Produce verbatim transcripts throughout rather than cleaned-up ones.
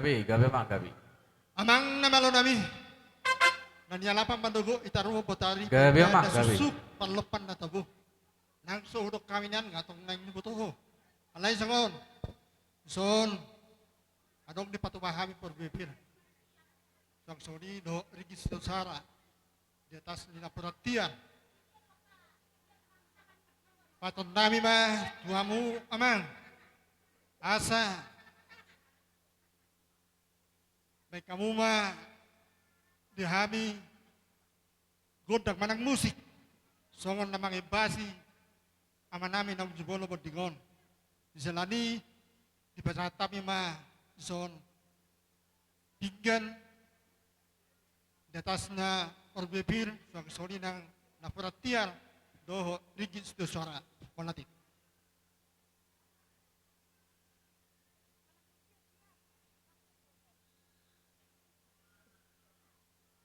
Eh, gabe ma, gabe. Amang na malo nami. Na nialapan mandogo ita rumo botari. Gabe ma, gabe. Susuk parlompan na tabo. Nang so hudok hami nian nga tong naeng huboto ho. Alai songon. Dison. Adong dipatupa hami parbue pir. Suang songon i dohot ringgit sitio sara. Di atas ni napuran tiar. Paton nami ma tu hamu amang. Asa. Baen hamu ma di hami. Gondang manang musik. Songon na mangembasi. Ama nami naung jumolo monding on. Di sela ni. Dipasahat hami ma. Dison. Pinggan. Di atasna parbue pir, suang songon i nang napuran tiar, dohot ringgit sitio sara. Mauliate.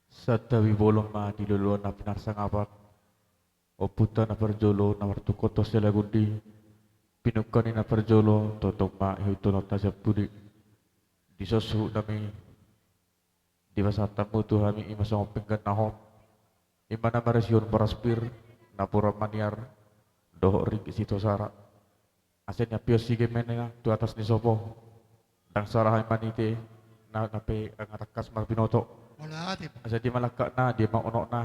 Santabi bolon ma di loloan na pinarsangapan. Ompunta na parjolo na martungkothon sialagundi. Pinungka ni na parjolo, tongtong ma ihuthononta sian pudi. Dison suhut nami. Dipasahat hamu tu hami ima songon pinggan na hot. Ima na marisi on boras pir, napuran maniar, dohot ringgit sitio sara. Asa niampi on sige ma i na tu atas ni sopo. Ndang sala hami manite, na, na pe, nga tangkas ma binoto. Mauliate. Asa dia ma langkatna, dia ma unokna,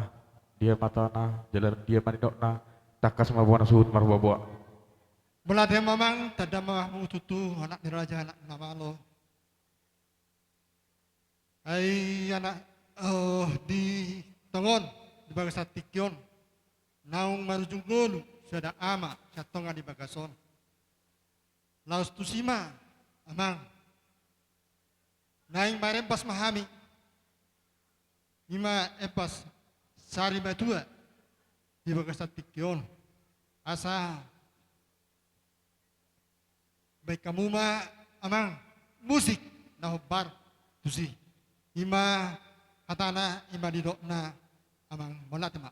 dia ma hatana, jala dia ma nidokna, tangkas ma bona suhut marboaboa. Mauliate ma amang, tanda ma hamu tutu, anak ni raja, anak na malo. Ai anak, oh, di tongon, di bagasan tingki on. Naung marujung ngolu, sada ama, sian tonga ni bagas on. Laos tusi ma, amang. Naeng marembas ma hami. Ima embas sari matua, di bagasan tingki on. Asa Baen hamu ma amang musik na hombar tusi. Ima hatana, ima nidokna amang, mauliate ma.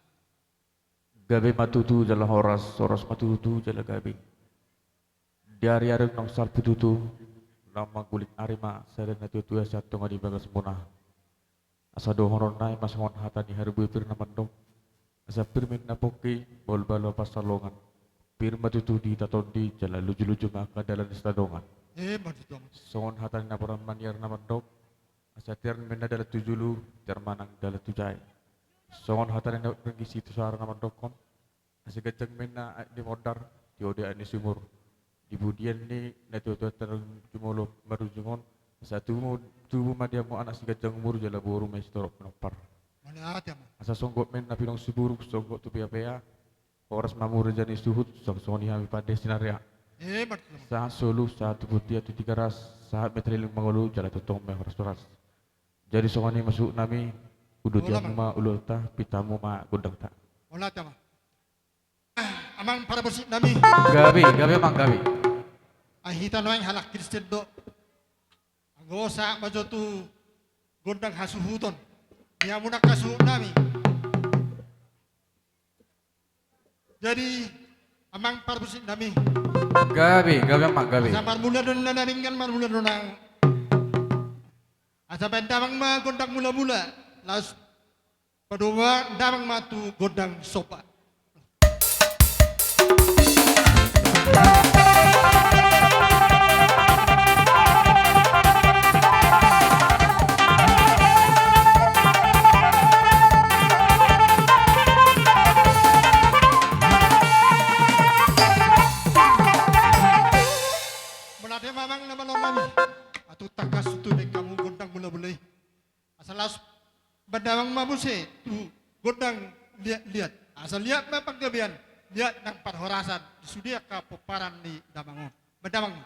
Gabe ma tutu jala horas, horas ma tutu jala gabe. Di ari-ari naung salpu tutu, naung mangguling ari ma sada na tuatua sian tonga ni bagasmuna. Asa dohononna ima songon hata ni parbue pir na mandok. Asa pir ma ninna pongki, bahulbahul ma pansalongan. Pir ma tutu di hita tondi, jala lujuluju ma angka dalan ni sitadongan. Ima tutu. Songon hata ni napuran maniar na mandok. Asa tiar ma ninna dalan tu julu, tiar ma nang dalan tu jae. Songon hata ni napuran ringgit sitio sara na mandokhon. Asa ganjang ma ninna aek ni mondar, tiode aek ni sumur. Di pudian ni na tuatua naung jumolo marujung on, asa tubu, tubu ma di hamu anak siganjang umur jala boru ma sitorop pinompar. Mauliate ma. Asa songgop ma ninna pinong siburuk, songgop tu peapea, horas ma hamu raja ni suhut, songon i hami pande sinarea. Ima tutu. Sahat solu, sahat tu bontean tu Tigaras, sahat ma i saleleng mangolu, jala tongtong ma i horas-horas. Jadi songon i ma suhut nami, uduti hamu ma uluanta, pinta hamu ma gondangta. Mauliate ma. Amang parmusik nami. Gabe, gabe amang, gabe. Ai hita nuaeng halak Kristen do. Anggo sahat ma jo tu gondang hasuhuton. Di hamu angka suhut nami. Jadi amang parmusik nami. Gabe, gabe amang, gabe. Asa marmula do na ringan, marmula do nang. Asa baen damang ma gondang mula-mula. Laos Padomu damang ma tu gondang somba. Mauliate ma amang na malo nami. Atu tangkas tu baen hamu gondang mula-mula i. Asa laos baen damang ma muse tu gondang liat-liat. Asa liat ma panggabean, liat nang parhorasan di sude angka pomparan ni damang on. Baen damang ma.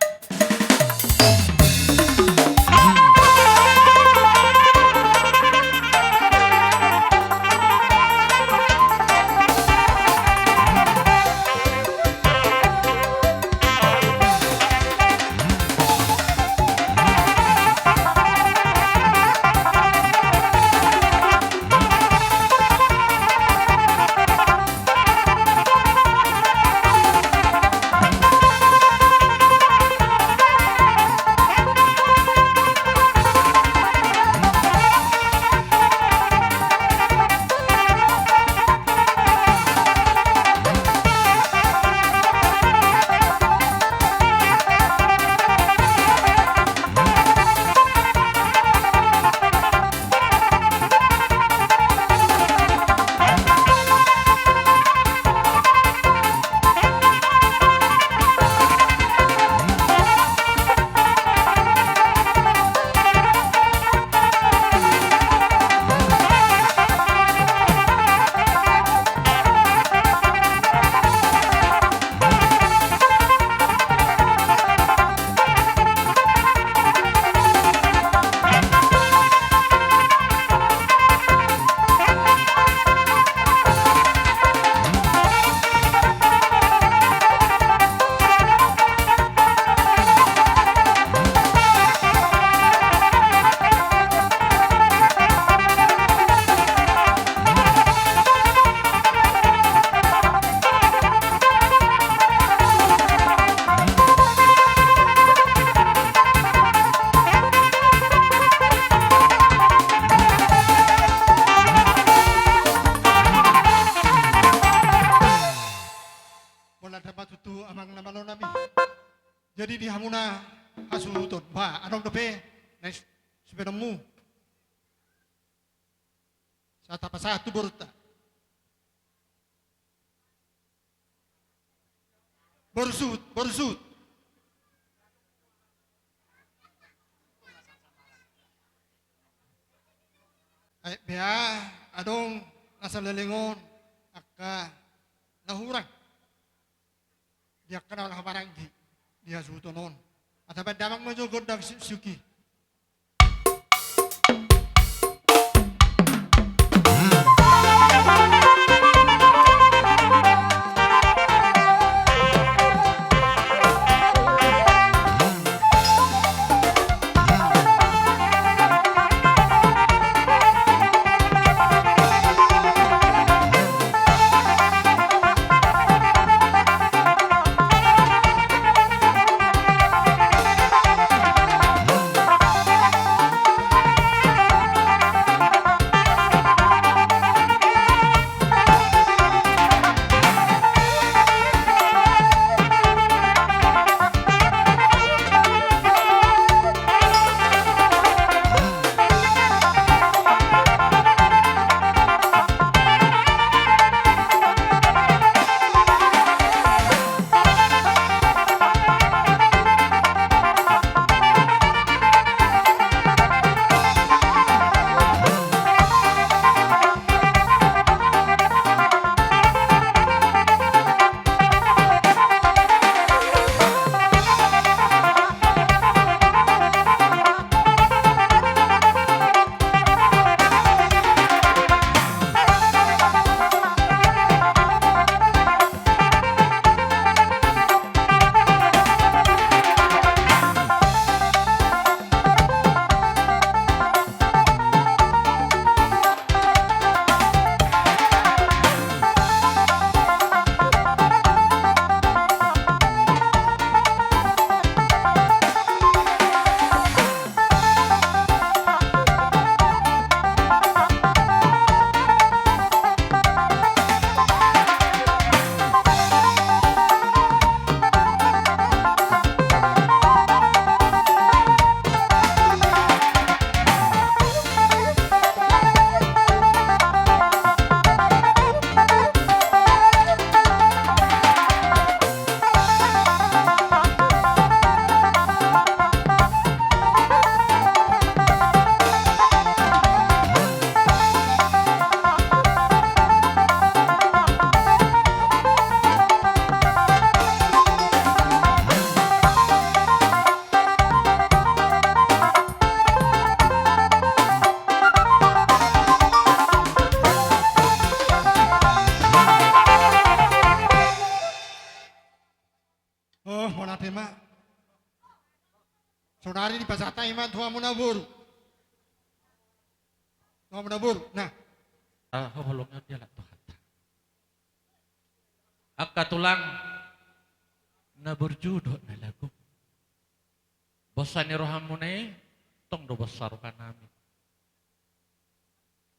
Ah, adong dope na s-, sipeonmu. Sa tapasahat tu borunta. Boru suhut, boru suhut. Ai, bea adong na saleleng on angka na hurang. Di angka na laho maranggi di hasuhuton on. Asa baen damang ma jo gondang si-, siuki. Oh, mauliate ma. Saonari dipasahat hami ma tu hamuna boru. Tu hamuna boru. Nah. Ah, haholongan ni halak Tuhanta. Angka tulang, na burju dohot na lagu. Bosa ni rohamuna i, tong do bosa rohanami.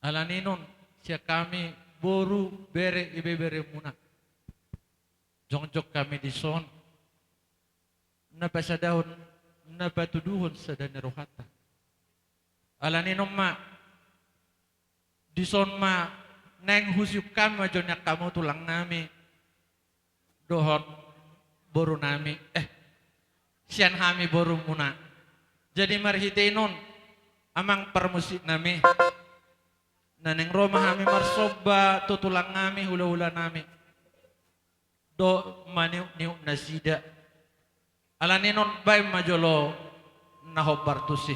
Alani i nuaeng, sian hami boru, bere, ibeberemuna, jongjong hami dison, na pasadahon, na patuduhon sada ni rohanta. Alani i nuaeng ma, dison ma naeng husiuk hami ma jo nian hamu tulangnami dohot borunami, eh, sian hami borumuna. Jadi marhite i nuaeng, amang parmusiknami, na naeng ro ma hami marsomba tu tulangnami, hulahulanami dohot maniukniuk nasida. Alani i nuaeng, baen ma jolo na hombar tusi.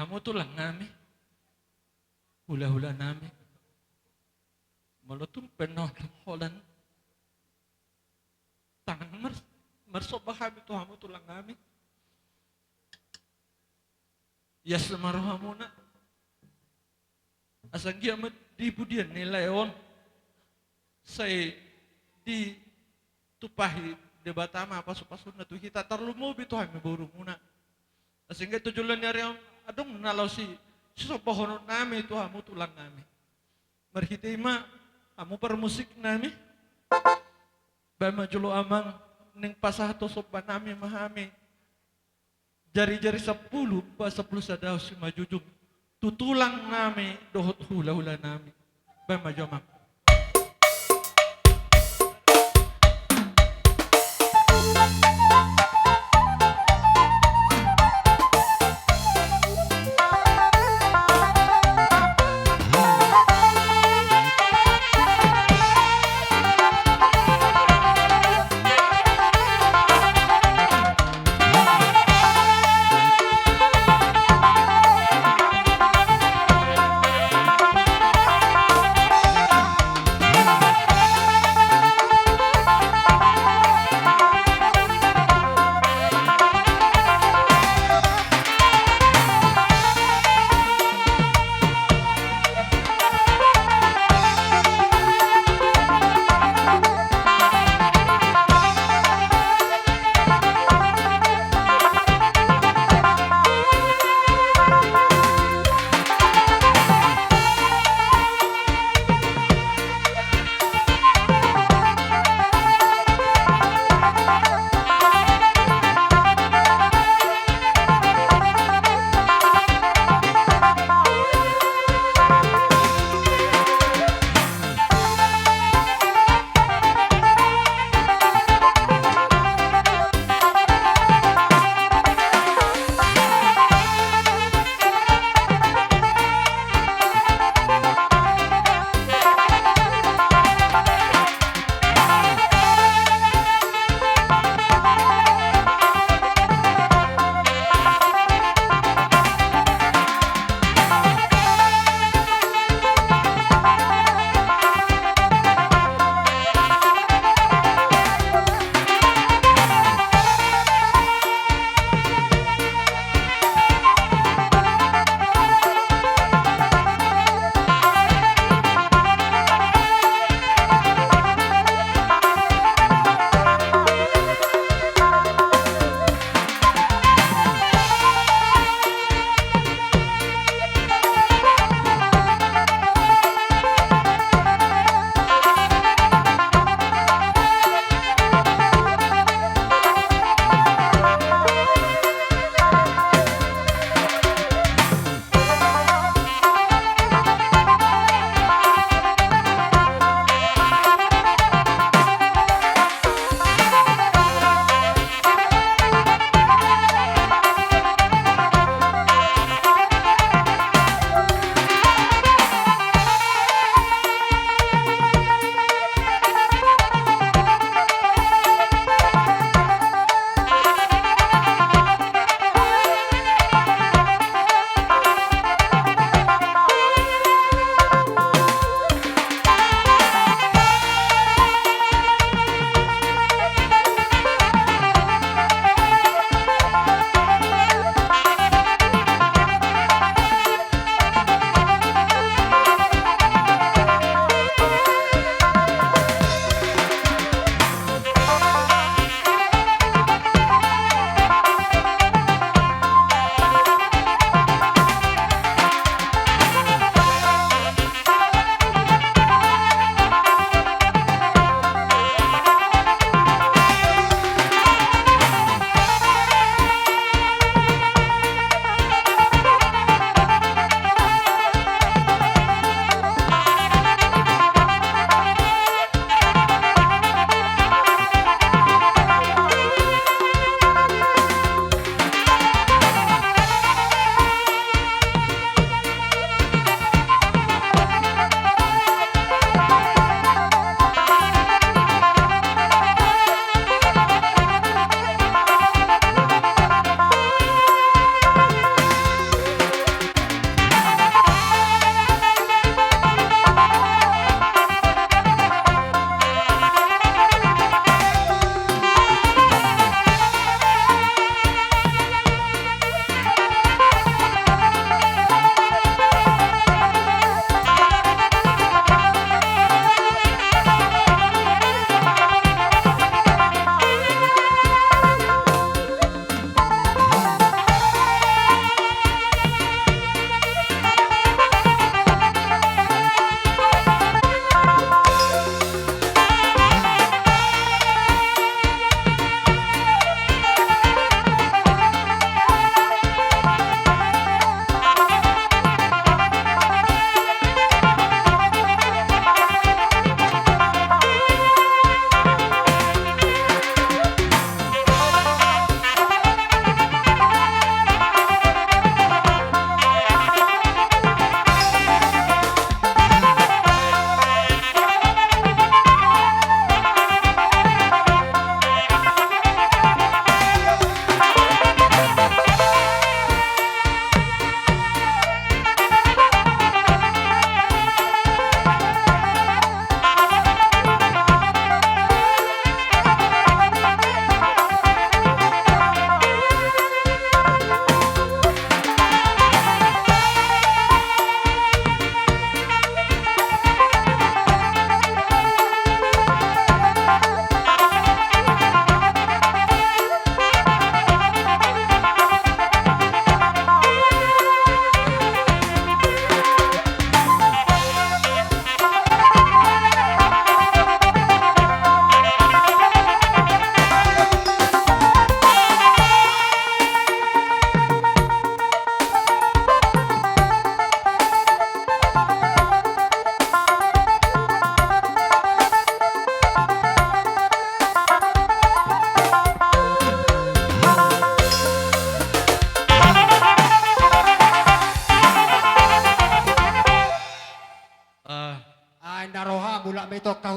hamu tulang nami, hula-hula nami. Molo tung pe na holan tangan mar-, marsomba hami tu hamu tulang nami. Ias ma rohamuna. Asa anggiat ma di pudian ni lae on sai ditumpahi Debata ma pasu-pasuna tu hita, tarlumobi tu hami borumuna. Asa anggiat tu joloan ni ari on adong na laho si-, sisombahonon nami tu hamu tulang nami. Marhite i ma hamu parmusik nami. Baen ma jolo amang naeng pasahat tu somba nami ma hami. Jari-jari sampulu, ba sampulu sada simanjujung tu tulang nami dohot hula-hula nami. Baen ma jo amang.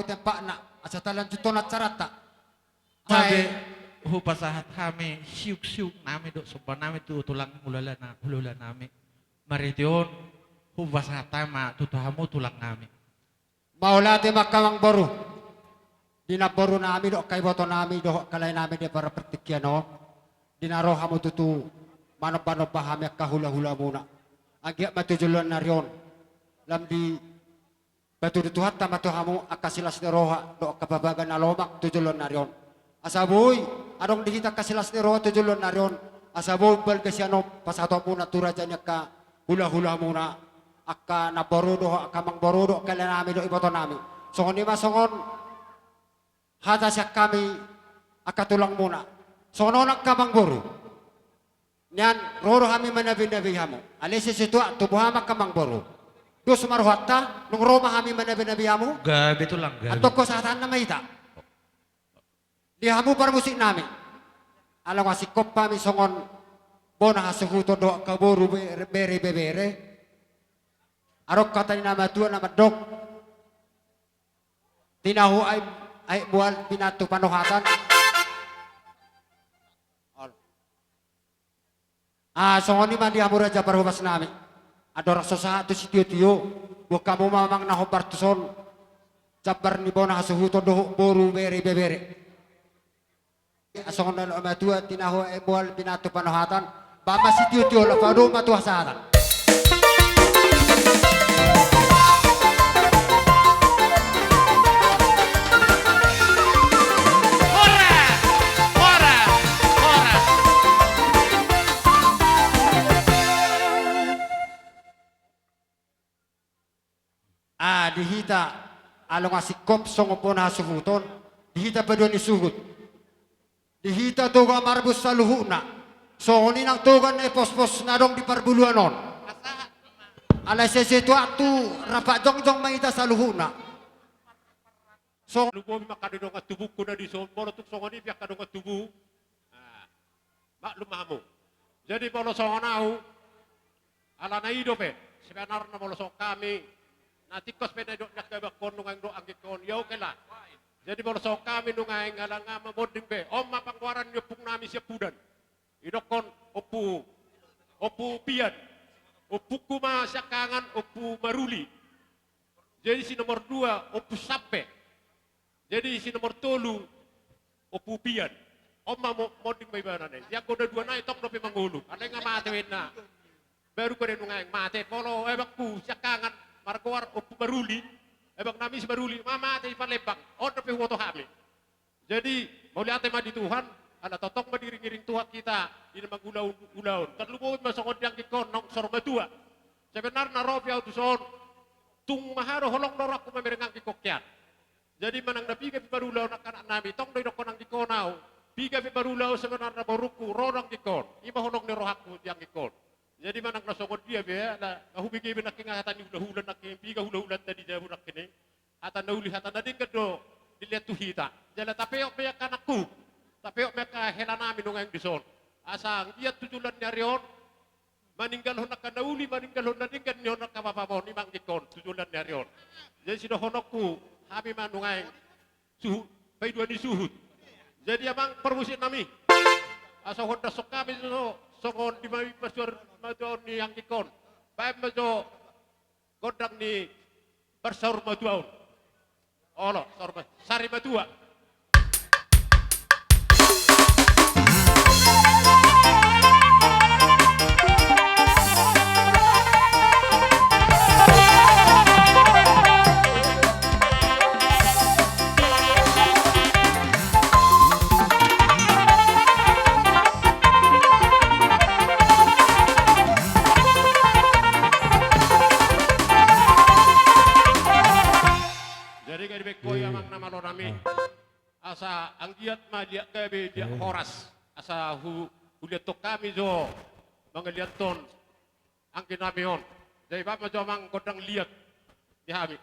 tempatna, asa talanjuthon acaranta. Gabe, hupasahat hami siuk-siuk nami dohot somba nami tu tulang hulahula na-, hulahula nami. Marhite on, hupasahat hami ma tu hamu tulang nami. Mauliate ma angka amangboru. Di namboru nami dohot angka iboto nami dohot angka lae nami di partingkian on. Di na ro hamu tutu manomba-nomba hami angka hula-hulamuna. Anggiat ma tu joloan ni ari on lam dipatudu Tuhanta ma tu hamu angka silas ni roha dohot angka parbagabaga na lomak tu joloan ni ari on. Asa boi adong di hita angka silas ni roha tu joloan ni ari on. Asa boi balga sian on pasahatonmuna tu raja ni angka hula-hulamuna, angka namboru dohot angka amangboru dohot angka lae nami dohot iboto nami. Songon i ma songon hata sian hami angka tulangmuna. Songon on angka amangboru. Nian ro do hami manabi-nabi hamu. Alai sai sotung tubu hamu angka amangboru. Dos ma rohanta, nunga ro ma hami manabi-nabi hamu. Gabe tulang, gabe. Antong hupasahat ma hita. Di hamu parmusik nami. Ala nunga singkop hami songon bona hasuhuton dohot angka boru be-, bere ibebere. Adong hata ni na matua na mandok. Tinahu aek, aek mual pinantu panohatan. Ol. Ah, songon i ma di hamu raja parhobas nami. Andorang so sahat tu sitio-tio, boan hamu ma amang na hombar tuson. Jambar ni bona hasuhuton dohot boru bere ibebere. Songon na matua, tinahu aek mual pinantu panohatan. Baen ma sitio-tio, laho padomu ma tu hasahatan. Horas! Horas! Horas! Ah, di hita, ala nunga singkop songon bona hasuhuton, di hita paduahon ni suhut. Di hita Toga Marbun saluhutna. Songon i nang Toga Napospos na adong di parbuluan on. Alai sai sotung rap jongjong ma hita saluhutna. Songon lumobi ma angka dongan tubuku na dison, molo tung songon i pe angka dongan tubu. Ah, maklum ma hamu. Jadi molo songon au, alana i dope, sebenarna molo songon hami, na tingkos pe na didok ni angka abangkon nunga adong do anggingkon, ia oke lah. Jadi molo songon hami nunga adong, ala nga mamonding be, on ma panggoaran ni ompung nami siampudan. Didokkon Ompu, Ompu Pian. Ompungku ma siangkangan Ompu Maruli. Jadi si nomor dua, Ompu Sampe. Jadi si nomor tolu, Ompu Pian. On ma mo-, monding ma ibana nai. Sian gonda dua nai tong dope mangolu. Alai nga mate wena. Baru kode nunga adong mate. Molo abangku siangkangan margoar Ompu Maruli. Abang nami si Maruli. Ma mate di Palembang. On dope huboto hami. Jadi, mauliate ma di Tuhan, ala tongtong ma diiring-iring Tuhan hita, di na mangula ulaon. Tarlumobi ma songon di anggingkon, naung saur matua. Sebenarna ro pe au tuson, tung maha do holong do rohangku mamereng anggingkon hian. Jadi, manang na piga pe marulaon angka anak nami, tong do didokkon anggingkon au. Piga pe marulaon sebenarna borungku, ro do anggingkon. I ma holong ni rohangku di anggingkon. Jadi manang na songon dia be, ala nga hubege be nangkin hata ni hulahula nangkin, piga hulahulanta di jabu nangkin i. Hata na uli, hata na denggan do dilehon tu hita. Jala tapeop be angka anakku, tapeop be angka hela nami nunga adong dison. Asa anggiat tu joloan ni ari on, maninggalhon angka na uli, maninggalhon na denggan ni on angka bapam on, i ma anggingkon tu joloan ni ari on. Jadi sidohononku, hami ma nunga adong suhut, paidua ni suhut. Jadi amang parmusik nami, asa huondashon hami jo songon di ma i parsaur matua on ni anggingkon. Baen ma jo gondang ni parsaur matua on. Olo, saur ma-, sari matua. Jadi gabe dibaen ho i amang na malo nami. Asa anggiat ma liat gabe liat horas. Asa hu-, hulehon hami jo mangaliathon anggi nami on. Jadi baen ma jo amang gondang liat di hami.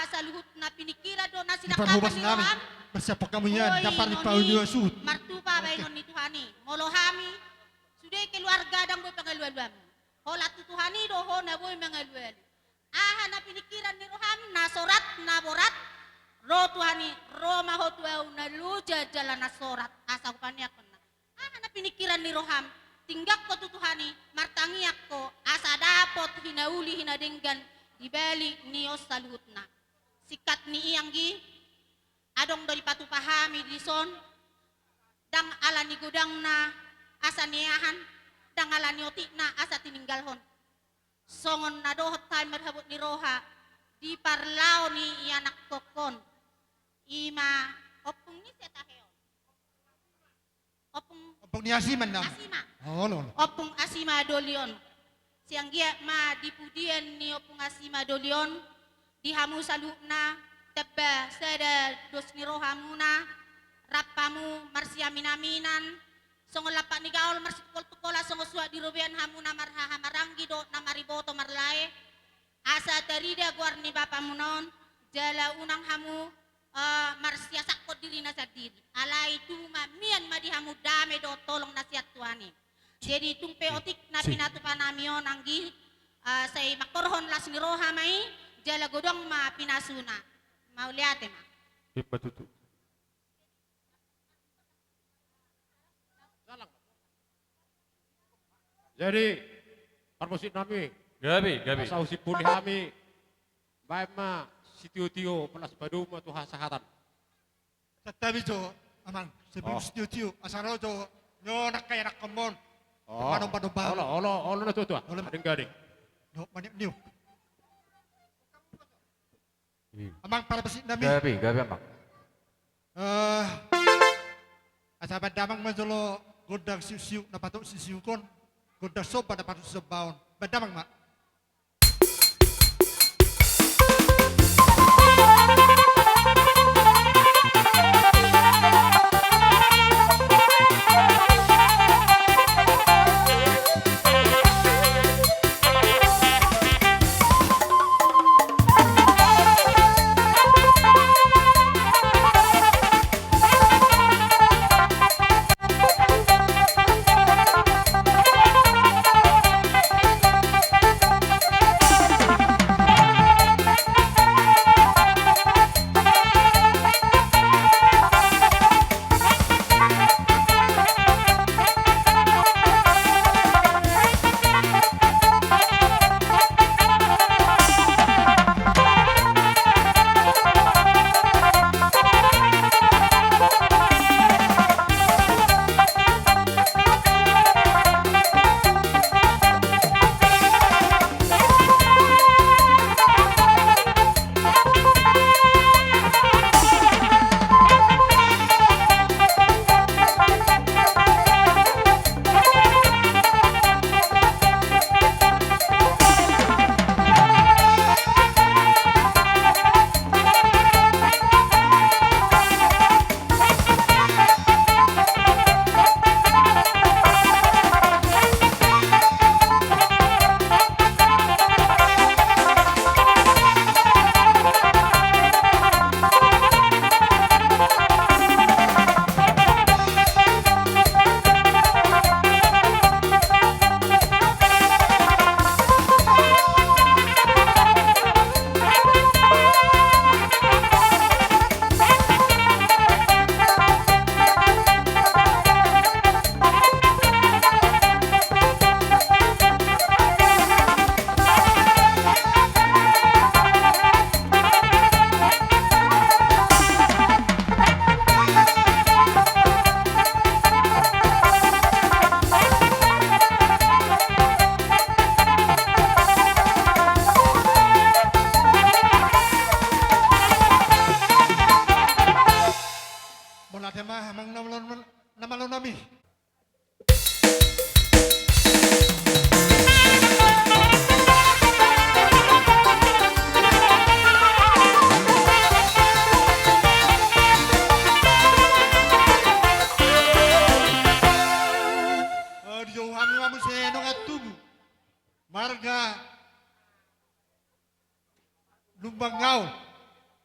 saluhutna piningkiran do na sinangkapan ni roham. Marsiaphon hamu nian, jambar ni pauli ni roha suhut. Martupa bahenon ni Tuhan i. Molo hami sude keluarga ndang boi pangalualuanmu. Holan tu Tuhan i do ho na boi mangalualu. Aha na piningkiran ni roham na sorat na borat, ro Tuhan i, ro ma ho tu ahu na loja jala na sorat asa hupaneanghon na. Aha na piningkiran ni roham, tinggak ho tu Tuhan i, martangiang ho asa dapot hinauli hinadenggan di balik ni on saluhutna. Singkat ni i anggi, adong do dipatupa hami dison, ndang ala ni godangna asa nieahan, ndang ala ni otikna asa tininggalhon. Songon na dohot hami marhabot ni roha di parlao ni ianakhon on, i ma ompung ni setahe on. Ompung, ompung ni Asima na. Asima. Olo, olo. Ompung Asima doli on. Sai anggiat ma di pudian ni ompung Asima doli on, di hamu saluhutna, tamba sada dos ni rohamuna, rap hamu marsiaminaminan, songon lampak ni gaol marsitungkoltungkolan, songon suhat di robean hamuna marhahamaranggi dohot na mariboto marlae, asa tarida goar ni bapamuna on, jala unang hamu, eh, marsiasakhon dirina sandiri. Alai tubu ma mian ma di hamu dame dohot holong na sian Tuhan i. Jadi tung pe otik na pinatupa nami on anggi, eh, sai mangkorhon las ni roha ma i, jala godang ma pinasuna. Mauliate ma. Ima tutu. Jadi, parmusik nami. Gabe, gabe. Asa husimpuli hami. Baen ma sitiotio, palas padomu ma tu hasahatan. Santabi jo, amang. Sebelum sitiotio, asa ro jo, nyo nangka ianakhonmon. Panomba-nomba. Olo, olo, olo na tua-tua. Olo. Adeng gadeng. Nyo, maniuk-niuk. Amang parmusik nami. Gabe, gabe, amang. Eh, asa baen damang ma jolo gondang siuk-siuk na patut sisiukhon, gondang somba na patut sisombaon. Baen damang ma.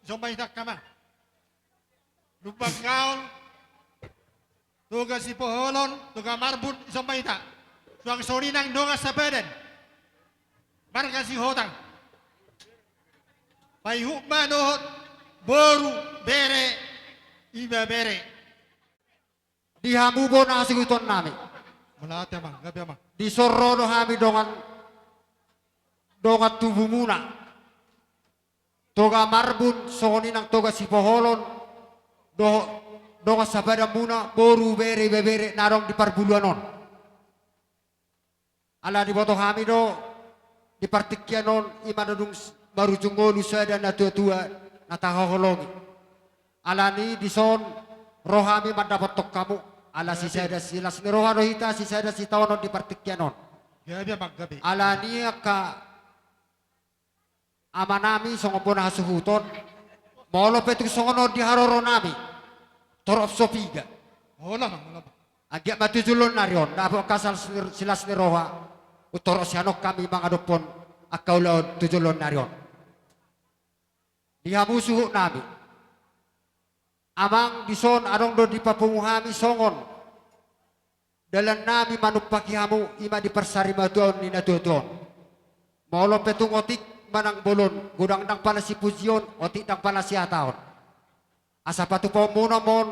Dison ma hita angka amang. Lumban Gaol, Toga Sipoholon, Toga Marbun, dison ma hita. Suang songon i nang dongan sapadan, marga Sihotang. Paihut ma dohot boru, bere, ibebere. Di hamu bona hasuhuton nami. Mauliate amang, gabe amang. Dison ro do hami dongan, dongan tubumuna. Toga Marbun, songon i nang Toga Sipoholon, dohot dongan sapadanmuna, boru, bere, ibebere na adong di parbuluan on. Ala diboto hami do di partingkian on, i ma na dung s-, marujung ngolu sada natuatua na tahaholongi. Alani dison ro hami mandapothon hamu, ala sisada silas ni roha do hita, sisada sitaonon di partingkian on. Gabe amang, gabe. Alani angka amanami songon bona hasuhuton, molo pe tung songon on di haroronami, torop so piga. Olo amang, olo amang. Anggiat ma tu joloan ni ari on dapot angka silas ni, silas ni roha, untorop sian on hami mangadophon angka ulaon tu joloan ni ari on. Di hamu suhutnami. Amang, dison adong do dipapungu hami songon dalannami manumpaki hamu, i ma di parsarimatuaon ni natuatua on. Molo pe tung otik manang bolon, godang ndang pala sipujion, otik ndang pala sihataon. Asa patupaonmuna ma on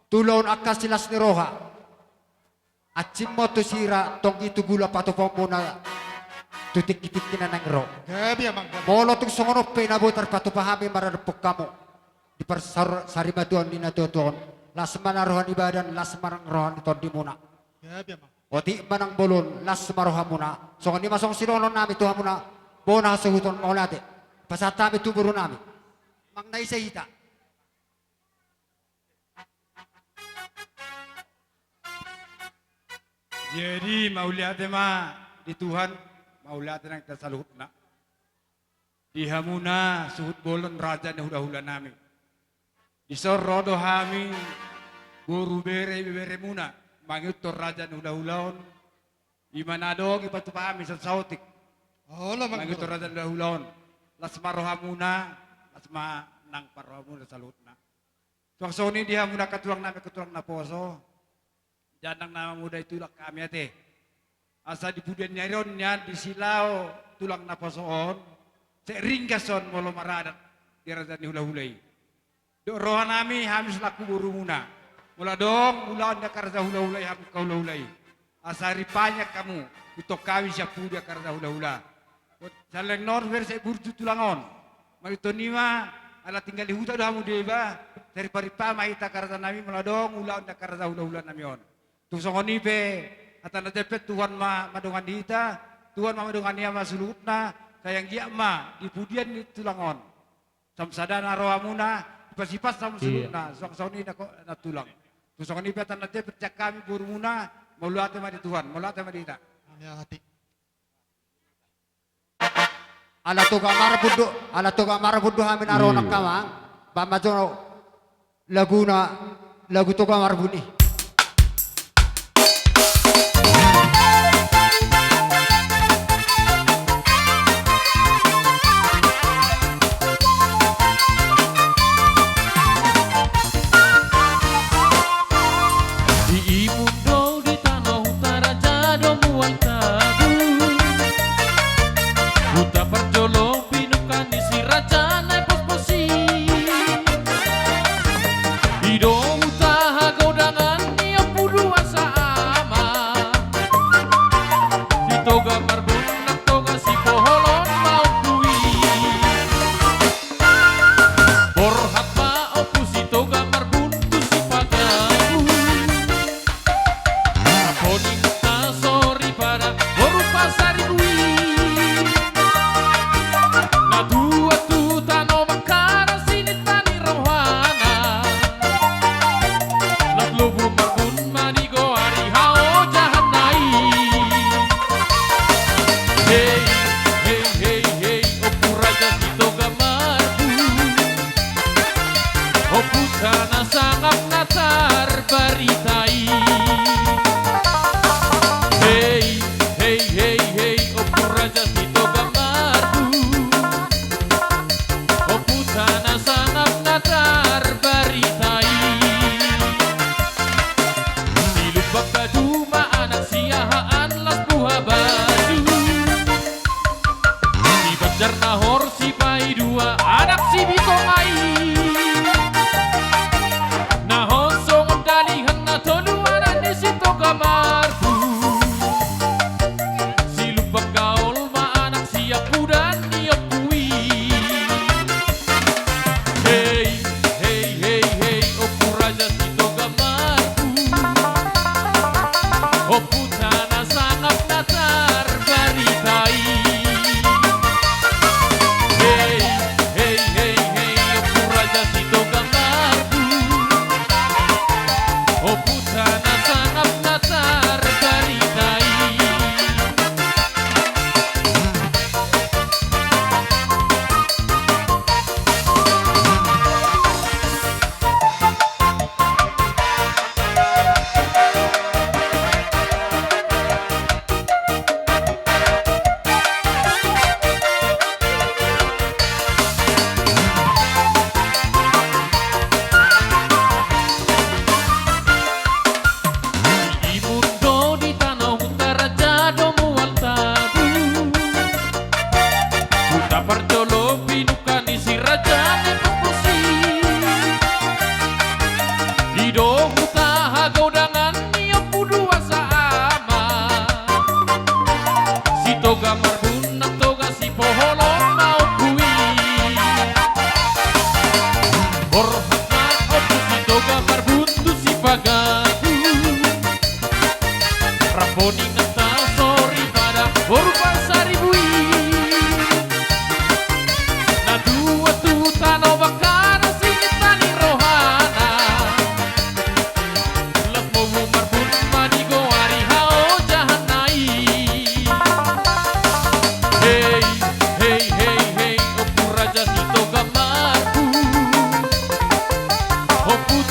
tu ulaon angka silas ni roha. Ansim ma on tu sira, tonggi tu gula patupaonmuna tu tingkitingki na naeng ro. Gabe amang, gabe. Molo tung songon on pe na boi tarpatupa hami maradophon hamu di parsar-, sarimatuaon ni natuatua on, las ma na roha ni badan, las ma nang roha ni tondimuna. Gabe amang. Otik manang bolon, las ma rohamuna. Songon i ma songon sidohononnami tu hamuna bona hasuhuton, mauliate. Pasahat hami tu borunami. Manang na ise hita. Jadi mauliate ma di Tuhan, mauliate nang hita saluhutna. Di hamuna suhut bolon, raja ni hulahulanami. Dison ro do hami boru, bere, ibeberemuna mangihuthon raja ni hulahula on. I ma na adong dipatupa hami sian saotik. Olo amang, mangihuthon raja ni hulahula on. Las ma rohamuna, las ma nang parrohamuna saluhutna. Suang songon i di hamuna angka tulangnami, angka tulang naposo. Jala ndang na mamodai tulang hami ate. Asa di pudian ni ari on nian di silao tulang naposo on, sai ringgas on molo maradat di raja ni hulahula i. Dohot rohanami hami selaku borumuna, molo adong ulaon di angka raja hulahula i, hamu angka hulahula i, asa rimpang hamu, ihuthon hami sian pudi angka raja hulahula. Saleleng ni on bere sai burju tulang on. Mangihuthon i ma, ala tinggal di huta do hamu deba, sai rimpang-rimpang ma hita angka rajanami molo adong ulaon di angka raja hulahulanami on. Tung songon i pe hata na jempek, Tuhan ma madongani hita, Tuhan ma madongani hamu saluhutna, sai anggiat ma di pudian ni tulang on, samsadana rohamuna, dipaspas hamu saluhutna, suang songon i na tulang. Tung songon i pe hata na jempek sian hami borumuna, mauliate ma di Tuhan, mauliate ma di hita. Ala Toga Marbun do, ala Toga Marbun do hami na ro nangkin amang, bahen ma jo laguna, lagu Toga Marbun i. Di Imun do di tano Hutaraja do mual tabu. Huta parjolo pinungka ni si raja na pospos i. I do huta hagodangan ni Ompu Dua Saama. Si Toga Marbun nang Toga Sipoholon ma ompu i. Borhat ma Ompu si Toga Marbun tu si Pagabu. Aponi huta Soripada boru Pasaribu i. Na tua tu tano Mangkaras i ninta ni rohana. Las lobu Marbun ma digoari haojahanna i. Hei, hei, hei, hei, Ompu Raja si Toga Marbun, ompunta na sangap na tarbarita i. Hei, hei, hei, hei, Ompu Raja si Toga Marbun, ompunta na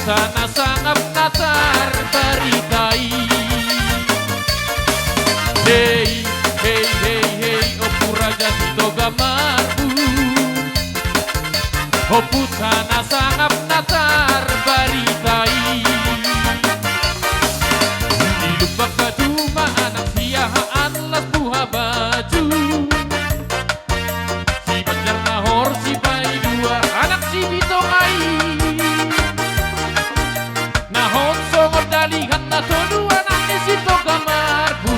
Sana sangap na tarbarita i. Hei, hei, hei, hei, Ompu Raja Sitoga Marbu. Ompu, sana sangap na tarbarita i. Di Lumban Batu ma anak si Aha Anlas Buhabaju. Si Banjar Nahor, si Paidua, anak si Bitonga i. Na hot songon dalihan na tolu anak ni Sitoga Marbu.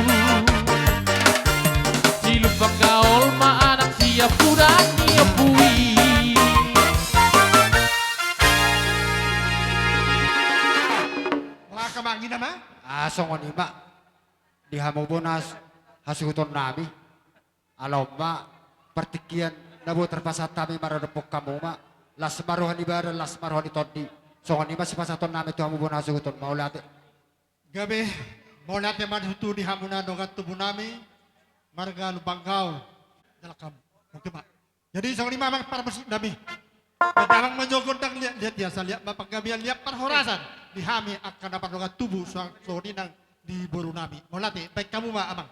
Si Lumban Gaol ma anak si Ampudan ni Ompu i. Maka mangina ma? Ah, songon i ma. Di hamu bona hasuhuton nami. Ala on ma partingkian na boi tarpasahat hami maradophon hamu ma, las ma roha ni badan, las ma roha ni tondi. Songon i ma sipasahaton nami tu hamu bona hasuhuton, mauliate. Gabe, mauliate ma tutu di hamuna dongan tubu nami marga Lumban Gaol. Jalang hamu. Oke, Pak. Jadi songon i ma amang parmusik nami. Damang ma jo gondang liat-liat, ia saliat ma panggabean, liat parhorasan di hami angka na mardongan tubu, songon i nang di boru nami. Mauliate, baen hamu ma amang.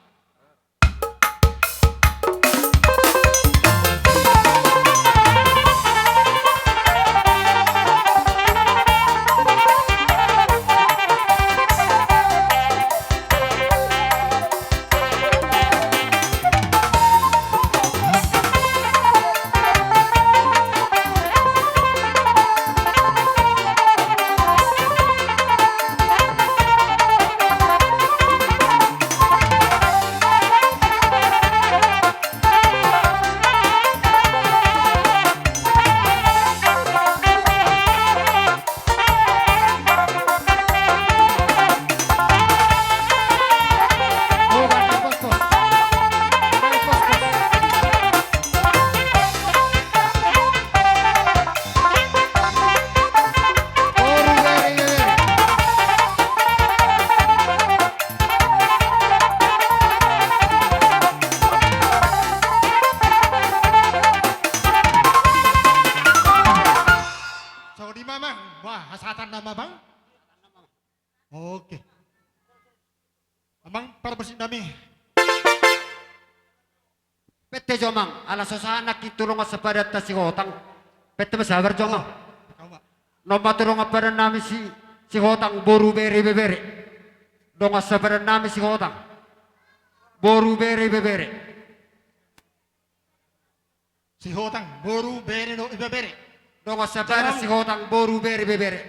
Songon i ma amang, bah, hasahatan nama amang. Oke. Amang parmusik nami. Pette jo amang, ala so sahat nangkin tu dongan sapadanta Sihotang. Pette ma, sabar jo amang. Kau ma. On ma tu dongan padan nami si, Sihotang boru bere ibebere. Dongan sapadan nami Sihotang boru bere ibebere. Sihotang boru bere do ibebere. Dongan sapadan Sihotang boru bere ibebere.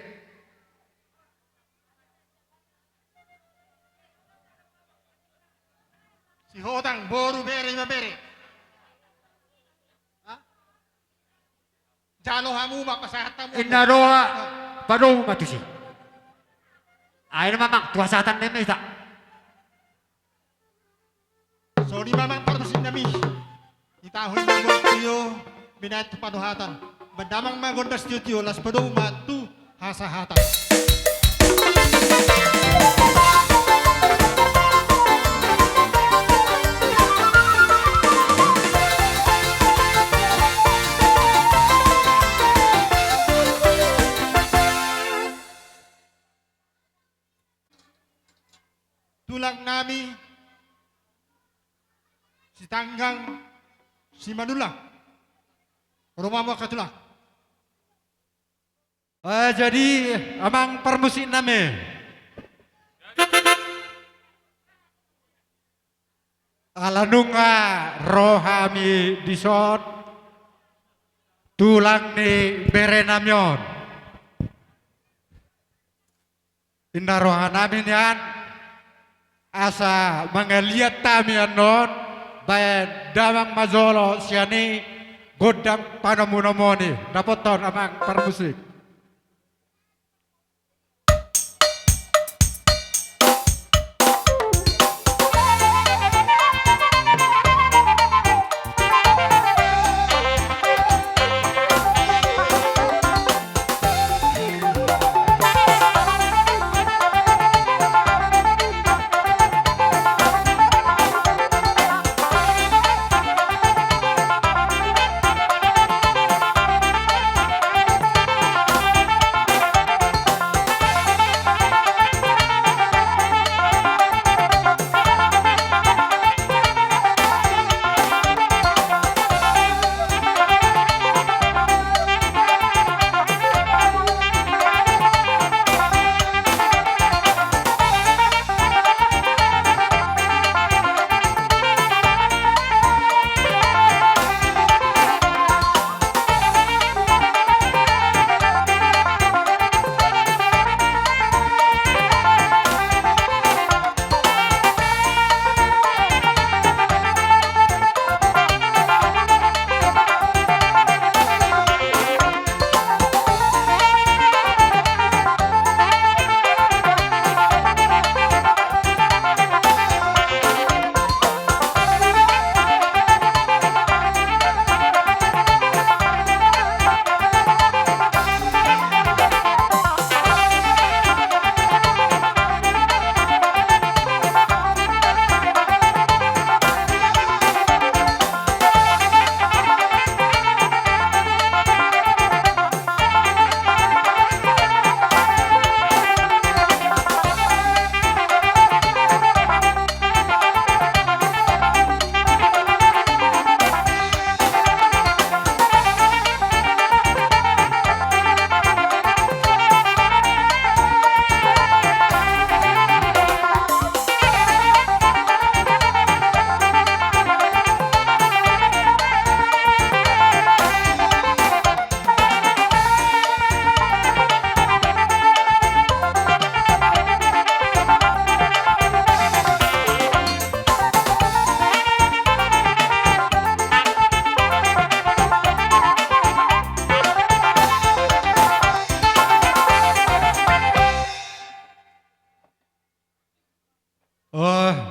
Sihotang boru bere ibebere. Jalo hamu ma pasahat hamu. Inna roha, padomu ma tusi. Ai na ma amang, tu hasahatan nami hita. Songon i ma amang parmusik nami. Hita hoi ma gondang tio, binahen tu padohatan. Baen damang ma gondang tio-tio, laos padomu ma tu hasahatan. Tulang nami Sitanggang Simanullang. Ro ma hamu angka tulang. Eh, jadi amang parmusik nami, ala nunga ro hami dison, tulang ni bere nami on. Inna roha nami nian, asa mangaliat hami annon, baen damang ma jolo sian i gondang panomu-nomuon i. Dapothon amang parmusik.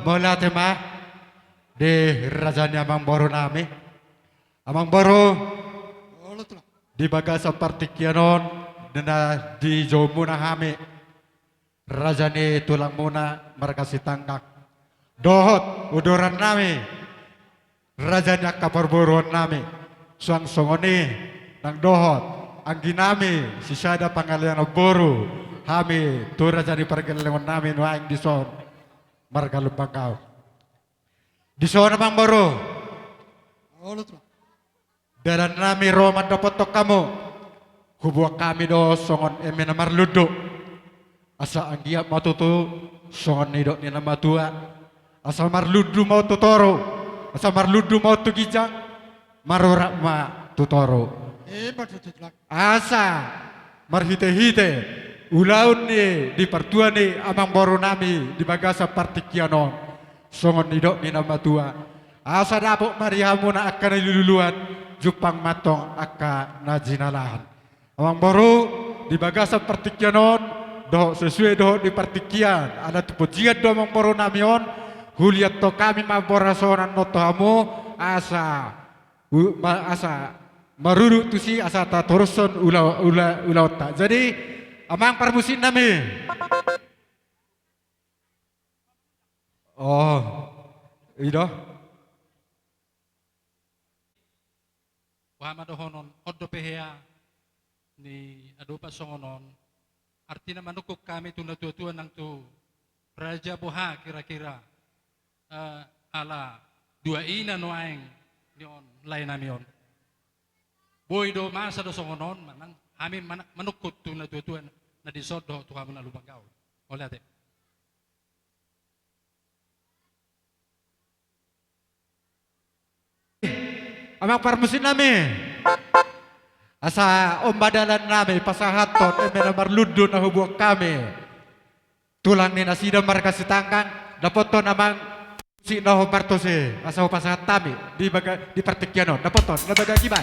Mauliate ma di raja ni amangboru nami. Amangboru, di bagasan partingkian on, na dijou muna hami, raja ni tulang muna marga Sitanggang, dohot uduran nami, raja ni angka parboruon nami, suang songon i nang dohot anggi nami sisada pangalean boru, hami tu raja ni pargellengon nami nuaeng dison, marga Lumban Gaol. Dison amangboru, dalan nami ro mandapothon hamu, huboan hami do songon eme na marlundu. Asa anggiat ma tutu songon nidok ni na matua, asa marlundu ma on tu toru, asa marlundu ma on tu ginjang, marurat ma tu toru. Asa marhitehite ulaon ni di partua ni amangboru nami di bagasan partingkian on, songon nidok ni na matua, asa dapot ma di hamuna angka na niluluan, jumpang ma antong angka na jinalahan. Amangboru, di bagasan partingkian on, dohot sesuai dohot di partingkian, ala tu ponjingan do amangboru nami on, huliathon hami ma boras on annon tu hamu, asa u-, ma-, asa marudut tusi asa tatorushon ula-, ula-, ulaonta. Jadi, amang parmusik nami. Oh, i do. Boha ma dohonon, on dope hea ni adopan songon on. Artina manungkun hami tu natuatua nang tu raja boha kira-kira, eh, ala dua i na nuaeng ni on lae nami on. Boi do masa do songon on, manang hami mana-, manungkun tu natuatua na dison dohot tu hamu na Lumban Gaol. Mauliate. Amang parmusik nami. Asa on ma dalan nami pasahathon eme na marlundu na huboan hami. Tulang ni nasida marga Sitanggang, dapothon amang musik na hombar tusi, asa hupasahat hami di baga-, di partingkian on. Dapothon, na baga giba.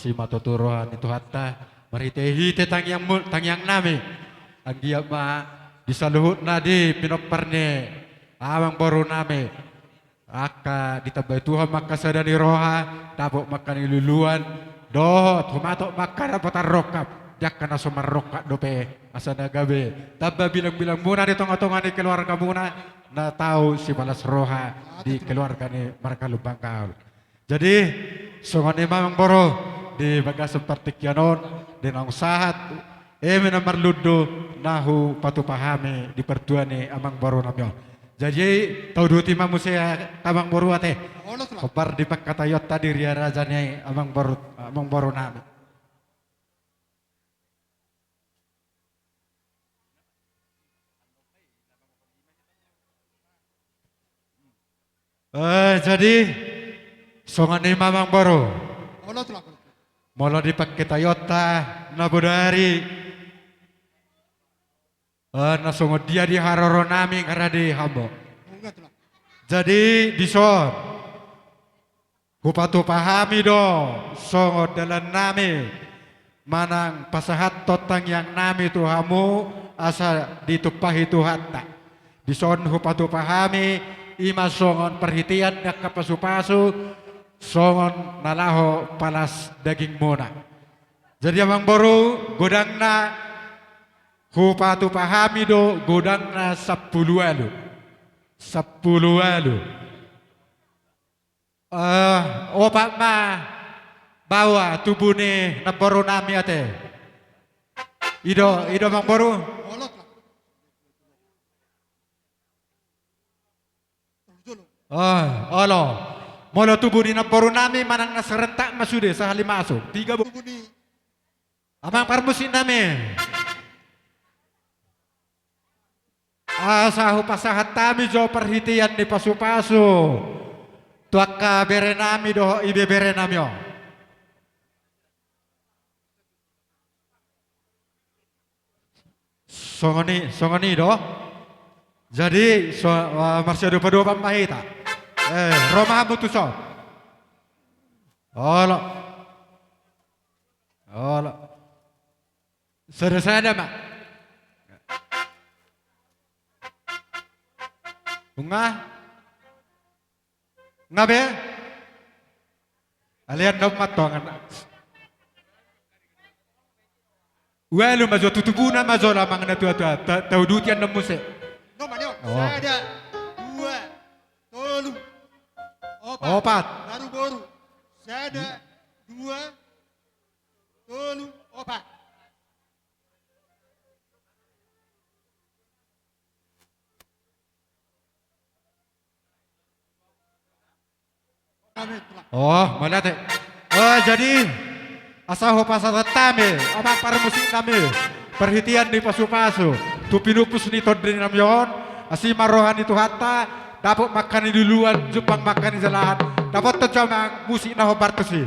Simatutu roha ni Tuhanta, marhite-hite tangiangmu, tangiangnami. Anggiat ma di saluhutna di pinompar ni amangborunami, angka ditambai Tuhan ma angka sada ni roha, dapot ma angka niluluan, dohot humatop ma angka dapotan rongkap, di angka na so marrongkap dope, asa na gabe tamba bilang-bilangmuna di tonga-tonga ni keluargamuna, na tau sipalas roha di keluarga ni marga Lumban Gaol. Jadi, songon i ma amangboru, di bagasan partingkian on, di naung sahat, eme na marlundu, na hupatupa hami di partua ni amangborunami on. Jadi, tauduti ma muse amangboru ate. Olo, Tulang. Hombar di pangkataionta di ria raja ni amangboru, amangborunami. Eh, jadi, songon i ma amangboru. Olo, Tulang. Molo di pangkataionta na bodari, eh, na songon dia di haroronami ngarade hamu. Olo, Tulang. Jadi, dison. Hupatupa hami do songon dalannami manang pasahathon tangiangnami tu hamu asa ditumpahi Tuhanta. Dison hupatupa hami i ma songon parhitean ni angka pasu-pasu songon na laho palas dagingmuna. Jadi amangboru, godangna hupatupa hami do godangna sampulu ualu. Sampulu ualu. Eh, opat ma baoa tubu ni namborunami ate. I do, i do amangboru. Oh, olo. Molo tubu ni namborunami manang na serentak ma sude sahali masuk. Tiga bo-, amang parmusiknami. Asa hupasahat hami jo parhitean ni pasu-pasu tu angka berenami dohot ibeberenami on. Songon i, songon i do. Jadi, so, eh, marsiadopan-dopan ma hita. Eh, ro ma hamu tuson. Olo. Olo. Sada-sada ma. Nunga? Nunga be? Alean dok ma tongan. Ualu ma jo, tu tubuna ma jo, amang na tua-tua. Ta-, tauduti annon muse. Oh. Sada, dua, tolu, opat. Opat. Baru boru. Sada, dua, tolu, opat. Oh, mauliate. Oh, jadi asa hupasahat hami, amang parmusiknami, parhitean ni pasu-pasu tu pinumpus ni tondinami on, asi ma roha ni Tuhanta, dapot ma angka niluluan, jumpang ma angka nijalahan, dapothon jo amang musik na hombar tusi.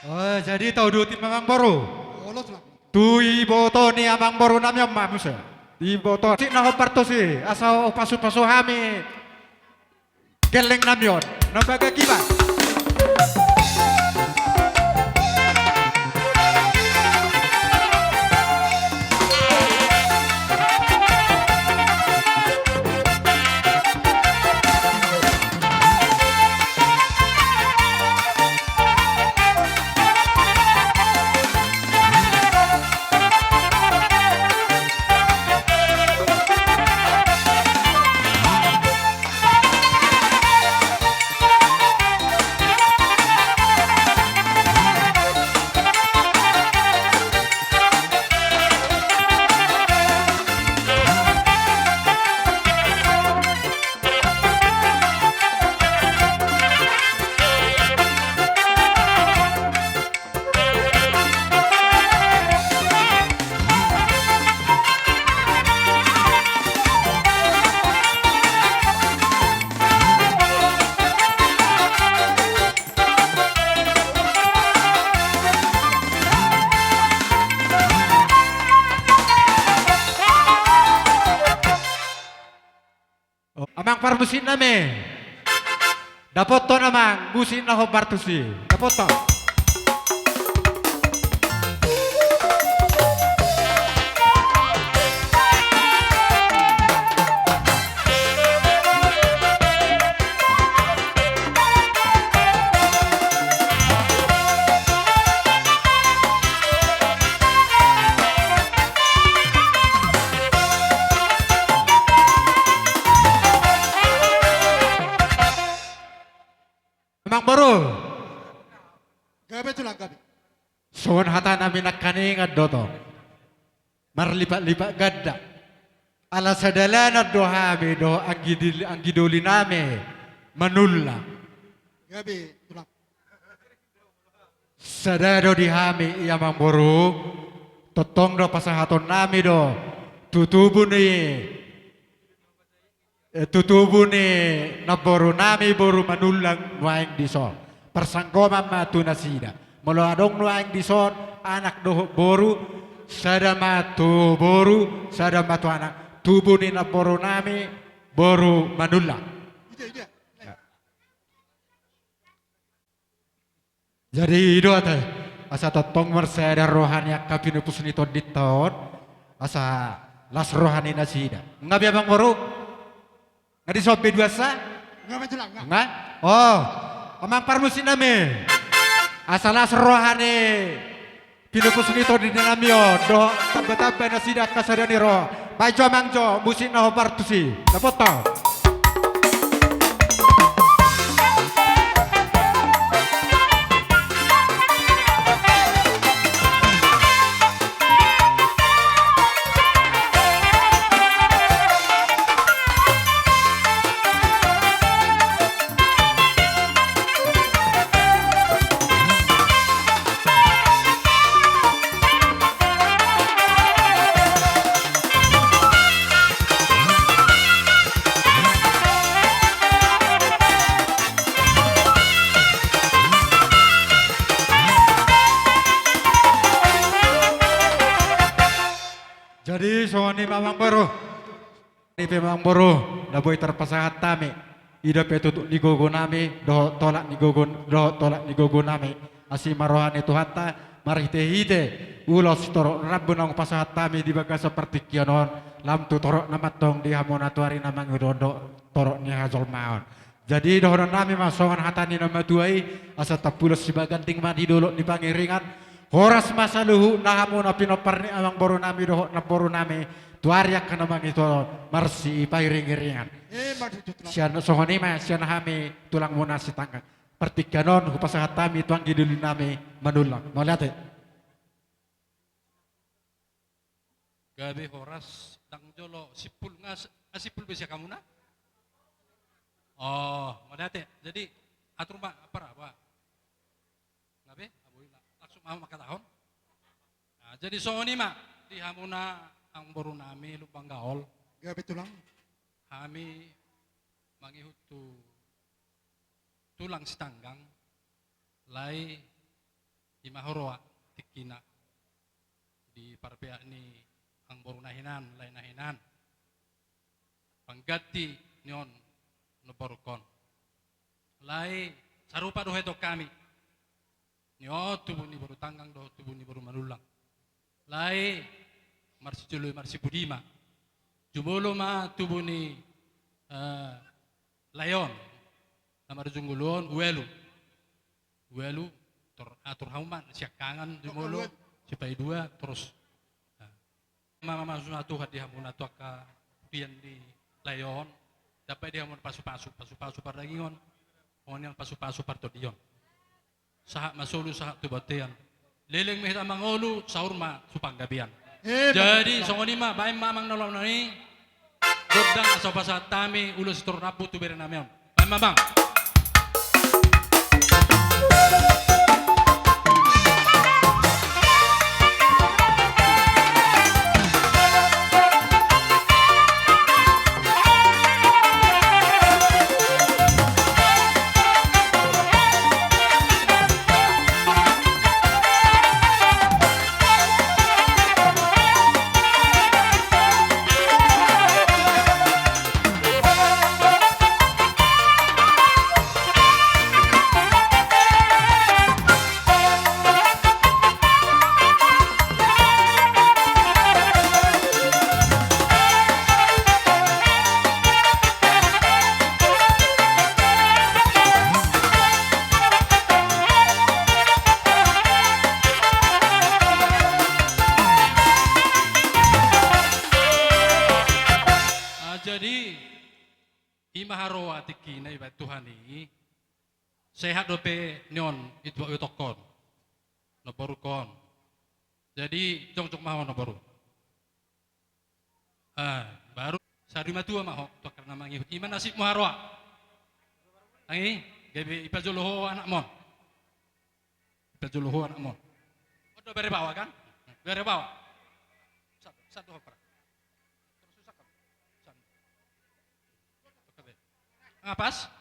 Oh, jadi tauduti ma amang boru. Olo, Tulang. Tu iboto ni amang boru nami on ma muse. Iboto. Sik na hombar tusi, asa hupasu-pasu hami gelleng nami on. Na bagak iba. Parmusik nami. Dapothon amang musik na hombar tusi. Dapothon. Amang boru. Gabe tulang, gabe. Songon hata nami nangkaningan do tong. Marlipat-lipat ganda. Ala sadalanan do hami dohot anggidil-, anggidoli nami manullang. Gabe tulang. Sada do di hami i amang boru. Tongtong do pasahaton nami do tu tubu ni Eh, tu tubu ni namboru nami boru Manullang nuaeng dison. Parsanggoman ma tu nasida. Molo adong nuaeng dison anak dohot boru, sada ma tu boru, sada ma tu anak. Tubu ni namboru nami boru Manullang. Ida, ida. Jadi i do ate, asa tongtong marsada roha ni angka pinupus ni tondinta on, asa las roha ni nasida. Nga be amang boru? Nga dison be duansa? Nga be tulang, nga. Nga? Oh, amang parmusik nami. Asa las roha ni pinupus ni tondi nami on dohot tamba-tamba nasida angka sada ni roha. Baen jo amang jo musik na hombar tusi. Dapothon. Jadi songon i ma amang boru. Nipe amang boru, na boi tarpasahat hami. Ida pe tutuk ni gogo nami, dohot tolap ni gogo, dohot tolap ni gogo nami. Asi ma roha ni Tuhanta, marhite-hite ulos sitorop rambu naung pasahat hami di bagasan partingkian on, lam tu torop na mantong di hamuna tu ari na mangihut on dohot torop ni hajolmaon. Jadi dohonon nami ma songon hata ni na matua i, asa tampulos sibaganding ma di dolok ni pangiringan, horas ma saluhutna hamuna pinompar ni amang boru nami dohot namboru nami, tu ari angka na mangihut on, marsipairing-iringan. Eh, ma tutu tulang. Sian songon i ma, sian hami tulangmuna Sitanggang. Partingkian on, hupasahat hami tu anggidoli nami Manullang. Mauliate. Gabe horas, ndang jolo simpul nga, ah, simpul be sian hamuna? Oh, mauliate. Jadi, atur ma, apa ra, apa? Nga be, ah, boi, la-, langsung ma mangkatahon. Nah, jadi songon i ma, di hamuna amang boru nami Lumban Gaol. Gabe tulang. Hami mangihut tu tulang Sitanggang, lae i ma huroha tingkina di parpeak ni amang boru na hinan, lae na hinan. Pangganti ni on na borungkon. Lae sarupa do hami tong hami. Ni on tubu ni boru Tanggang dohot tubu ni boru Manullang. Lae marsijolo marsipudi ma. Jumolo ma tubu ni, eh, lae on. Na marjunggul on ualu. Ualu, tor atur hamu ma, Siangkangan, jumolo, Sipaidua, torus. Nah. Mama, mama, suma Tuhan di hamuna tu angka pudian di lae on. Dapot di hamuna pasu-pasu, pasu-pasu pardagingon. Songon i nang pasu-pasu partondion. Sahat ma solu, sahat tu bontean. Leleng ma hita mangolu, saur ma tu panggabean. Eh, jadi, bagus, songon i ma, baen ma amang na ulaon i. Gondang asa hupasahat hami ulos sitorop rambu tu bere nami on. Baen ma amang. Ima haroa tingkina ibaen Tuhan i. Sehat dope nion ituak-ituakkon, nomborukon. Jadi jongjong ma ho nomboru. Ah, baru sari matua ma ho tu angka na mangihut. Ima nasibmu haroa. Ai gabe ipajolo ho anakmon. Ipajolo ho anakmon. Odo bere bawa kan? Bere bawa. Satu, satu hopra. Terus susah kan? Satu. Oke, be. Ngapas?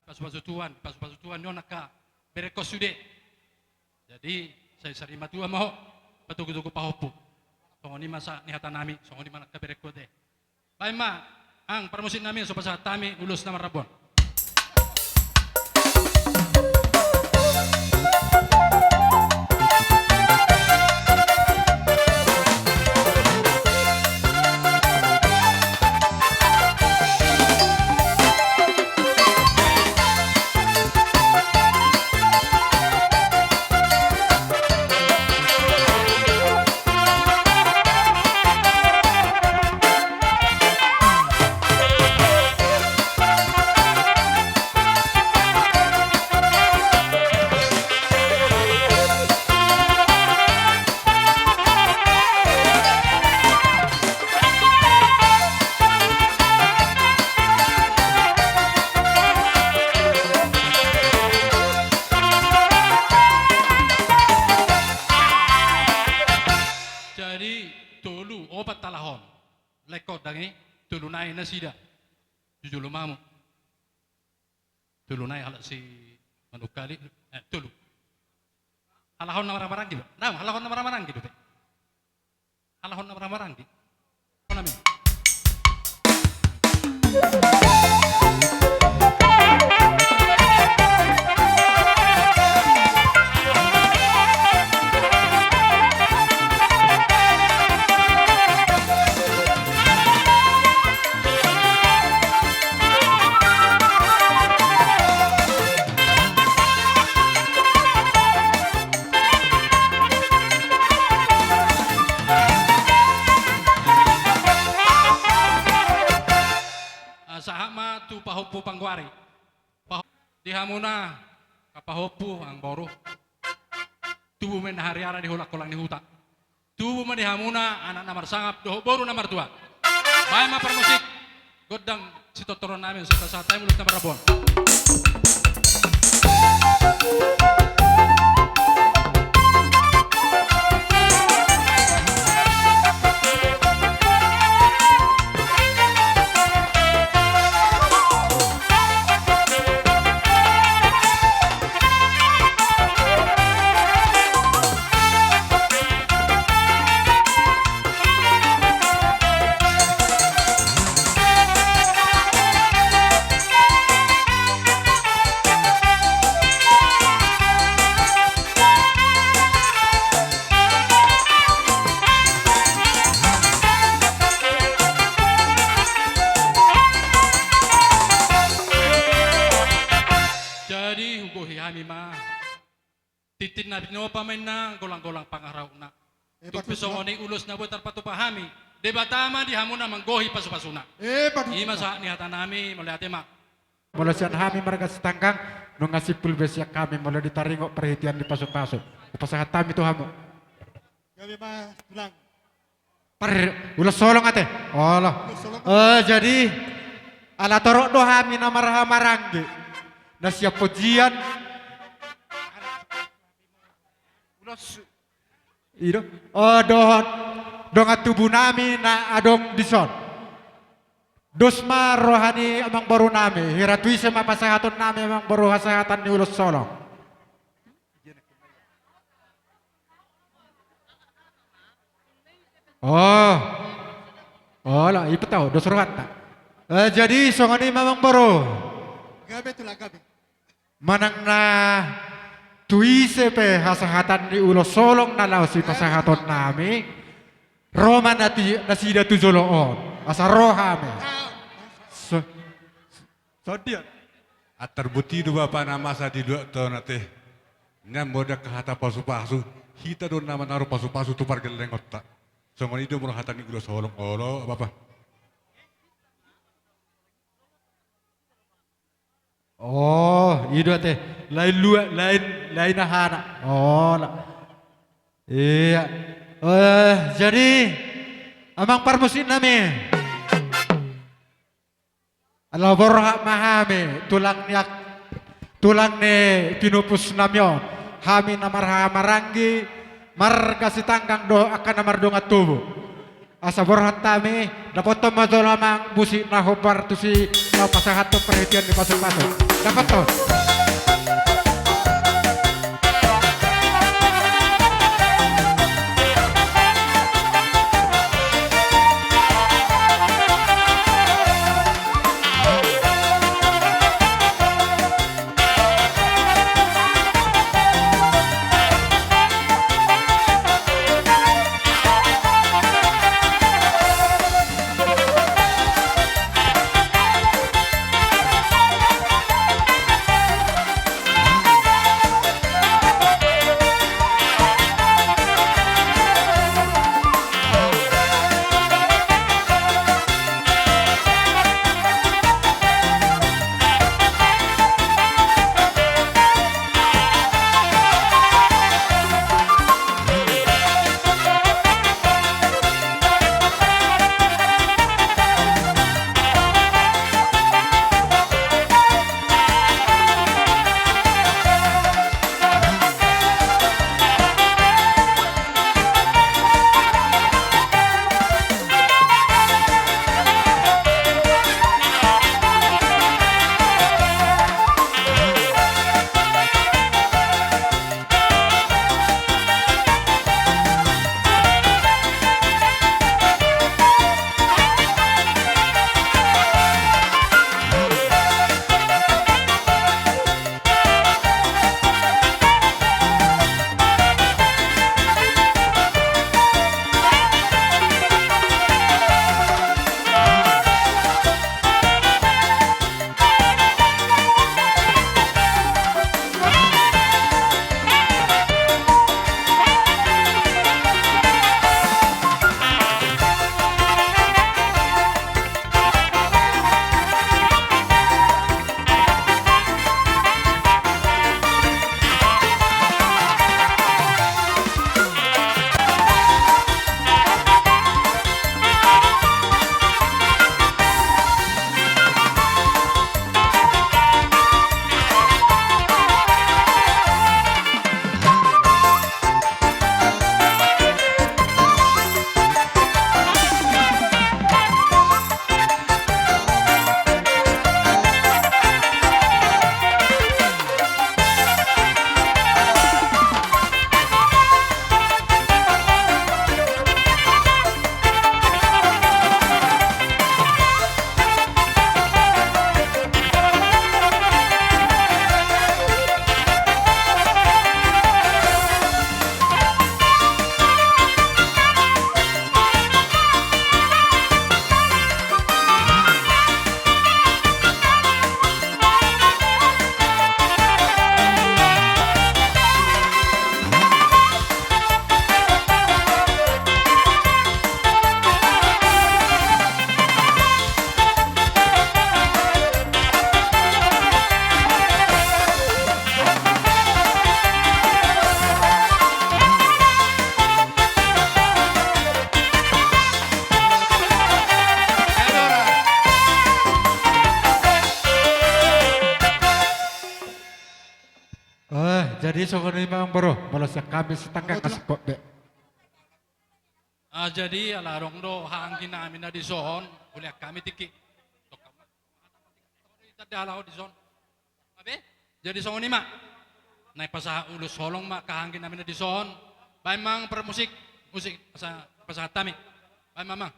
Pasu-pasu Tuhan, pasu-pasu Tuhan nion angka berengkon sude. Jadi sai sari matua ma ho, patogu-togu pahompu. Songon i ma sahat ni hata nami, songon i ma angka berengkon te. Baen ma, ang parmusik nami so pasahat hami ulos na marrambu on. Jadi tolu opat talahon. Lengkon dang i, tolu nai nasida. Jujolo mamu. Tolu nai halak si manungkali, eh, tolu. Halak on na marhahamaranggi do. Nah, halak on na marhahamaranggi do, be. Halak on na marhahamaranggi. Kona me. Ah, sahat ma tu pahompu panggoari. Paho-, di hamuna, angka pahompu, amangboru. Tubu ma inna hariara di holang-holang ni huta. Tubu ma di hamuna anak na marsangap dohot boru na martua. Baen ma parmusik, gondang sitortoron nami, so pasahat hami ulos na marrambu on. Jadi hugohi hami ma. Tintin na binopa ma inna, golang-golang pangarahutna. Eh, tung pe songon i ulos na boi tarpatupa hami, Debata ma di hamuna manggohi pasu-pasuna. Eh, ima sahat ni hata nami, mauliate ma. Molo sian hami marga Sitanggang, nunga simpul be sian hami molo ditaringot parhitean ni pasu-pasu. Hupasahat hami tu hamu. Gabe ma tulang. Par, ulos holong ate. Olo. Ulos holong. Eh, jadi ala torop do hami na marhahamaranggi. Na sian pojian. Ulos. I do. Eh, dohot dongan tubu nami na adong dison. Dos ma roha ni amangboru nami, hira tu ise ma pasahaton nami amangboru hasahatan ni ulos holong. Oh. Olo, ipatau, dos rohanta. Eh, jadi songon i ma amangboru. Gabe tulang, gabe. Manang na tu ise pe hasahatan ni ulos holong na laho sipasahaton nami, ro ma nati-, nasida tu jolo on. Asa ro hami. So-, songon dia. Antar boti do bapa na masa di luat tona te. Nian modang hata pasu-pasu. Hita do na manaru pasu-pasu tu pargellengonta. Songon i do molo hata ni ulos holong, olo, Bapa. Oh, i do ate. Lain lua, lain, lain ahana. Oh, la. Iya. Eh, jadi, amang parmusiknami. Ala borhat ma hami, tulang ni ak-, tulang ni pinupusnami on. Hami na marhahamaranggi, marga Sitanggang dohot angka na mardongan tubu. Asa borhat hami, dapothon ma jolo amang musik na hombar tusi, na pasahathon parhitean ni pasu-pasu. Dapothon. Eh, jadi songon i ma amang boru, molo sian hami Sitanggang. Betul. Asing be. Ah, jadi ala adong do haha anggi nami na dison, hulean hami tingki. Tanda ala ho dison. Abe? Jadi songon i ma. Naeng pasahat ulos holong ma haha anggi nami na dison. Baen ma amang parmusik, musik, asa pasahat hami. Baen ma amang.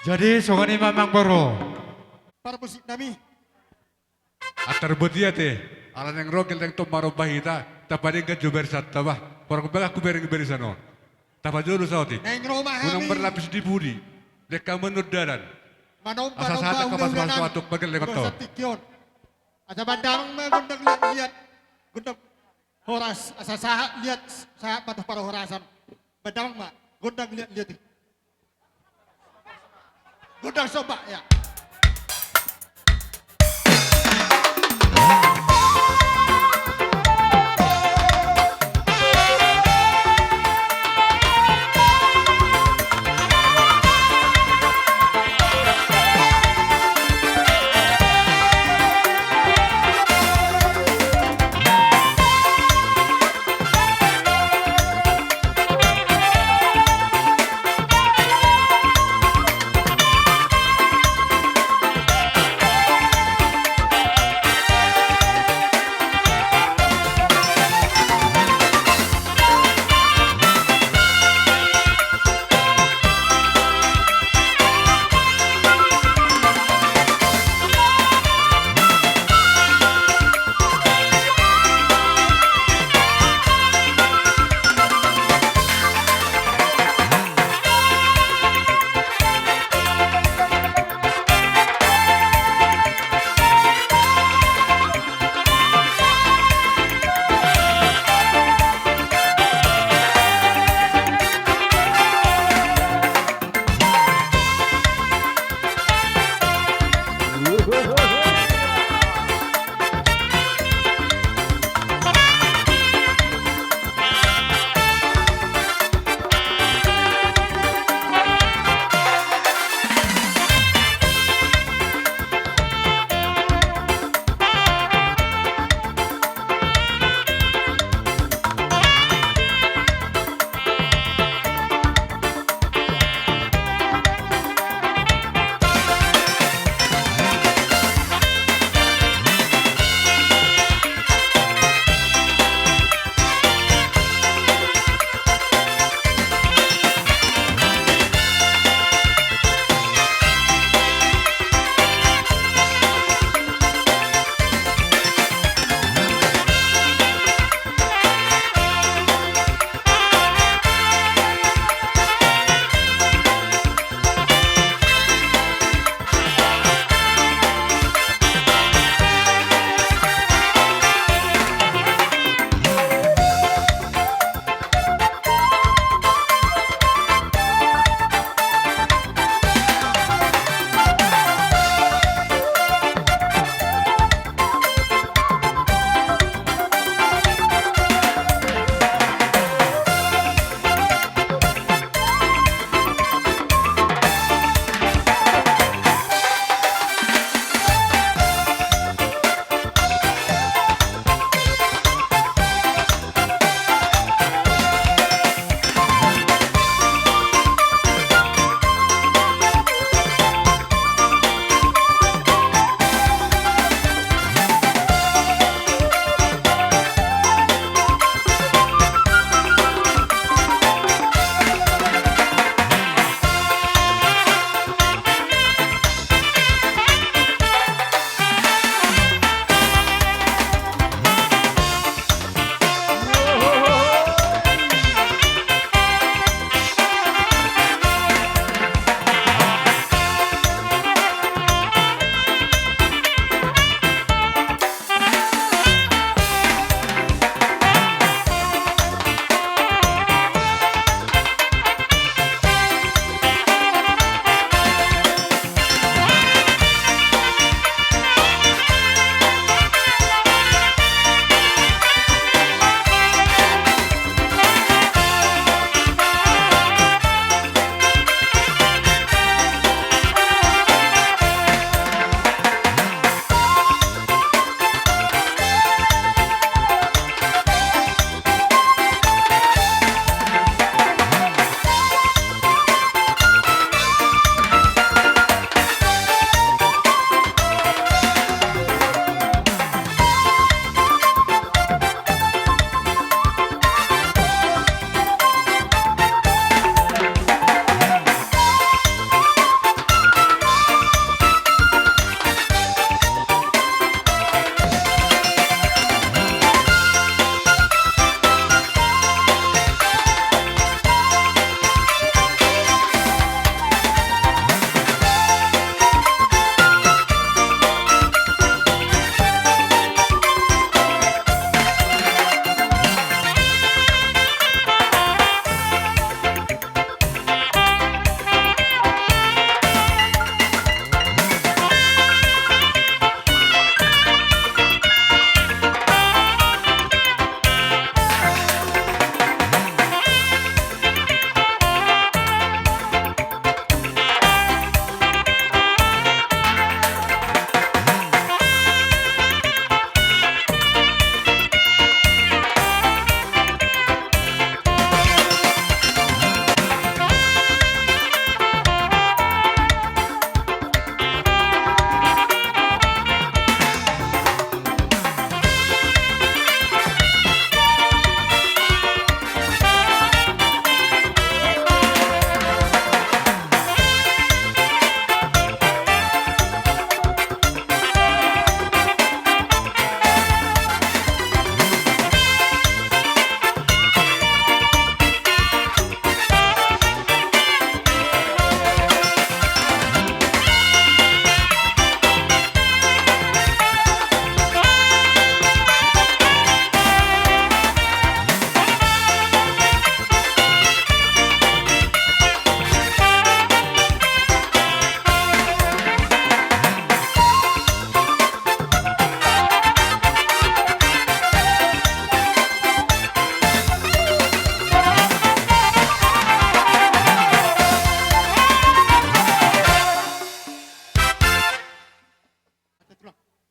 Jadi songon i ma amang boru. Parmusik nami. Antar botia te, ala naeng ro geleng tong maromba hita, tapadenggan jo barisan ta bah. Porong bagas ku bereng barisan on. Tapajolo saotik. Naeng ro ma hami. Unang marlapis di pudi. Lengka manondalan. Manomba. Asa sahat angka pasupasu atuk pagellengon tong. Asa bandamang ma gondang liat-liat. Gondang horas, asa sahat liat, sahat patuh parhorasan. Bandamang ma, gondang liat-liat i. Gondang somba, ya.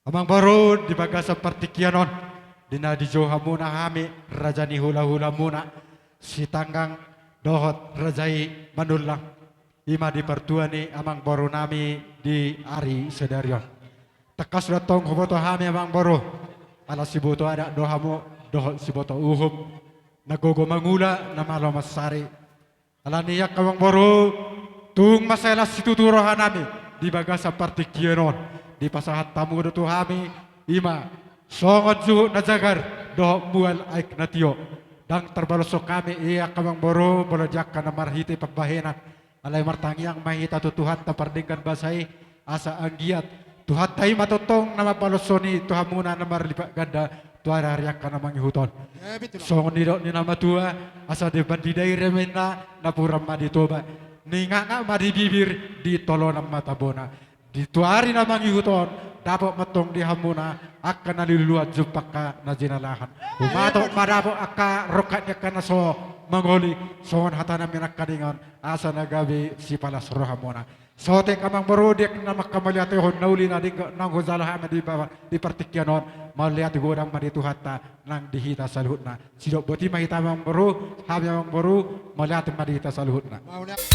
Amangboru, di bagasan partingkian on, di na dijou hamuna hami, raja ni hulahulamuna, Sitanggang dohot raja i Manullang, i ma di partua ni amangborunami di ari sadari on. Tangkas do antong huboto hami, amangboru, ala siboto adat do hamu dohot siboto uhum, na gogo mangula, na malo mansari. Alani i, angka amangboru, tung mansai las situtu rohanami di bagasan partingkian on. Dipasahat hamu do tu hami, i ma songon juhut na jagar dohot mual aek na tio. Ndang tarbaloshon hami i, angka amangboru, molo di angka na marhite pambahenan. Alai martangiang ma hita tu Tuhanta pardenggan basa i, asa anggiat Tuhanta i ma tongtong na mambaloshon i tu hamuna na marlipat ganda tu ari-ari angka na mangihut on. Ya, betul. Songon nidok ni na matua, asa dibaen di daira ma inna, napuran ma di toba, ningangak ma di bibir, di tolonan ma tabona. Di tu ari na mangihut on, dapot ma antong di hamuna angka na niluluan, jumpang angka na jinalahan. Humatok ma dapot angka rongkap ni angka na so mangoli, songon hatanami nangkaningan, asa na gabe sipalas rohamuna. Saotik, amangboru, di na manghamauliatehon na uli na denggan naung hujalo hami di ba-, di partingkian on, mauliate godang ma di Tuhanta nang di hita saluhutna. Sidok boti ma hita, amangboru, hami, amangboru, mauliate ma di hita saluhutna. Mauliate.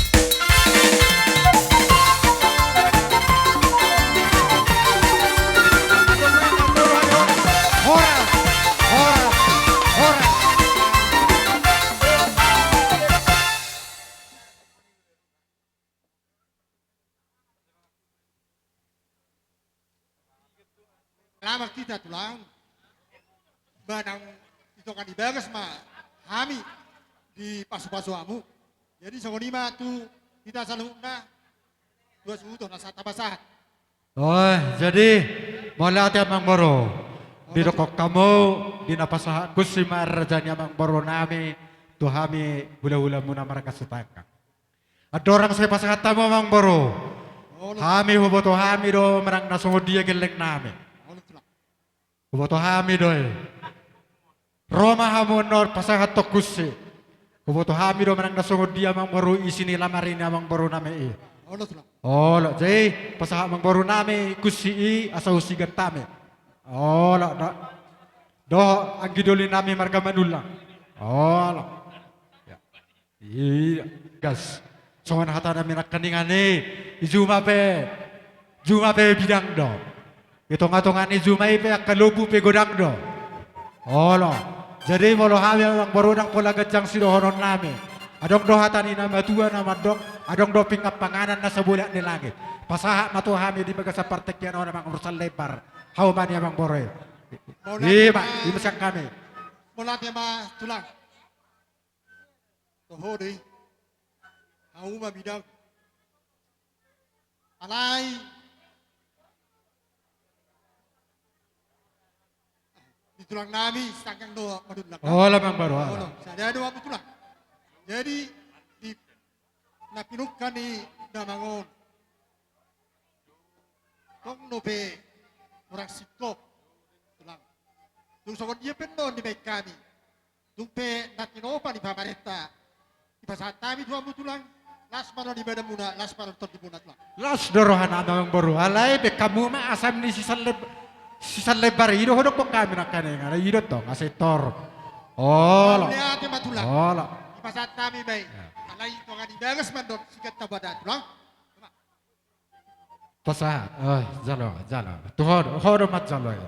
Horas, horas, horas. Selamat hita, Tulang. Manang di tonga ni bagas ma hami dipasupasu hamu. Jadi songon i ma tu hita saluhutna, tua suhuton asa tapasahat. Oh, jadi mauliate, amangboru. Didok hamu, di na pasahat kunsi ma raja ni amangborunami tu hami hulahulamuna marga Sitanggang. Andorang sai pasahat hamu, amangboru, hami huboto hami do manang na songon dia gellengnami. Huboto hami do i. Ro ma hamu annon pasahathon kunsi. Huboto hami do manang na songon dia, amangboru, isi ni lamari ni amangborunami i. Olo, jadi pasahat amangborunami kunsi i asa husigantan hami. Olo, do. Dohot anggi dolinami marga Manullang. Olo. Ya. Iya, gas. Songon hatanami nangkaningan i, i juma pe, juma pe bidang do. I tongatonga ni juma i pe angka lombu pe godang do. Olo. Jadi molo hami, amangboru, ndang pola ganjang sidohononnami. Adong do hata ni na matua na mandok, adong do pinggan panganan na sabolak ni langit. Pasahat ma tu hami di bagasan partingkian on, amang urusan lembar. Hauma ni amangboru i. Mauliate. I ma, ma, i ma sian hami. Mauliate ma, Tulang. Toho do i. Hauma bidang. Alai di tulangnami Sitanggang do Manullang. Olo, amangboru, olo. Olo, sada do hamu, Tulang. Jadi di na pinungka ni damang on, tong dope hurang singkop, Tulang. Tung songon dia pe annon dibaen hami. Tung pe na tinopa ni pamarenta, dipasahat hami tu hamu, Tulang. Las ma annon di badanmuna, las ma annon tondimuna, Tulang. Las do rohanami, amangboru. Alai baen hamu ma asam ni sisan lem-, sisan lembar i do, hudokhon hami nangkaningan i do antong, asa i tor. Olo. Mauliate ma, Tulang. Olo. Dipasahat hami ma i. Ya. Alai tonga ni bagas ma annon sigantan badan, Tulang. Pasahat, oh, jalo, jalo. Tu ho do, ho do manjalo i.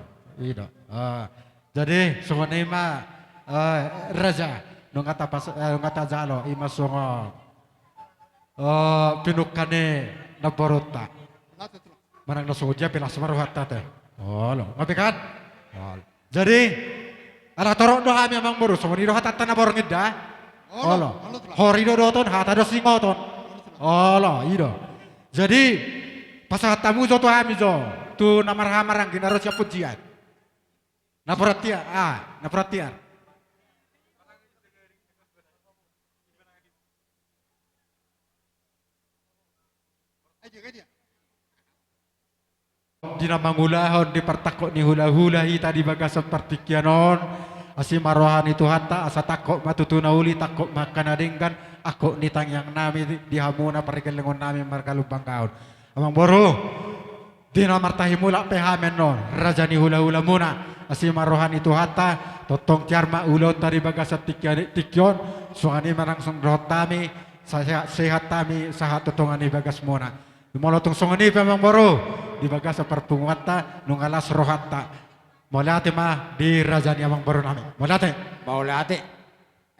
I do. Ah, jadi songon i ma, eh, raja, nunga tapas-, eh, nunga tajalo, i ma songon, eh, pinungka ni namborunta. Manang na songon dia pe las ma rohanta, te. Olo, nga pe kan? Olo. Jadi ala torop do hami, amangboru, songon i do hatanta na borngin da. Olo, olo, Tulang. Hori do dohoton, hata do singoton. Olo, Tulang. Olo, i do. Jadi pasahat hamu jo tu hami jo, tu na marhaha maranggi na ro sian punjian. Na porat tiar, ah, na porat tiar. Di na mangulahon di partangkok ni hulahula hita di bagasan partingkian on, asi ma roha ni Tuhanta asa tangkok ma tutu na uli, tangkok ma angka na denggan, angkok ni tangiangnami di hamuna pargellengonnami marga Lumbangaon. Amangboru, Di na martahi mulak pe hami annon, raja ni hulahulamuna, asi ma roha ni Tuhanta, tongtong tiar ma ulaonta di bagasan tingki, tingki on, songon i ma nang songon dohot hami, sa-, sehat hami sahat tu tonga ni bagasmuna. Molo tung songon i pe amang boru, di bagasan parpunguanta, nunga las rohanta. Mauliate ma di raja ni amang boru nami. Mauliate. Mauliate.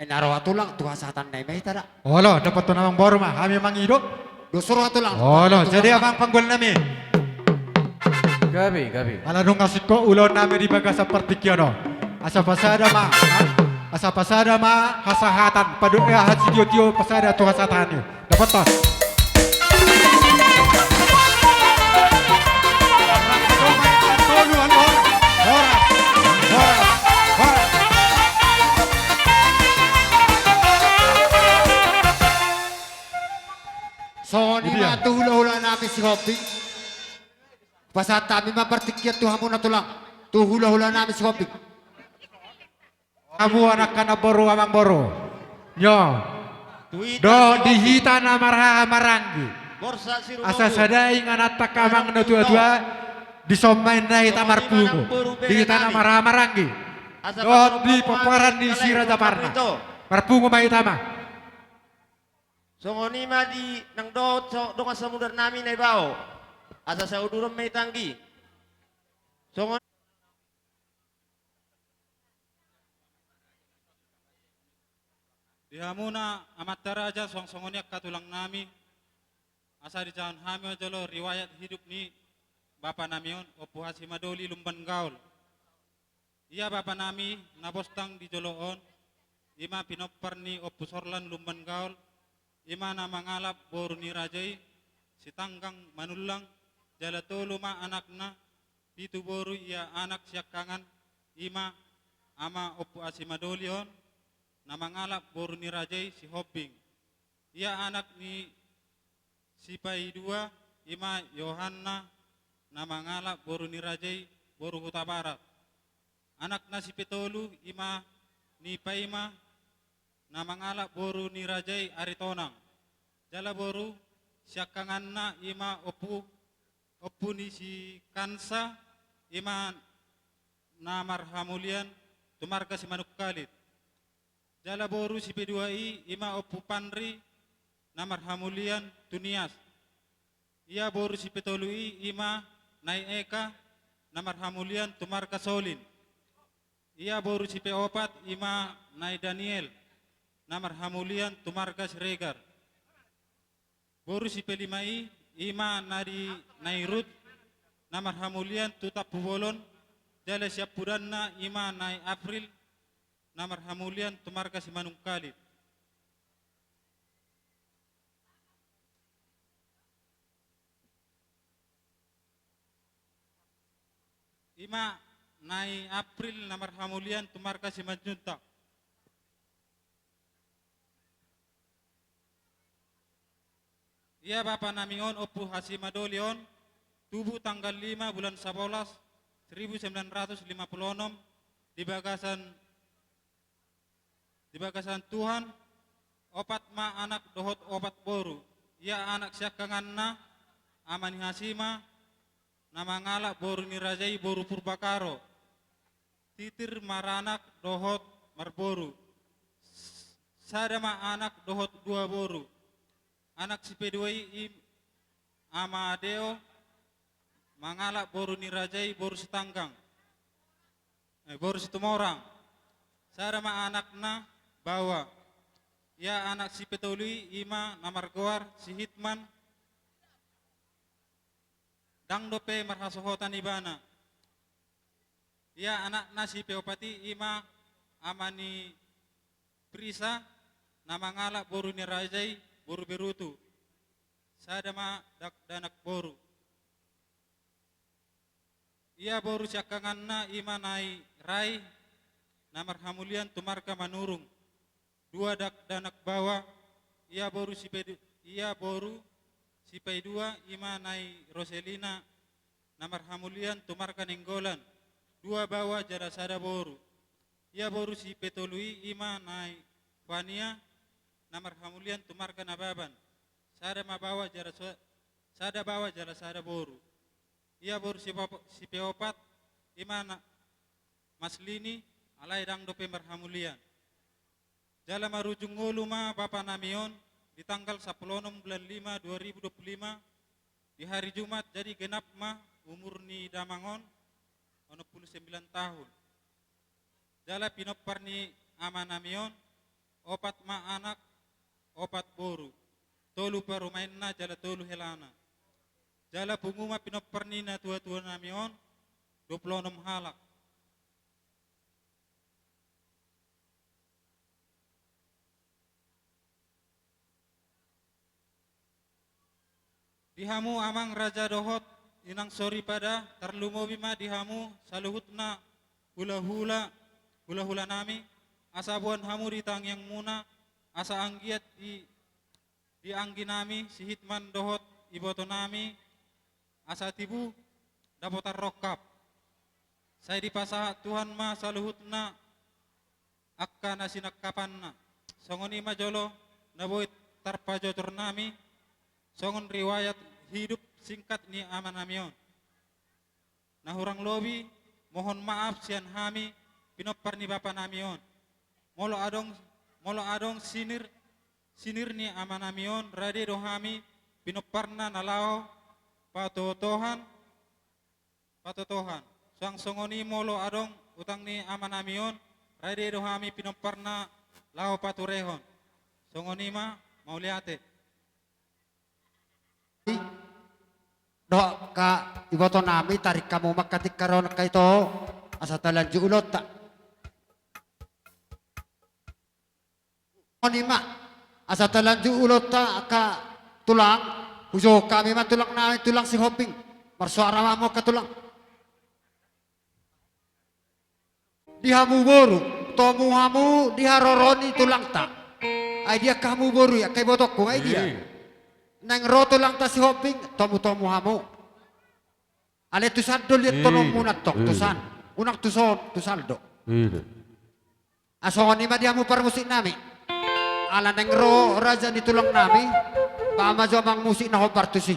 Eh, na ro tulang, tu hasahatan nami ma hita da. Olo, dapothon amang boru ma, hami mangido. Dos ro tulang. Olo, jadi amang panggual nami. Gabe, gabe. Ala nunga singkop ulaon nami di bagasan partingkian on. Asa pasada ma, asa pasada ma hasahatan, padu, eh, hasitiotio pasada tu hasahatan i. Dapothon. Songon i ma tu hulahula nami Sihombing. Pasahat hami ma partingkian tu hamuna tulang. Tu hulahula nami Sihombing. Hamu anak, anak boru, amang boru. Nyo. Dohot di hita na marhaha maranggi. Asa sada ingananta amang na tuatua, dison ma inna hita marpungu. Di hita na marhaha maranggi. Dohot di pomparan ni Si Raja Parna. Marpungu ma hita ma. Songon i ma di nang dohot so-, dongan samudar nami Naibao. Asa sauduran ma hita anggi. Songon Di hamuna amanta raja, suang songon i angka tulang nami, asa dijahahon hami ma jolo riwayat hidup ni bapa nami on, Ompu Hasimadoli Lumban Gaol. Ia bapa nami na bostang di jolo on, i ma pinompar ni Ompu Sorlan Lumban Gaol, i ma na mangalap boru ni raja i, Sitanggang Manullang, jala tolu ma anakna, pitu boru, ia anak siangkangan, i ma ama Ompu Hasimadoli on, na mangalap boru ni raja i, Sihombing. Ia anak ni sipaidua, i ma Yohanna, na mangalap boru ni raja i, boru Hutabarat. Anakna sipatolu, i ma ni paima, na mangalap boru ni raja i, Aritonang. Jala boru siangkanganna, i ma Ompu, Ompu ni si Kansa, i ma na marhamulian tu marga Simanungkalit. Jala boru sipedua i, i ma Ompu Panri, na marhamulian tu Nias. Ia boru sipetolu i, i ma Nai Eka, na marhamulian tu marga Solin. Ia boru sipeopat, i ma Nai Daniel, na marhamulian tu marga Siregar. Boru sipelima i, i ma Nai, Nai Rut, na marhamulian tu Tampubolon, jala siampudanna, i ma Nai April, na marhamulian tu marga Simanungkalit. I ma Nai April, na marhamulian tu marga Simanjuntak. Ia bapa nami on, Ompu Hasimadoli on, tubu tanggal lima bulan sabolas, seribu sembilan ratus lima puluh enam, di bagasan, di bagasan Tuhan, opat ma anak dohot opat boru. Ia anak siangkanganna, ama ni Hasima, na mangalap boru ni raja i, boru Purbakaro. Titir maranak dohot marboru. Sada ma anak dohot dua boru. Anak sipedua i, i ama Deo, mangalap boru ni raja i, boru Sitanggang. Eh, boru Situmorang. Sada ma anakna baoa. Ia anak sipetolu i, i ma na margoar si Hitman. Ndang dope marhasohotan ibana. Ia anakna sipeopat i, i ma ama ni Prisa, na mangalap boru ni raja i, boru Berutu. Sada ma dakdanak boru. Ia boru siangkanganna, i ma Nai Rai, na marhamulian tu marga Manurung. Dua dakdanak baoa, ia boru sipedu-, ia boru sipaidua, i ma Nai Roselina, na marhamulian tu marga Nainggolan. Dua baoa jala sada boru. Ia boru sipetolu i, i ma Nai Fania, na marhamulian tu marga Nababan. Sada ma baoa jala sa-, sada baoa jala sada boru. Ia boru sipeop-, sipeopat, i ma na-, Maslini, alai ndang dope marhamulian. Jala marujung ngolu ma bapa nami on di tanggal sampulu onom bulan lima dua ribu dua pulu lima, di hari Jumat, jadi genap ma umur ni damang on onom pulu sembilan tahun. Jala pinompar ni ama nami on, opat ma anak, opat boru, tolu parumaenna jala tolu helana. Jala pungu ma pinompar ni natua-tua nami on, dua pulu onom halak. Di hamu amang raja dohot inang soripada, tarlumobi ma di hamu saluhutna hula-hula, hula-hula nami, asa boan hamu di tangiangmuna, asa anggiat di, di anggi nami, si Hitman dohot iboto nami, asa tibu dapotan rongkap. Sai dipasahat Tuhan ma saluhutna angka na sinangkapanna. Songon i ma jolo na boi tarpajojor nami, songon riwayat hidup singkat ni ama nami on. Na hurang lobi, mohon maaf sian hami, pinompar ni bapa nami on. Molo adong, molo adong sinir, sinir ni ama nami on, rade do hami, pinomparna na laho patotohan, patotohan. Suang songon i molo adong utang ni ama nami on, rade do hami pinomparna laho paturehon. Songon i ma, mauliate. Dohot angka iboto nami, tarik hamu ma angka tingkar on angka ito, asa talanjut ulaonta. Songon i ma, asa talanjut ulaonta angka tulang, hujohon hami ma tulang nami, tulang Sihombing. Marsoara ma hamu angka tulang. Di hamu boru, tomu hamu di haroro ni tulangta. Ai di angka hamu boru i, angka ibotongku, ai dia. Iya. Naeng ro tulangta Sihombing, tomu-tomu hamu. Alai tusan do liat tononmuna tong, iya, tusan. Unang tuson, tusan do. Iya. Asa songon i ma di hamu parmusik nami. Ala naeng ro raja ni tulang nami, bahen ma jo amang musik na hombar tusi.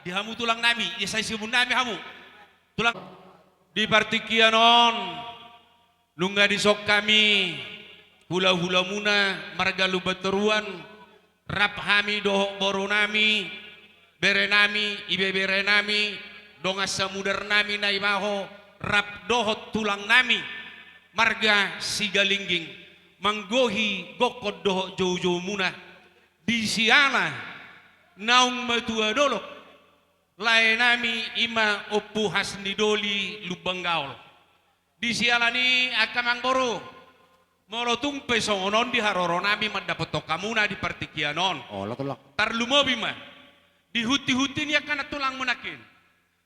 Di hamu tulang nami, ia sai simun nami hamu. Tulang. Di partingkian on, nunga dison hami, hula-hula muna, marga Lumbantoruan, rap hami dohot boru nami, bere nami, ibebere nami, dongan samudar nami na i ma ho, rap dohot tulang nami, marga Sigalingging, manggohi gokhon dohot jou-jou muna, di siala naung matua dolok, lae nami i ma Ompu Hasni Doli Lumban Gaol. Di siala ni i angka amang boru, molo tung pe songon on di haroro nami mandapothon hamuna di partingkian on. Olo, tulang. Tarlumobi ma, di hunti-hunti ni angka nantulang muna nangkin.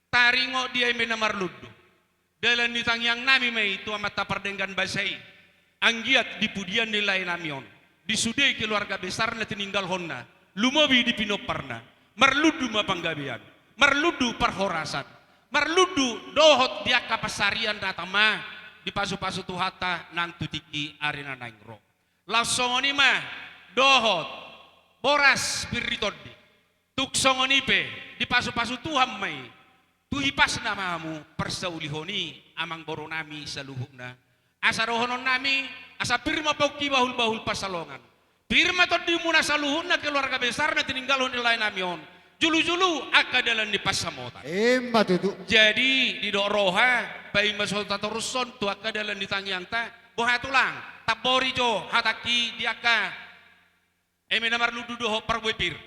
Taringot di eme na marlundu. Dalan ni tangiang nami ma i tu Amanta Pardenggan Basa i. Anggiat di pudian ni lae nami on, di sude keluarga besar na tininggalhonna, lumobi di pinomparna, marlundu ma panggabean, marlundu parhorasan, marlundu dohot di angka pansarian na tama, dipasu-pasu Tuhanta nang tu tingki ari na naeng ro. Laos songon i ma dohot boras pir ni tondi. Tung songon i pe, dipasu-pasu Tuhan ma i. Tu hipasna ma hamu parsaulihon i, amang boru nami saluhutna. Asa dohonon nami, asa pir ma pongki, bahul-bahul pansalongan. Pir ma tondimuna saluhutna, keluarga besar na tininggalhon ni lae nami on. Julu-julu angka dalan ni pansamotan. Ima tutu. Jadi, didok roha, paima so tatorushon tu angka dalan ni tangiangta, boha tulang, tambori jo hatangki di angka eme na marlundu dohot parbue pir.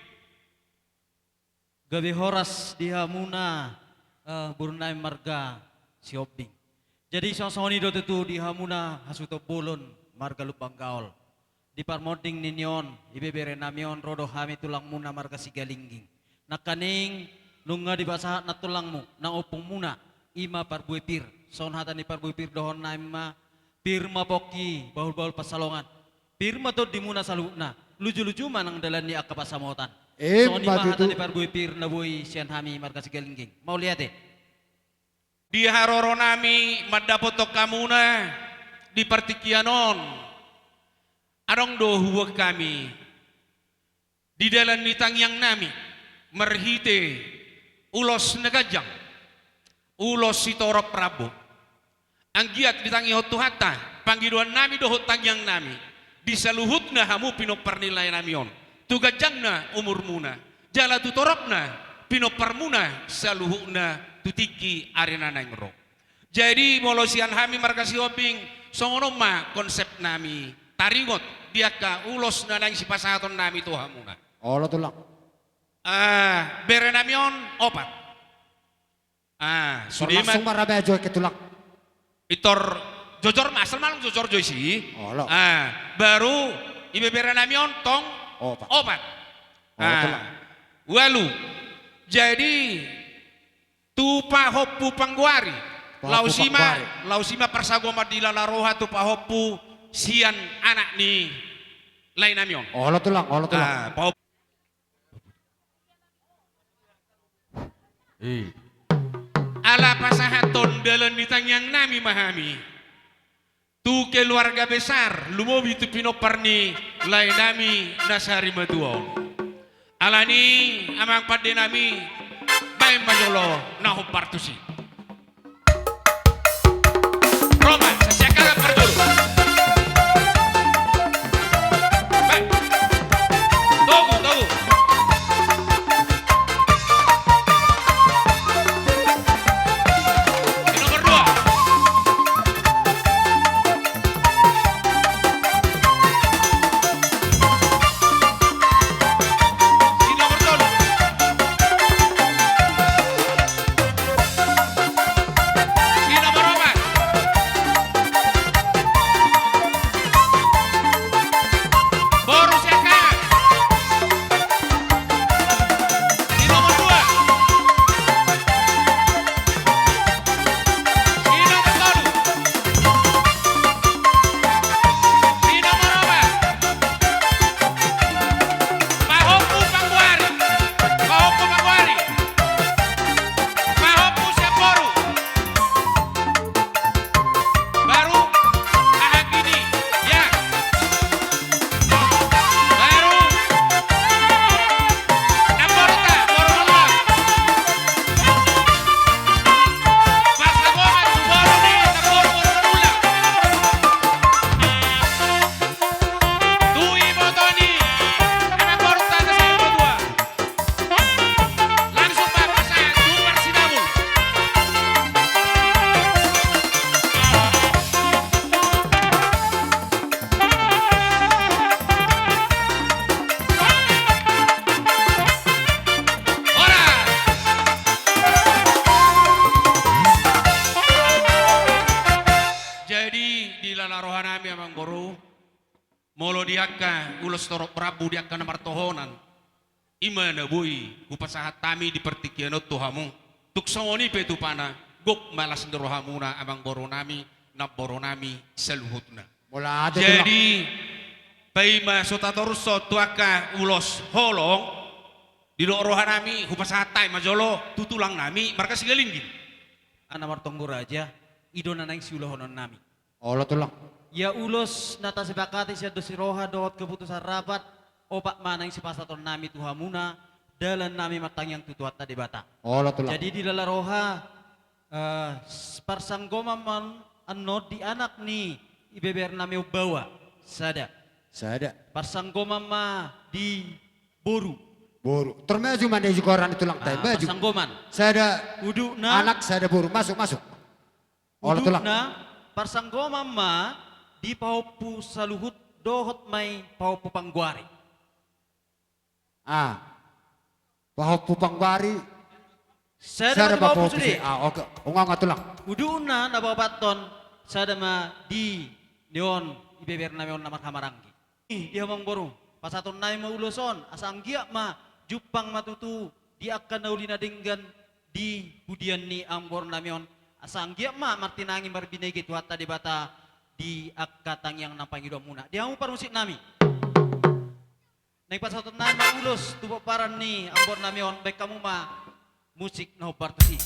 Gabe horas di hamuna, eh, boru nami marga Sihombing. Jadi songon-songon i do tutu di hamuna hasuhuton bolon marga Lumban Gaol. Di parmonding ni on, ibebere nami on, ro do hami tulangmuna marga Sigalingging. Nangkaning nunga dipasahat nantulangmu, nang ompungmuna, i ma parbue pir. Songon hata ni parbue pir dohonon nami ma, pir ma pongki, bahul-bahul pansalongan. Pir ma tondimuna saluhutna, luju-luju ma nang dalan ni angka pansamotan. Songon i ma hata ni parbue pir na boi sian hami marga Sigalingging. Mauliate. Di haroro nami mandapothon hamuna di partingkian on, adong do huboan hami di dalan ni tangiang nami marhite ulos na ganjang, ulos sitorop rambu. Anggiat ditangihon Tuhanta pangidoan nami dohot tangiang nami di saluhutna hamu pinompar ni lae nami on, tu ganjangna umurmuna jala tu toropna pinomparmuna saluhutna tu tingki ari na naeng ro. Jadi molo sian hami marga Sihombing, songon on ma konsep nami taringot di angka ulos na naeng sipasahaton nami tu hamuna. Olo tulang. Ah, bere nami on opat. Ah, sude ma. Langsung marame jo ke tulang. Pintor jojor ma, asal ma langsung jojor jo isi. Olo. Ah, baru ibebere nami on tong opat. Opat. Olo tulang. Ualu. Jadi tu pahompu panggoari. Pahompu panggoari. Laos i ma, laos i ma parsagoman di lala roha tu pahompu sian anak ni lae nami on. Olo tulang, olo tulang. Ah, pahompu. Ala pasahathon dalan ni tangiang nami ma hami tu keluarga besar, lumobi tu pinompar ni lae nami na sarimatua on. Alani amang pande nami, baen ma jolo na hombar tusi. Ro ma, sasiangkangan parjolo. Baen. Togu, togu. Di nomor dua. Si nomor tolu. Molo di angka ulos torop rambu di angka na martohonan, i ma na boi hupasahat hami di partingkian on tu hamu. Tung songon i pe tupana, gok ma las ni rohamuna amangboru nami, namboru nami saluhutna. Mauliate, Tulang. Jadi, paima so tatorushon tu angka ulos holong, didok roha nami, hupasahat hami ma jolo tu tulang nami, marga Sigalingging. Anak martonggo raja, i do na naeng siulahonon nami. Olo, Tulang. Ia ulos na tasepakati sian dos ni roha dohot keputusan rapat, opat ma naeng sipasahaton nami tu hamuna, dalan nami martangiang tu Tuhanta Debata. Olo, Tulang. Jadi dilala roha, eh, s-, parsanggoman ma annon di anak ni ibeber nami on baoa, sada. Sada. Parsanggoman ma di boru. Boru. Tormaju ma di sigoran, Tulang, tai. Ah, maju. Parsanggoman. Sada. Udukna. Anak, sada boru. Masuk, masuk. Olo, Tulang. Udukna, parsanggoman ma di pahompu saluhut dohot ma i pahompu panggoari. Ah. Pahompu panggoari. Sada ma tu pahompu sude. Ah, oke. Unga, unga, Tulang. Udukna na paopathon, sada ma di ni on ibeber nami on na marhahamaranggi. Ih, di hamu amangboru, pasahaton nami ma ulos on, asa anggiat ma jumpang ma tutu di angka na uli na denggan di pudian ni amangboru nami on, asa anggiat ma martinangi marbinege Tuhanta Debata di angka tangiang na pangidoanmuna. Di hamu parmusik nami. Naeng pasahaton nami ma ulos tu pomparan ni amangboru nami on, baen hamu ma musik na hombar tusi.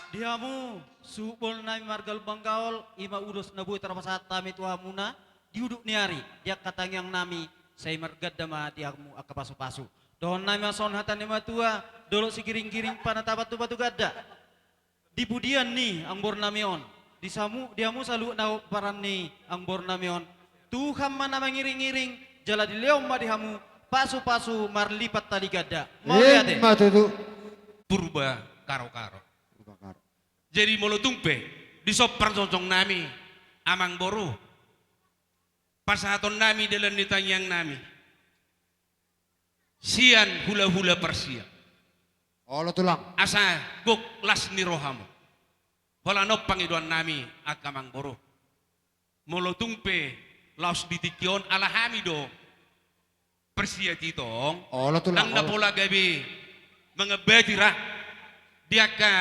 Di hamu suhut boru nami marga Lumban Gaol, i ma ulos na boi tarpasahat hami tu hamuna di udut ni ari, di angka tangiang nami, sai marganda ma di hamu angka pasupasu. Dohonon nami ma songon hata ni natuatua, dolok Sigiringgiring panatapan tu Batu Ganda. Di pudian ni amangboru nami on, di samu, di hamu saluhut na pomparan ni amangboru nami on, Tuhan ma na mangiringiring, jala dilehon ma di hamu pasupasu marlipat tali ganda. Mauliate. Ima tutu. Purba Karokaro. Purba Karo. Jadi molo tung pe dison parjongjong nami, amangboru, pasahaton nami dalan ni tangiang nami sian hulahula parsia. Olo, Tulang. Asa gok las ni rohamu. Holan on pangidoan nami, angka amangboru. Molo tung pe laos di tingki on ala hami do parsia tong. Olo, Tulang, ndang na olo. Pola gabe mangambati ra di angka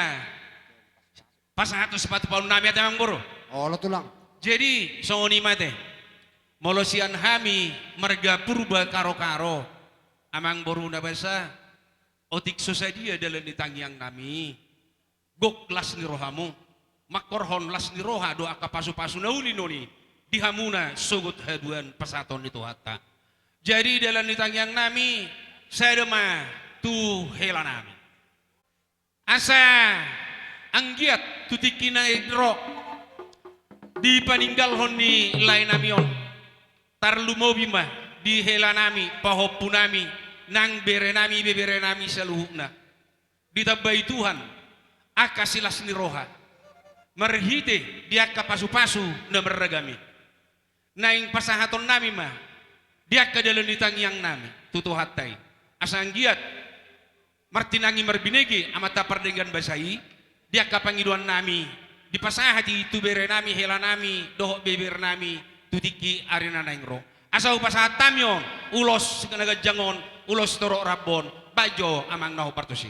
pasahathon sipatupaon nami, ate amangboru. Olo, Tulang. Jadi songon i ma ate. Molo sian hami marga Purba Karokaro, amangboru na basa, otik so sadia dalan ni tangiang nami, gok las ni rohamu, manghorhon las ni roha dohot angka pasupasu na uli na uli di hamuna sogot haduan pasahaton ni Tuhanta. Jadi dalan ni tangiang nami, sada ma tu hela nami. Asa anggiat tu tingki na naeng ro di paninggalhon ni lae nami on, tarlumobi ma di hela nami, pahompu nami, nang bere nami, ibebere nami saluhutna. Ditambai Tuhan angka silas ni roha marhite di angka pasupasu na marragam i. Naeng pasahaton nami ma di angka dalan ni tangiang nami tu Tuhanta i, asa anggiat martinangi marbinege Amanta Pardenggan Basa i, di angka pangidoan nami dipasahat i tu bere nami, hela nami dohot beber nami tu tingki ari na naeng ro. Asa hupasahat hami on ulos na ganjang on, ulos torop rambu on, baen jo amang na hombar tusi.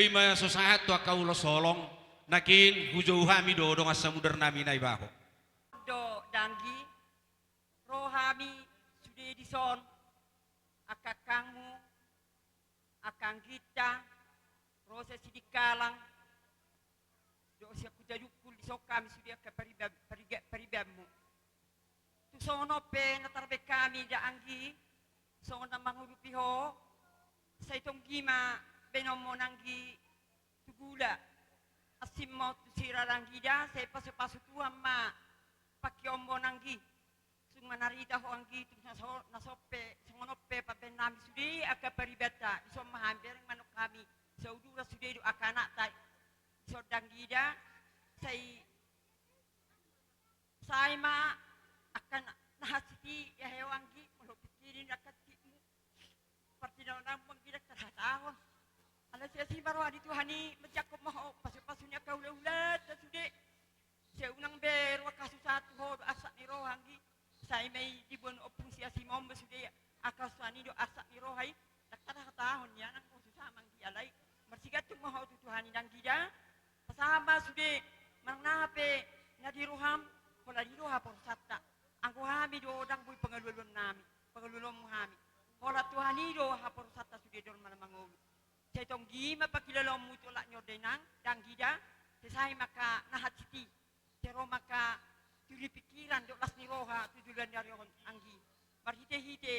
Ima so sahat tu angka ulos holong, nangkin hujou hami do dongan samudar nami Naibaho. Do danggi, ro hami sude dison, angka angkangmu, angka angginta, ro sian Sidikalang, dohot sian Hutajungkul, dison hami sude angka pariban, pariga-, paribanmu. Tu songon on pe na tarbaen hami da anggi, songon na mangurupi ho, sai tonggi ma baenonmu nanggi tu gula, ansimmu tu sira nanggi da, sai pasupasu Tuhan ma pangkeonmu nanggi. Tung manarida ho anggi, tung na so-, na son pe, songon on pe pambaen nami sude angka paribanta, dison ma hami bereng manuk hami, sauduran sude do angka anakta, dison danggi da, sai sai ma angka na, na hansit i, ia he ho anggi, molo pingkirin angka hansit i. Partinanam anggi, ndang tarhatahon. Alai siasi ma roha ni Tuhan i, manjangkon ma ho pasupasu ni angka hulahulanta sude. Sai unang be ro angka susahan tu ho dohot arsak ni roha anggi. Sai ma i diboan ompung siasi ma on ma sude angka susahan i dohot arsak ni roha i. Ndang tarhatahon ia nang ho susa ma anggi, alai marsigantung ma ho tu Tuhan i nanggi da. Pasahat ma sude manang na pe na di roham, holan i do haporusanta. Anggo hami do ndang boi pangalualuan nami, pangalualuanmu hami. Holan Tuhan i do haporusanta sude, dor ma na mangolu. Sai tonggi ma pangkilalaonmu tu halak ni on da inang, danggi da, sai sae ma angka na hansit i, sai ro ma angka tuli pingkiran dohot las ni roha tu joloan ni ari on anggi. Marhitehite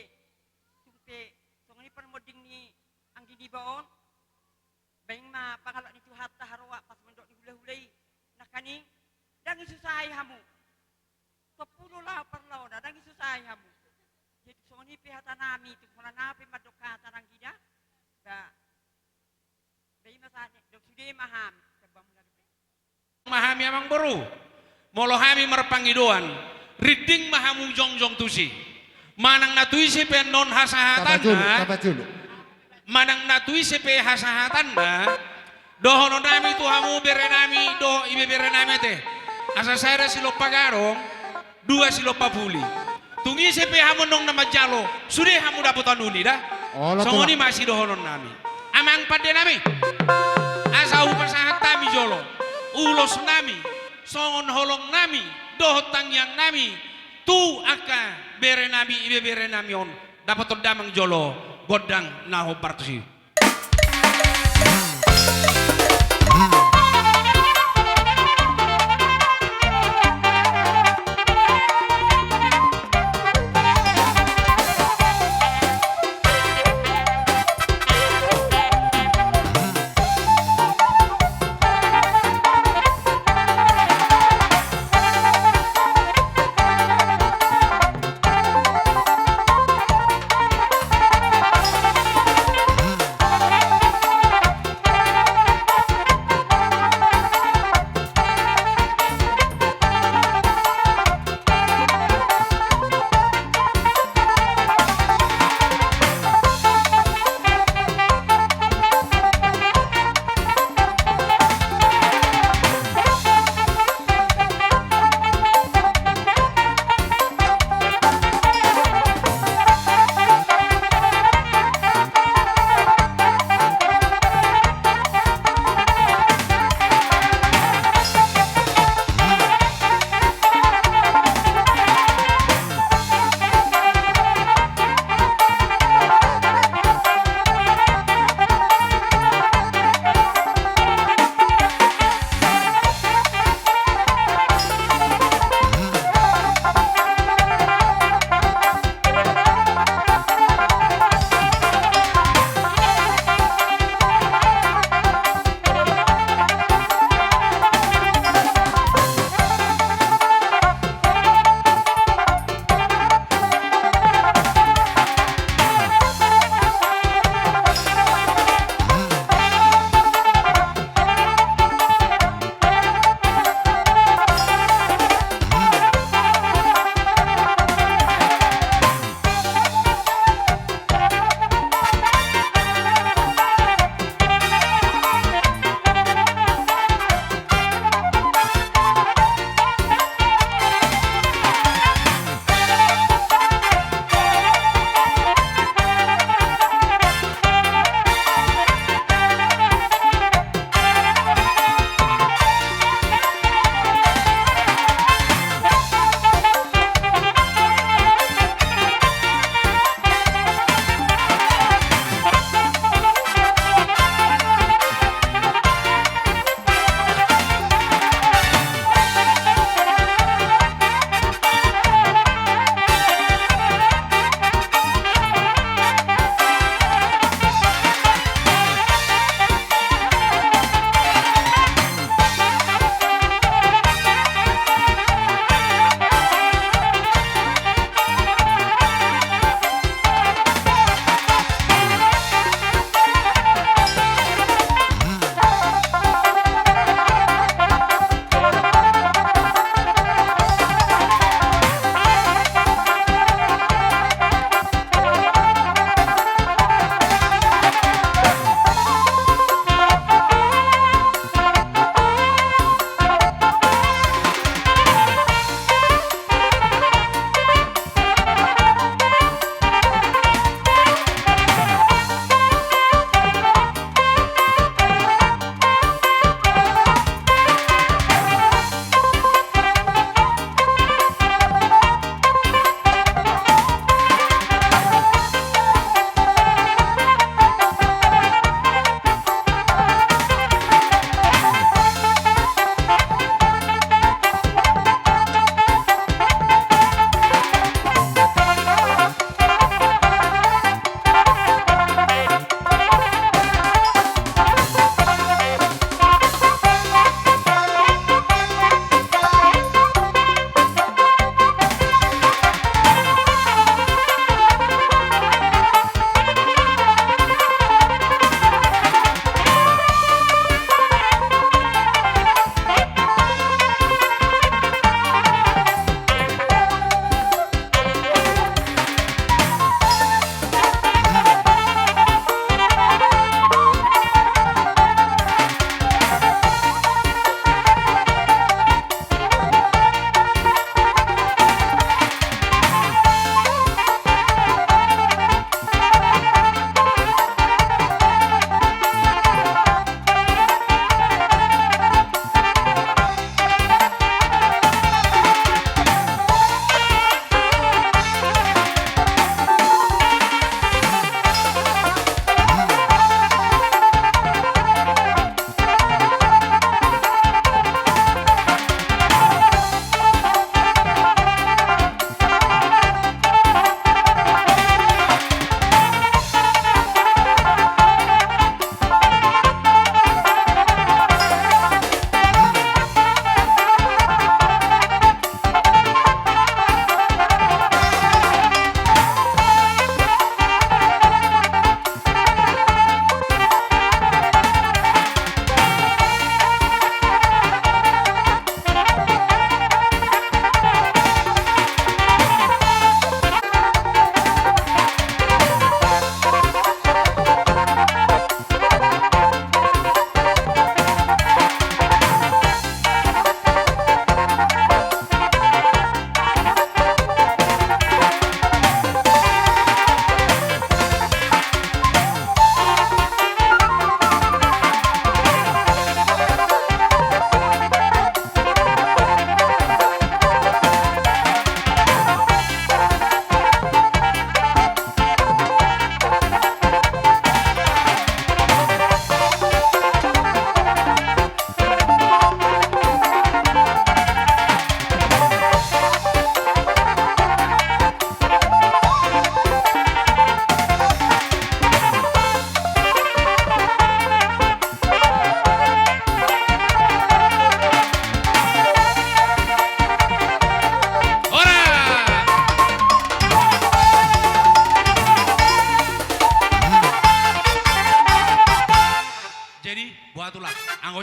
tung pe songon i parmonding ni anggi niba on, baen ma pangalap ni Tuhanta haroa pas mandok ni hulahula i, nangkaning ndang isusai hamu. Topulu laho parlahona, ndang isusai hamu. Jadi songon i pe hata nami, tung holan aha pe mandok hata nanggi da. Ba, ba i ma sahat ni, dok sude ma hami, tamba muna dope. Ma hami amang boru, molo hami marpangidoan, rinding ma hamu jongjong tusi. Manang na tu ise pe annon hasahatanna, tamba jolo, tamba jolo. Manang na tu ise pe hasahatanna, dohonon nami tu hamu bere nami dohot ibebere nami ate. Asa sada silompa garong, dua silompa puli. Tung ise pe hamu annon na manjalo, sude hamu dapotan uli da. Olo, songon i ma sidohonon nami. Amang pande nami. Asa hupasahat hami jolo ulos nami, songon holong nami, dohot tangiang nami, tu angka bere nami, ibebere nami on. Dapoton damang jolo gondang na hombar tusi.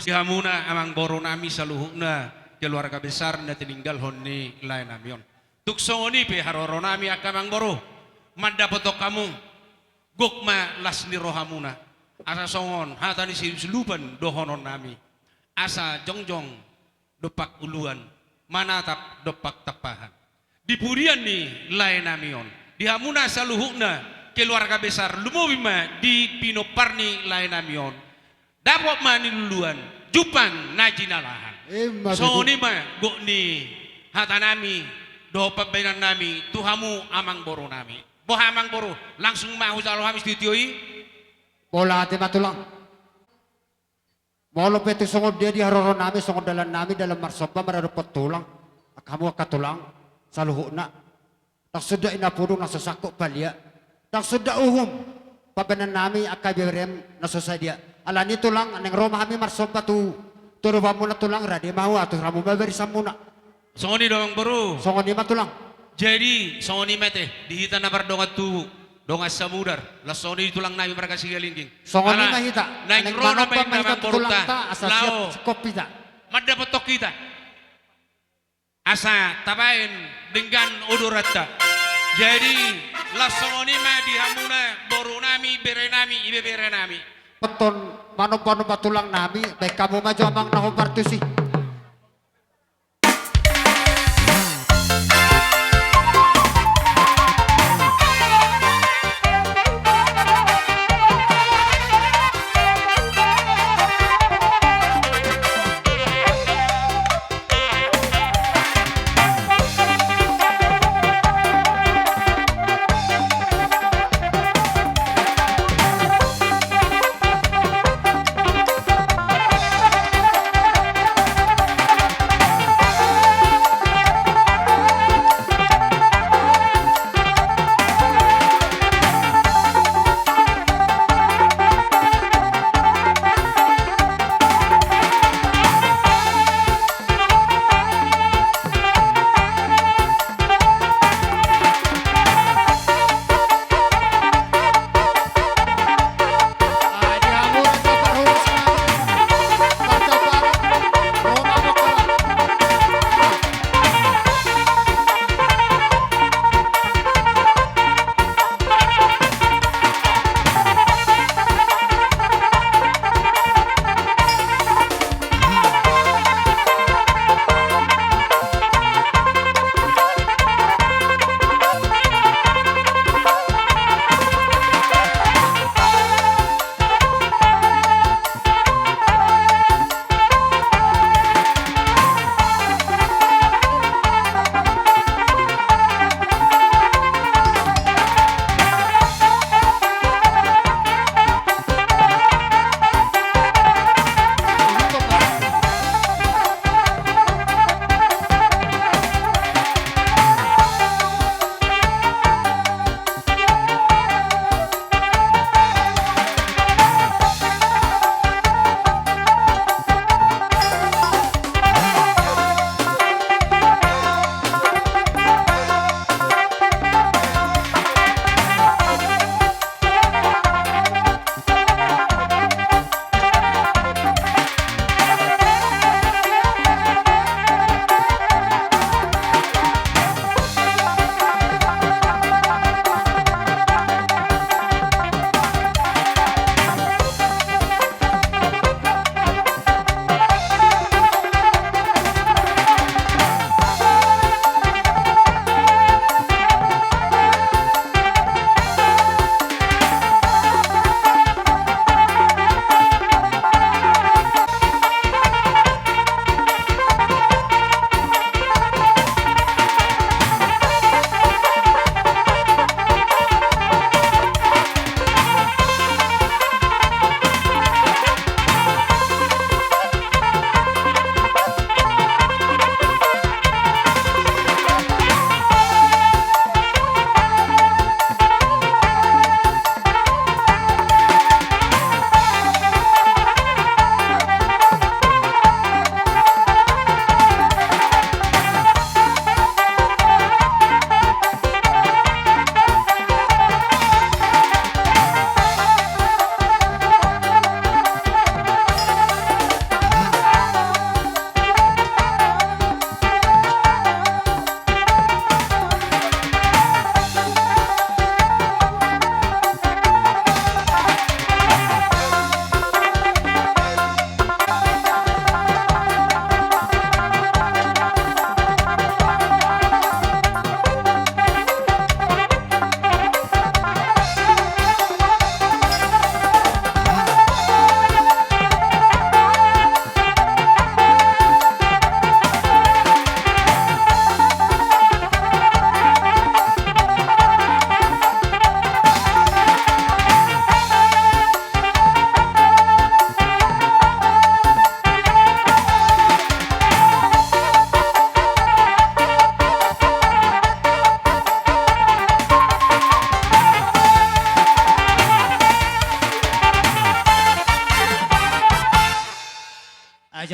Di hamuna amangboru nami saluhutna keluarga besar na tininggalhon ni lae nami on. Tung songon i pe haroro nami angka amangboru, mandapothon hamu, gok ma las ni rohamuna. Asa songon hata ni silupan dohonon nami, asa jongjong dompak uluan, manatap dompak tampahan. Di purian ni lae nami on, di hamuna saluhutna keluarga besar, lumobi ma di pinompar ni lae nami on, dapot ma niluluan, jumpang na jinalahan. Ima tutu. Songon i ma gok ni hata nami dohot pambahenan nami tu hamu amangboru nami. Boha amangboru, langsung ma hujalo hami studio i? Mauliate ma tulang. Molo pe tung songon dia di haroro nami, songon dalan nami, dalan marsomba maradophon tulang. Angka hamu angka tulang saluhutna. Ndang suda inapudung na so sangkut palia. Ndang suda uhum pambahenan nami angka ibeberem na so sadia. Alani tulang, naeng ro ma hami marsomba tu, tu adopanmuna tulang, rade ma hami, atur hamu ma barisanmuna. Songon i do amangboru. Songon i ma tulang. Jadi songon i ma ate, di hita na mardongan tubu, dongan samudar, laos songon i tulang nami marga Sigalingging. Songon i ma hita. Ala naeng ro ma manompa ma hita tu amangborunta, tulangta, asa siap laho singkop hita. Mandapothon hita, asa tabaen denggan odoranta. Jadi laos songon i ma di hamuna boru nami, bere nami, ibebere nami. Petton manompa-nompa tulang nami, baen hamu ma jo amang na hombar tusi.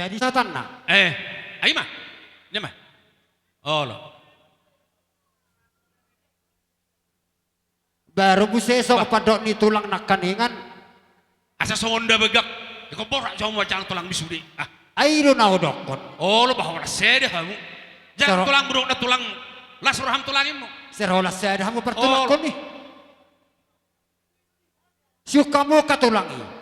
Jadi satanna. Eh, ai ma. Ni ma. Olo. Baru muse songon pandok ni tulang nangkaningan. Asa songon da begak. Iko borak jauh macam tulang misude. Ah. Ai do na hudokkon. Olo bah horas sada hamu. Jangan tulang buruk na tulang. Las roham tulang imu. Sero las sada hamu partulangkon ni. Siuk hamu ka tulang i.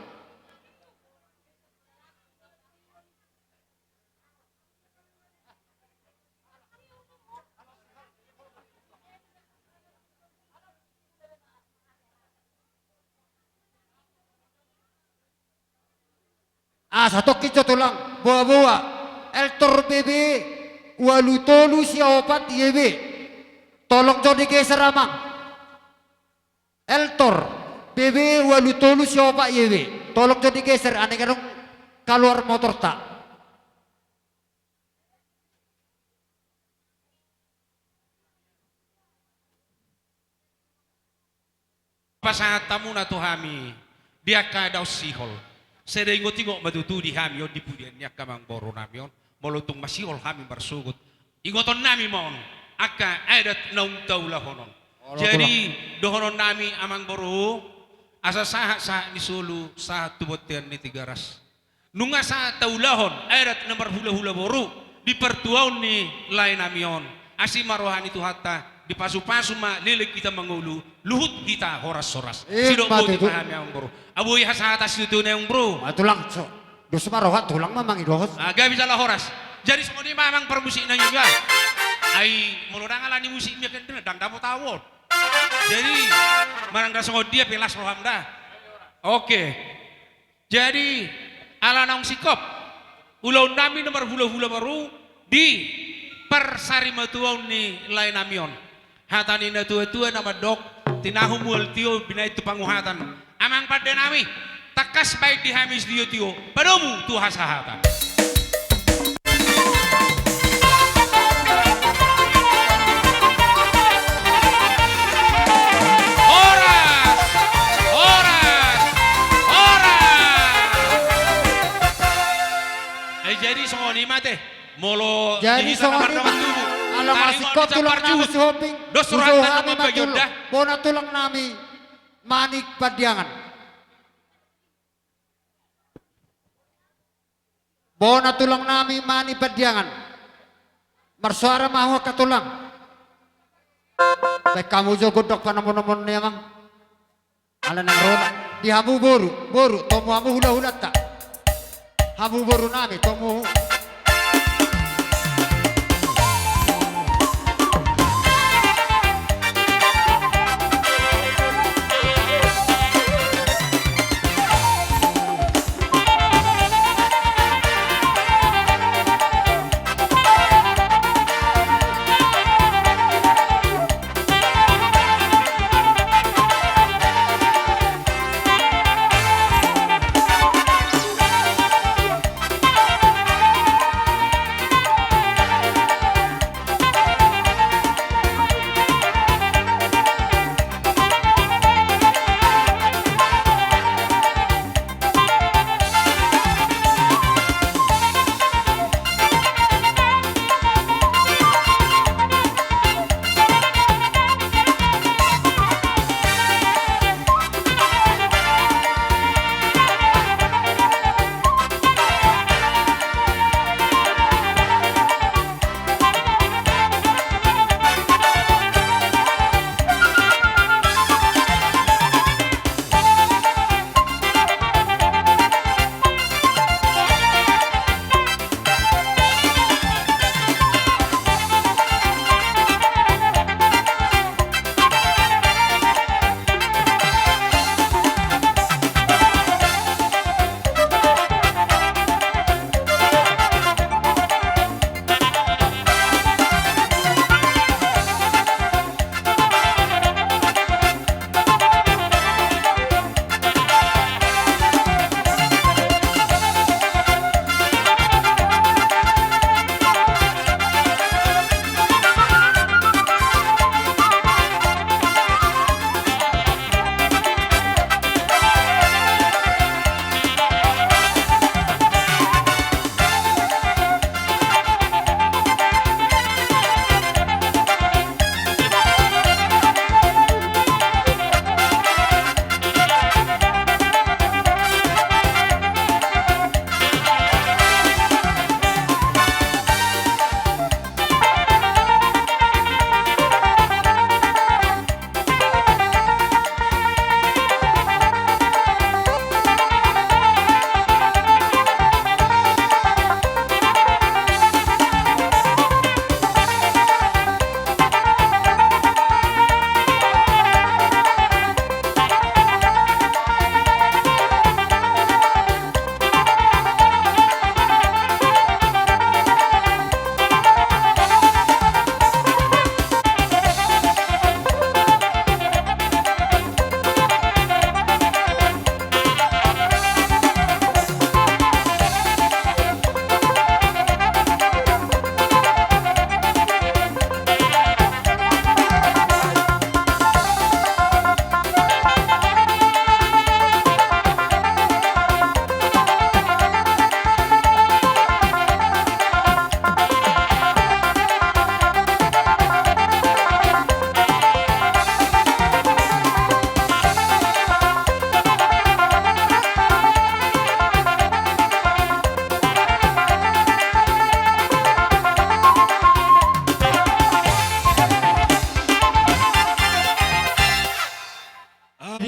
Asa tongkin jo tulang, boa-boa. Eltor B B ualu tolu sia opat Y B. Tolong jo digeser amang. Eltor B B ualu tolu sia opat Y B. Tolong jo digeser, aning adong kaluar motorta. Pasahat hamu na tu hami di angka daon sihol. Sada ingot-ingot ma tutu di hami on di pudian ni angka amangboru nami on. Molo tung masihol hami marsogot, ingoton nami ma on angka adat naung taulahon on. Jadi dohonon nami amangboru, asa sahat-sahat ni solu sahat tu bontean ni Tigaras. Nunga sahat taulahon adat na marhula-hula boru di partuaon ni lae nami on. Asi ma roha ni Tuhanta, dipasu-pasu ma leleng hita mangolu, luhut hita horas-horas. Sidok boti ma hami amangboru. Aboi hasahatan situtu na amangboru. Tulang so. Dos ma roha tulang ma mangidohon. Gabe jala horas. Jadi songon i ma amang parmusik na niba. Ai molo ndang ala ni musik miak ndang dapot au on. Jadi manang ndang songon dia pe las roham da. Oke. Jadi ala naung singkop ulaon nami na marhula-hula boru di parsarimatuaon ni lae nami on. Hata ni na tua-tua na mandok, tinahu mual tio binahen tu panguhatan. Amang pande nami, tangkas baen di hami sitio-tio, padomu tu hasahatan. Horas! Horas! Horas! Eh, jadi songon i ma te. Molo jadi songon i ma. Ala masingkop tulang nami Sihombing. Dos rohanta na mambagi on da. Bona tulang nami Manik Pandiangan. Bona tulang nami Manik Pandiangan. Marsoara ma hamu angka tulang. Baen hamu jo gondang panomu-nomu ni amang. Ala nang rona di hamu boru, boru, tomu hamu hula-hulanta. Hamu boru nami, tomu.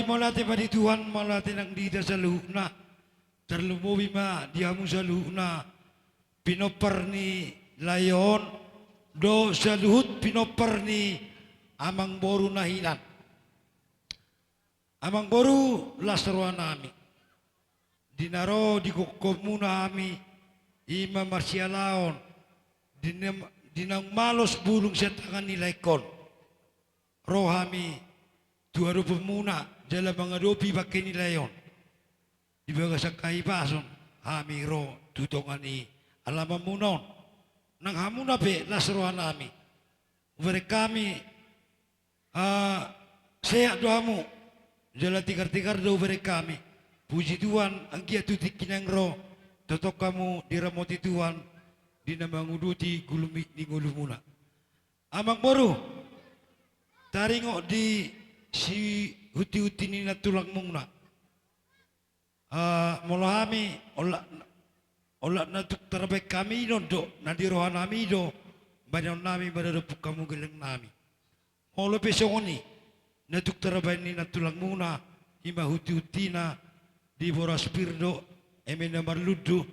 Mauliate ma di Tuhan, mauliate nang di hita saluhutna. Tarlumobi ma di hamu saluhutna pinompar ni lae on, dohot saluhut pinompar ni amangboru na hinan. Amangboru, las rohanami di na ro di gokhonmuna hami, i ma marsialaon di na, di naung malos bulung sian tangan ni laengkon. Ro hami tu adopanmuna jala mangadopi bangke ni lae on. Di bagasan hahipason hami ro tu tonga ni alamanmuna on. Nang hamuna pe las rohanami. Hubereng hami, ah, sehat do hamu, jala tigar-tigar do hubereng hami. Puji Tuhan, anggiat tu tingki naeng ro tongtong hamu diramoti Tuhan di na manguduti gulmit ni ngolumuna. Amangboru, taringot di sihunti-hunti ni nantulangmuna. Ah, molo hami, olat, olat na tuk tarbaen hami i do, na di rohanami do bahenonnami maradophon hamu gellengnami. Molo pe songon i na tuk tarbaen ni nantulangmuna, i ma hunti-huntina di boras pir do eme na marlundu.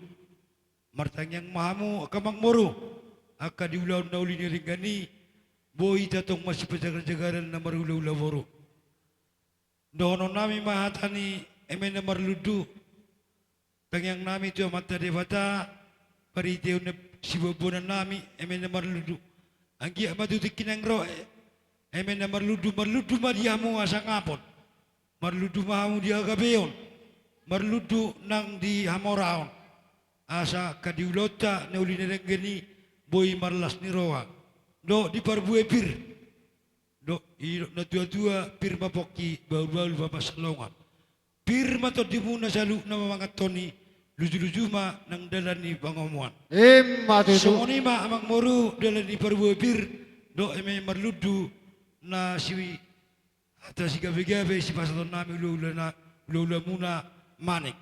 Martangiang ma hamu angka amangboru, angka di ulaon na uli ni denggan i, boi hita tong masipajagar-jagaran na marhula-hula boru. Dohononnami ma hata ni eme na marlundu. Tangiangnami tu Amanta Debata, parhitean ni siboanboanannami eme na marlundu. Anggiat ma tu tingki naeng ro, e, eme na marlundu, marlundu ma di hamu hasangapon. Marlundu ma hamu di hagabeon. Marlundu nang di hamoraon. Asa angka di ulaonta na uli na denggan i boi marlas ni roha. Dohot di parbue pir. Dohot didok na tua-tua, pir ma pongki, bahul-bahul ma pansalongan. Pir ma tondimuna saluhutna mangan toni, luju-luju ma nang dalan ni pangomoan. Ima tutu. Songon i ma amangboru dalan ni parbue pir, dohot eme marlundu na si hata sigabe-gabe sipasahatonnami ula-ula na, ula-ulamuna manik.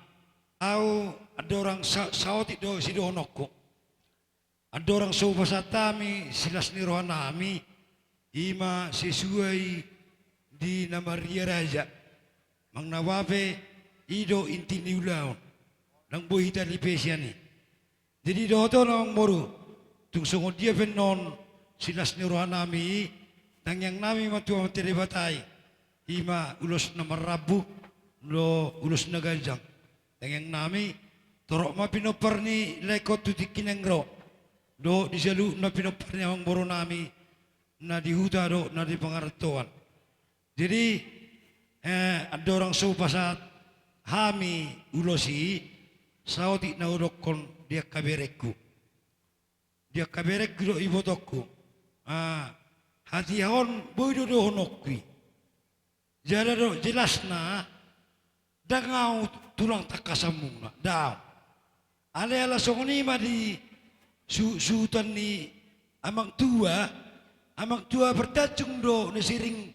Ahu andorang sa-, saotik do sidohononku. Andorang so hupasahat hami silas ni rohanami, i ma sesuai di na marria raja. Manang na boha pe, i do inti ni ulaon. Ndang boi hita lipe sian i. Jadi dohot on amangboru, tung songon dia pe annon silas ni rohanami i, tangiangnami ma tu Amanta Debata i. I ma ulos na marrambu, do ulos na ganjang. Tangiangnami, torop ma pinompar ni laengkon tu tingki naeng ro. Dohot di saluhutna pinompar ni amangborunami, na di huta dohot na di pangarantoan. Jadi, eh, andorang so hupasahat hami ulos i, saotik na hudokkon di angka berengku. Di angka berengku dohot ibotongku. Ah, hatiha on boi do dohononku i. Jala do jelasna, ndang ahu tulang tangkasanmuna, ndang. Alai ala songon i ma di su-, suhuton ni amang tua, amang tua Partanjung do na sering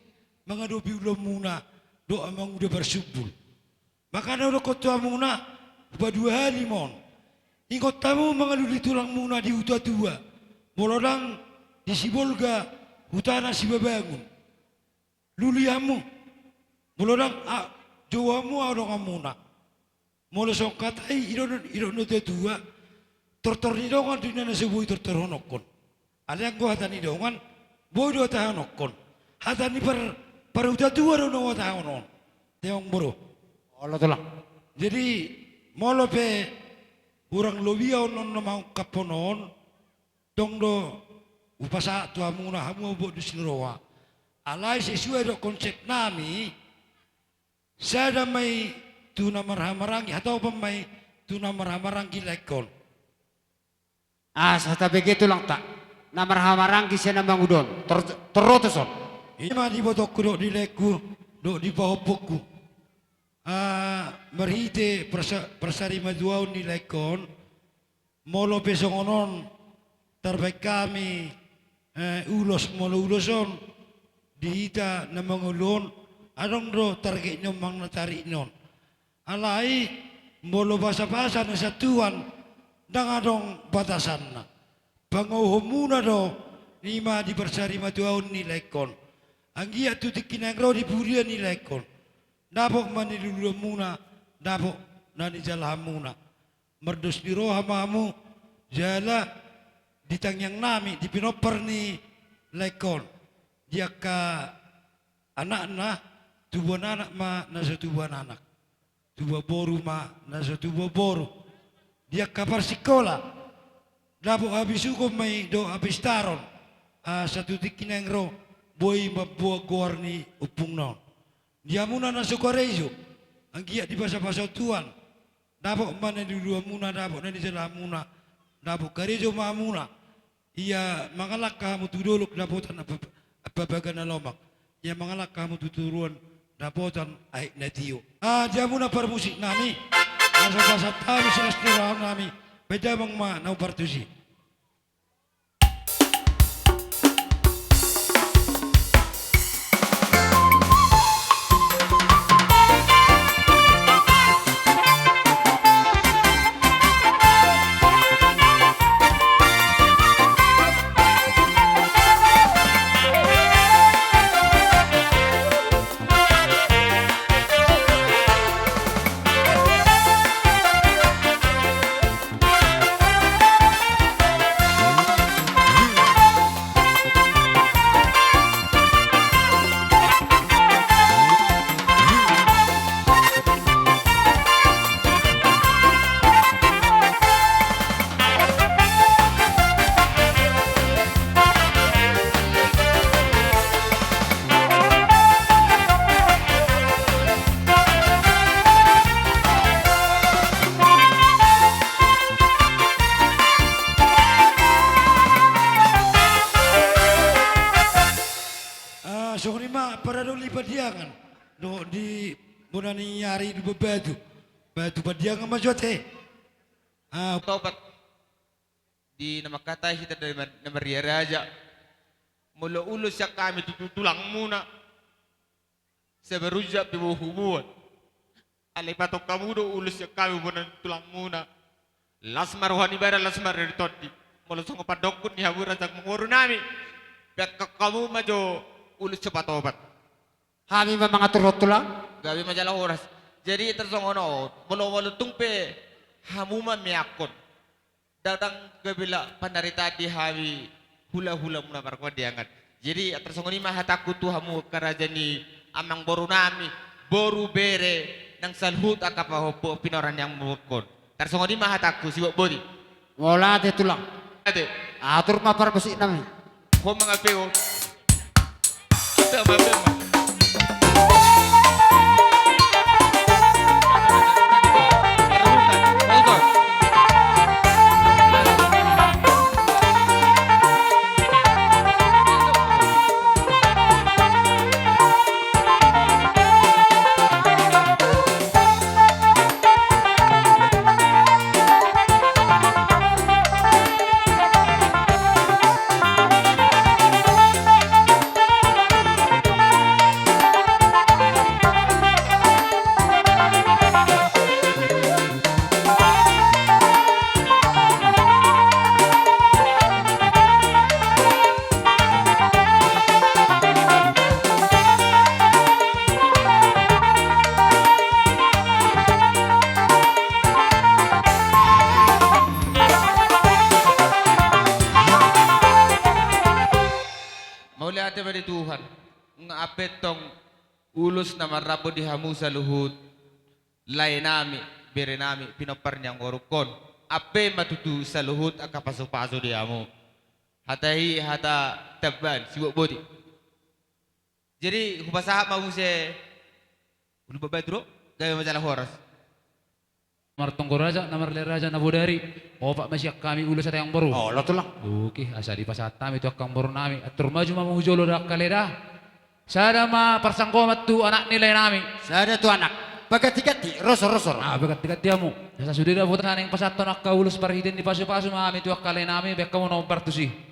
mangadopi ulaonmuna dohot amanguda Parsumbul. Makana hudokkon tu hamuna, hupadua hali ma on. Ingot hamu mangalului tulangmuna di Hutatua. Molo ndang di Sibolga, hutana Sibabangun. Lului hamu. Molo ndang, a, jou hamu haha donganmuna. Molo songon hata i, didok, didok na tua-tua, tortor ni dongan do inna na so boi tortorhononhon. Alai anggo hata ni dongan, boi do huhatahononhon. Hata ni par-, parhutatua do na huhatahononhon. Te amangboru. Olo tulang. Jadi, molo pe hurang lobi ahu annon na mangungkaphon on, tong do hupasahat tu hamuna, hamu ma umboan dos ni roha. Alai sesuai dohot konsepnami, sada ma i tu na marhahamaranggi, hatopan ma i tu na marhahamaranggi laengkon. Asa tabege tulangta, na marhahamaranggi sian na manguda on, tor-, torop do son. I ma di ibotongku dohot di laengku, dohot di pahompuku. Ah, marhite parsa-, parsarimatuaon ni laengkon, molo pe songon on tarbaen hami, eh, ulos, molo ulos on di hita na mangolu on, adong do target ni on manang na tarik ni on. Alai, molo basa-basa na satuan, ndang adong batasanna. Pangauhonmuna do, i ma di parsarimatuaon ni laengkon. Anggiat tu tingki naeng ro di pudian ni laengkon. dapot ma na niluluanmuna, dapot na nijalahanmuna. Mardos ni roha ma hamu, jala di tangiangnami, di pinompar ni laengkon, di angka anakna, tubuan anak ma na so tubuan anak, tubuan boru ma na so tubuan boru. Di angka parsingkola, dapot habisuhon ma i dohot hapistaron, asa tu tingki naeng ro boi mamboan goar ni ompungna on. Di hamuna na so karejo, anggiat dipasupasu Tuhan, dapot ma na niluluanmuna, dapot na nijalahanmuna, dapot karejo ma hamuna. Ia mangalangka hamu tu dolok dapotan apa, apa baga na lomak. Ia mangalangka hamu tu toruan dapotan aek na tio. Ah, di hamuna parmusiknami, asa pasahat hami silas ni rohanami, baen damang ma na hombar tusi. Ah, songon i ma paradol ni Pandiangan dohot di bona ni ari di Batu. Batu Pandiangan ma jo ate. Ah, Topat. Di na mangkatai hita na mar-, na marria raja. Molo ulos sian hami tu, tu tulangmuna, sabarujak pe boi huboan. Alai patong hamu do ulos sian hami bona ni tulangmuna. Las ma roha ni bara, las ma roha ni tondi. Molo songon pandokon ni hamu raja amangborunami, baen hamu ma jo ulos so patopat. Hami ma mangaturhon tulang. Gabe ma jala horas. Jadi tarsongon on, molo, molo tung pe hamu ma meakkon. Ndang gabe la panaritaan di hami hula-hulamuna marpandiangan. Jadi tarsongon i ma hatangku tu hamu angka raja ni amangborunami, boru, bere, nang saluhut angka pahompu pinoran ni amangborungkon. Tarsongon i ma hatangku, siboan boti. Mauliate tulang. Ate. Atur ma parmusiknami. Ho mangape ho. Mauliate ma di Tuhan. Nga ape tong ulos na marrambu di hamu saluhut laenami, berenami, pinompar ni amangborungkon. Ape ma tutu saluhut angka pasupasu di hamu. Hata i hata tambaan, siboan boti. Jadi hupasahat ma muse. Ulu babatu do, gabe ma jala horas. Martonggo raja, na marle raja, na bodari. Opat ma sian hami ulos ate amangboru. Olo tulang. Oke, asa dipasahat hami tu angka amangborunami. Atur maju ma hamu jolo da angka lae da. Sada ma parsanggoman tu anak ni laenami. Sada tu anak. Paganti-ganti, rosor-rosor. Ah, paganti-ganti hamu. Asa sude dapotan naeng pasahathon angka ulos parhitean ni pasupasu ma hami tu angka laenami, baen hamu na hombar tusi.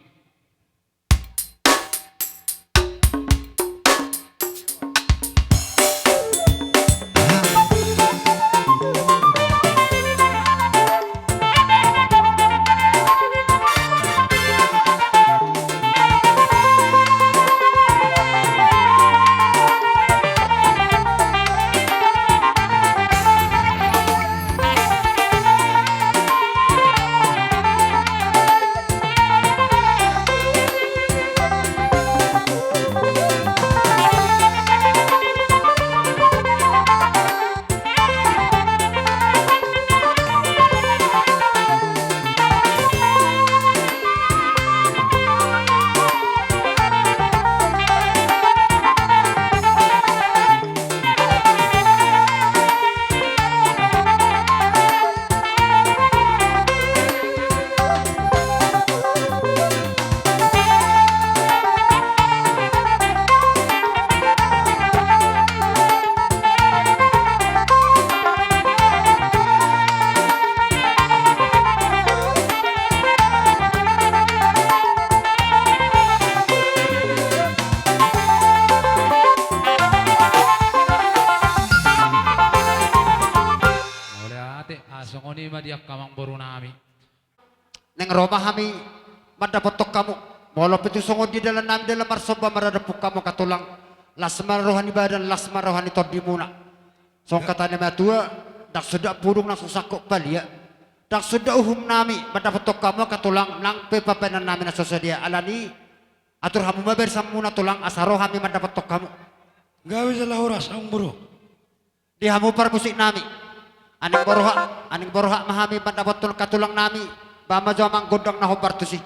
Di angka amangboru nami. Naeng ro ma hami mandapothon hamu. Molo pe tung songon dia dalan nami dalan marsomba maradophon hamu angka tulang. Las ma roha ni badan, las ma roha ni tondimuna. Songon hata ni natuatua, ndang songon dia pudung nang so sangkot palia. Ndang songon dia uhum nami mandapothon hamu angka tulang, nang pe papenan nami na so sadia, alani i atur hamu ma barisanmuna tulang, asa ro hami mandapothon hamu. Gabe jala horas amangboru. Di hamu parmusik nami. Aning borhat, aning borhat ma hami mandapothon angka tulang nami. Bahen ma jo amang gondang na hombar tusi.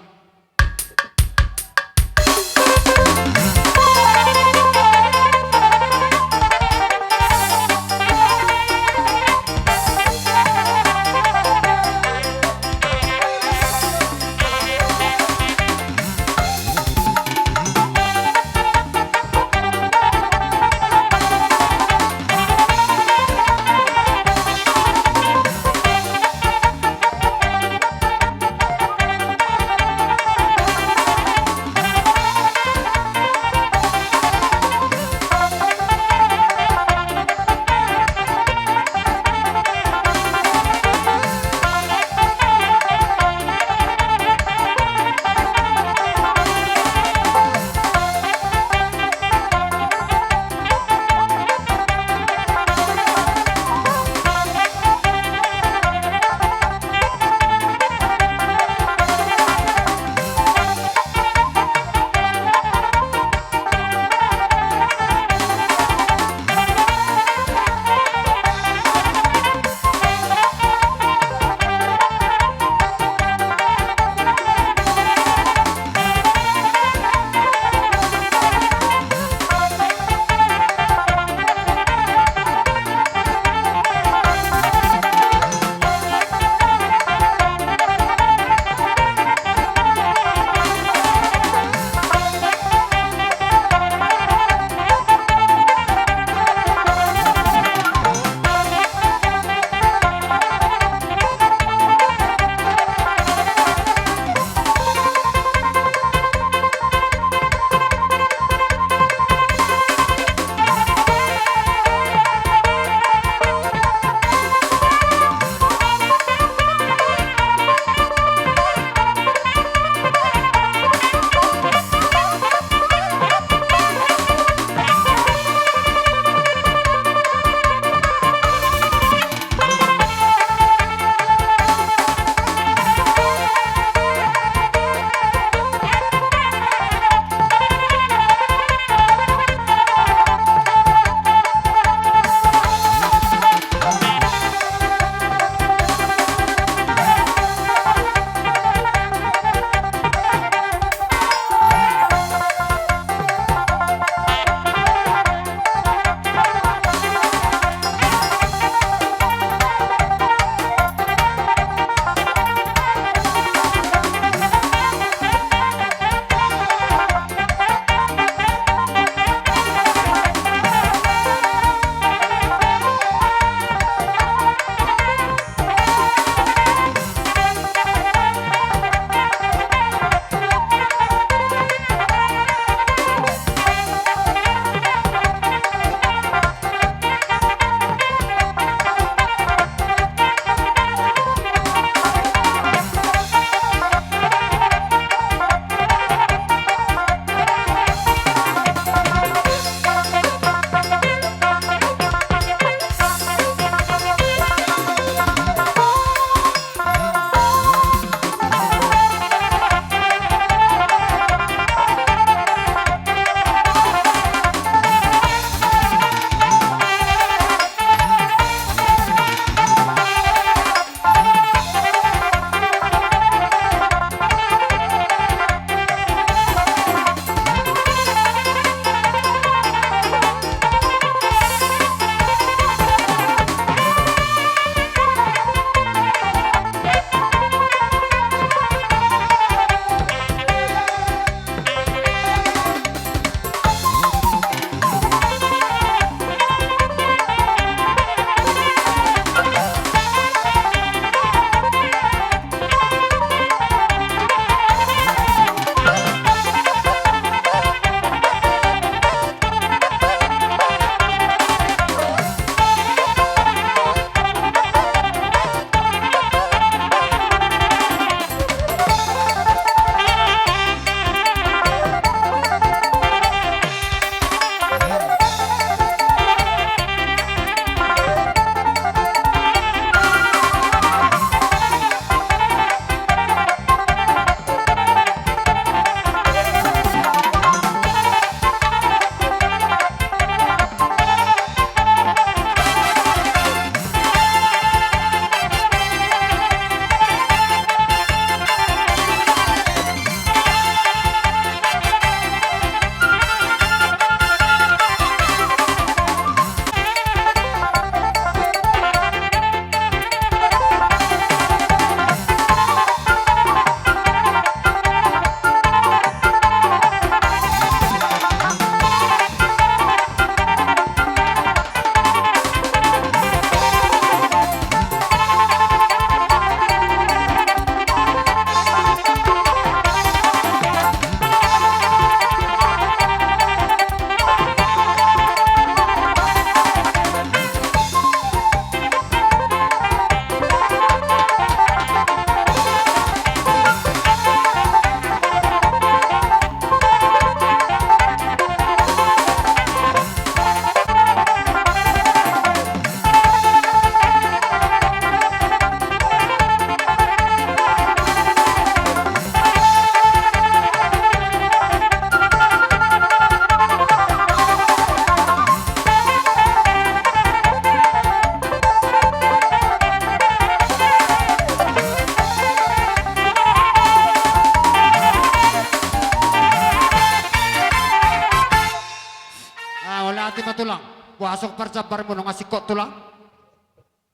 Tulang, boha so parjambarmuna, nunga singkop tulang.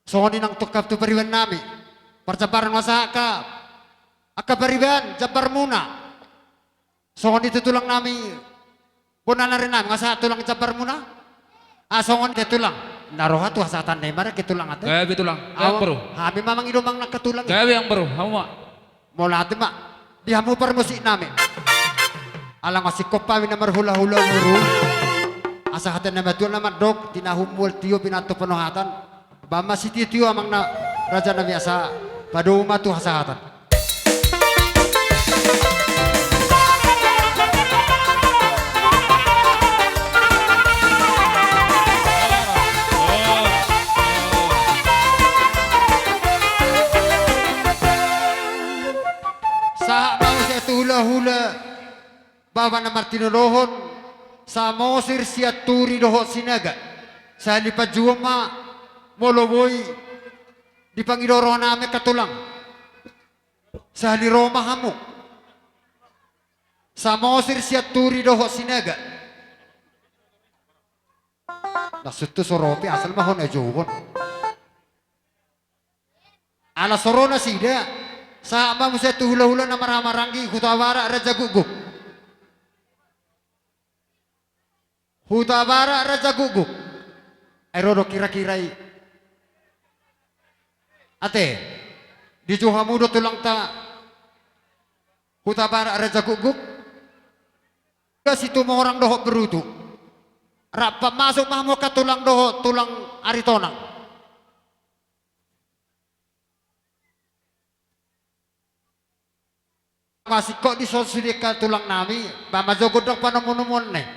Songon i nang tu angka tu pariban nami. Parjambar nunga sahat angka, angka pariban jambarmuna. Songon i tu tulang nami. Bona ni ari nami, nunga sahat tulang jambarmuna. Ah, songon i tulang. Na roha tu hasahatan na i ma rake tulang ate. Gabe tulang. Gabe amangboru. Hami ma mangido amang nang angka tulang i. Gabe amangboru, hamu ma. Mauliate ma di hamu parmusik nami. Ala nunga singkop hami na marhulahula umur. Asa hata ni natuatua na mandok, tinahum mual tio, pinantu panohatan. Bahen ma sitiotio amang na raja nami, asa padomu ma tu hasahatan. Sahat ma muse tu hulahula, bapa na martinodohon, Samosir, Sianturi dohot Sinaga. Sahali panjouon ma molo boi dipangido roha nami angka tulang. Sahali ro ma hamu. Samosir, Sianturi dohot Sinaga. Na sun tu so ro pe asal ma hona jouhon. Ala so ro nasida, sahat ma muse tu hulahula na marhahamaranggi, Hutabarat Raja Gukguk. Hutabarat Raja Gukguk. Ai ro do kirakira i. Ate, dijou hamu do tulangta Hutabarat Raja Gukguk? Situmorang dohot Berutu. Rap masuk ma hamu angka tulang dohot tulang Aritonang. Masingkop dison sude angka tulang nami, bahen ma jo gondang panomunomuon na i.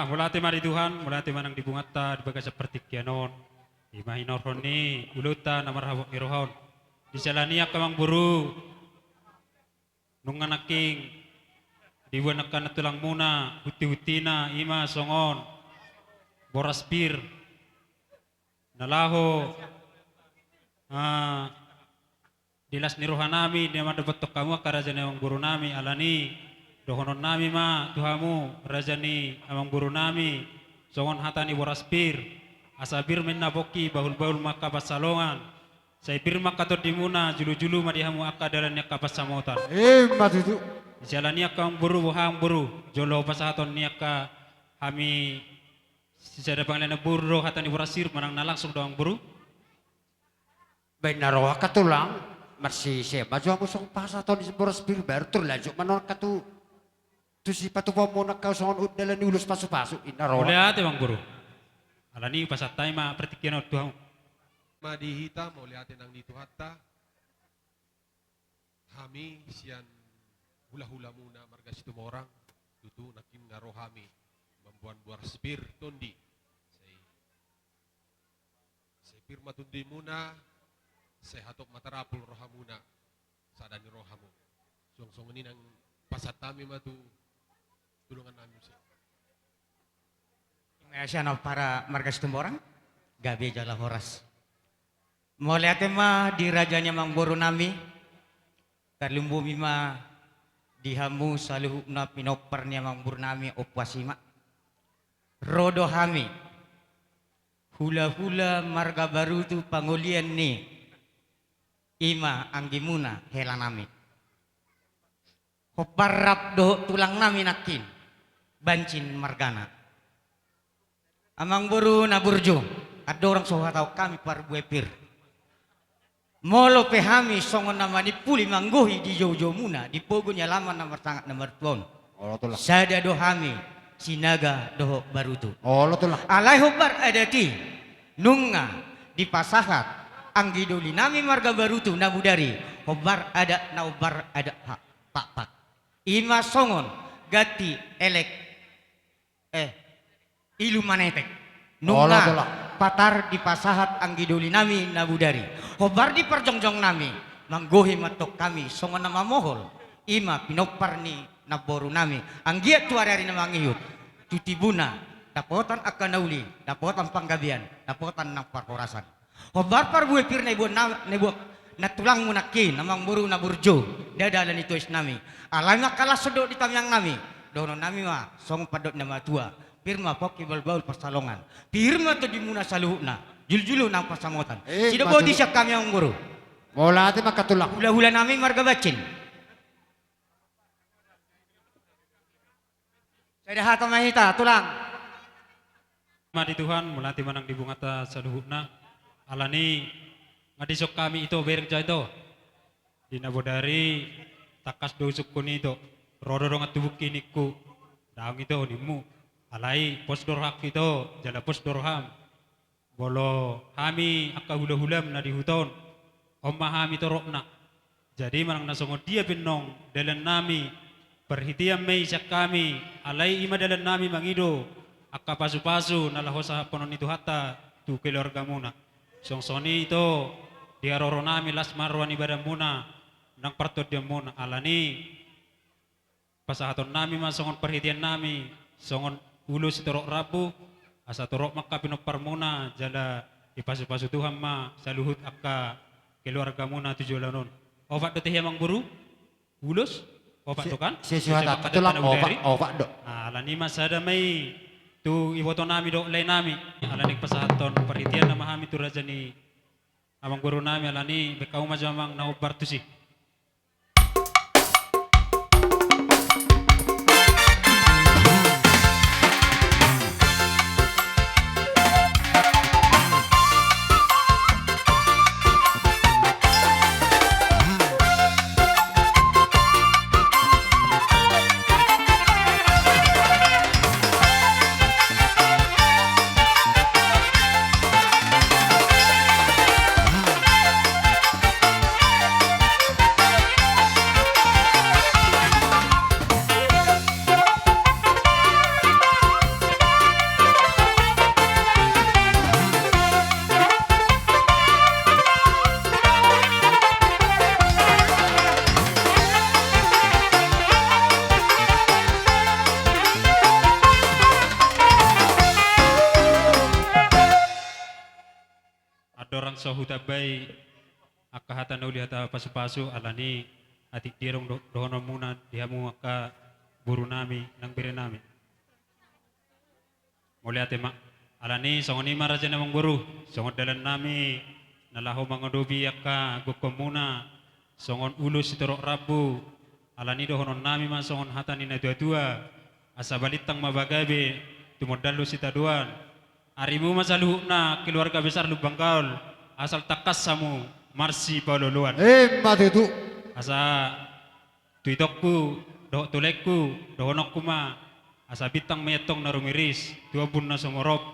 Mauliate ma di Tuhan, mauliate ma nang di Amanta di bagasan partingkian on. Ima hinorhon ni ulaonta na marhabot ni roha on. Di siala ni i angka amangboru, nunga nangkin diboan angka na tulangmuna, hunti-huntina, ima songon boras pir na laho, ah, di las ni rohanami, di na mandapothon hamu angka raja ni amangborunami, alani i dohononnami ma tu hamu, raja ni amangborunami, songon hata ni boras pir, asa pir ma inna pongki, bahul-bahul ma angka pansalongan, sai pir ma angka tondimuna, julu-julu ma di hamu angka dalan ni angka pansamotan. Ima tutu. Di siala ni i angka amangboru, boha amangboru, jolo pasahaton ni angka hami sisada pangalaho boru do hata ni boras pir manang na langsung do amangboru? Baen na ro angka tulang, marsise ma jo hamu songon pasahaton ni boras pir baru tarlanjut ma nuaeng angka tu, tu sipatupaonmuna angka songon dalan ni ulos pasupasu, inna ro. Mauliate amangboru. Alani i pasahat hami ma partingkian on tu hamu. Ma di hita, mauliate nang di Tuhanta. Hami sian hula-hulamuna marga Situmorang, tutu nangkin nga ro hami mamboan boras pir tondi. Sai, sai pir ma tondimuna, sai hatop ma tarapul rohamuna, sada ni rohamu. Suang songon i nang pasahat hami ma tu tulangannami muse. Ima sian ampara marga Situmorang, gabe jala horas. Mauliate ma di raja ni amangborunami, tarlumobi ma di hamu saluhutna pinompar ni amangborunami, Ompu Asima. Ro do hami, hula-hula marga Barutu, pangolian ni ima anggimuna helanami. Hombar rap dohot tulangnami nangkin, Bancin margana. Amangboru na burju, andorang so huhatahon hami parbue pir. Molo pe hami songon na manimpuli manggohi di jou-joumuna, di pogu ni alaman na marsangap na martua on. Olo tulang. Sada do hami, Sinaga dohot Barutu. Olo tulang. Alai hombar adat i, nunga dipasahat anggidolinami marga Barutu na bodari, hombar adat na hombar adat ha-, Pakpak. Ima songon ganti elek, eh, ilu manetek. Nunga, olo tulang, patar dipasahat anggidolinami na bodari. Hombar di parjongjongnami, manggohi ma antong hami songon na mamohol. Ima pinompar ni namborunami. Anggiat tu ari-ari na mangihut, tu tibuna dapotan angka na uli, dapotan panggabean, dapotan nang parhorasan. Hombar parbue pir na iboan na, na iboan nantulangmu nangkin, amangboru na burju, ndada ala ni toisnami. Alai ma angka las dohot di tangiangnami, dohononnami ma songon pandok ni na matua. Pir ma pongki, bahul-bahul pansalongan. Pir ma tondimuna saluhutna, julu-julu nang pansamotan. Eh, sidok boti sian hami, amangboru. Mauliate ma angka tulang. Hula-hulanami marga Bancin. Sada hata ma hita, tulang. Ma di Tuhan, mauliate ma nang di Amanta saluhutna. Alani i nga dison hami ito, bereng jo ito. Di na bodari tangkas do husungkun ito. Ro do dongan tubungki ningku. Daong ito nimmu. Alai pos do rohangki ito, jala pos do roham. Molo hami angka hula-hulam na di huta on, on ma hami torop na. Jadi manang na songon dia pe annon dalannami, parhitean ma i sian hami, alai i ma dalannami mangido angka pasu-pasu na laho sahaphonon ni Tuhanta tu keluargamuna. Suang songon i ito, di haroronami las ma roha ni badanmuna nang partondionmuna, alani i pasahatonnami ma songon parhiteannami, songon ulos sitorop rambu, asa torop ma angka pinomparmuna, jala dipasu-pasu Tuhan ma saluhut angka keluargamuna tu joloan on. Opat do tahe, amangboru? Ulos? Opat do kan? Si, si, si, opat do. Alani i ma sada ma i tu ibotonami dohot laenami. Alani pasahathon parhitean nama hami tu raja ni amangborunami, alani i baen hamu ma jo, amang, na hombar tusi. So hutambai angka hata na uli, hata pasupasu, alani atik dia dong do-, dohononmuna di hamu angka borunami nang berenami. Mauliate ma. Alani songon i ma raja ni amangboru, songon dalannami na laho mangadopi angka gokhonmuna, songon ulos sitorop rambu. Alani dohononnami ma songon hata ni natuatua: Asa balintang ma pagabe, tumundalhon sitadoan. Arimu ma saluhutna keluarga besar Lumban Gaol, asal tangkas hamu marsipaolooloan. Emma tutu. Asa tu itongku dohot tu laengku, dohononku ma: Asa bintang ma i antong na rumiris tu ombun na sumorop.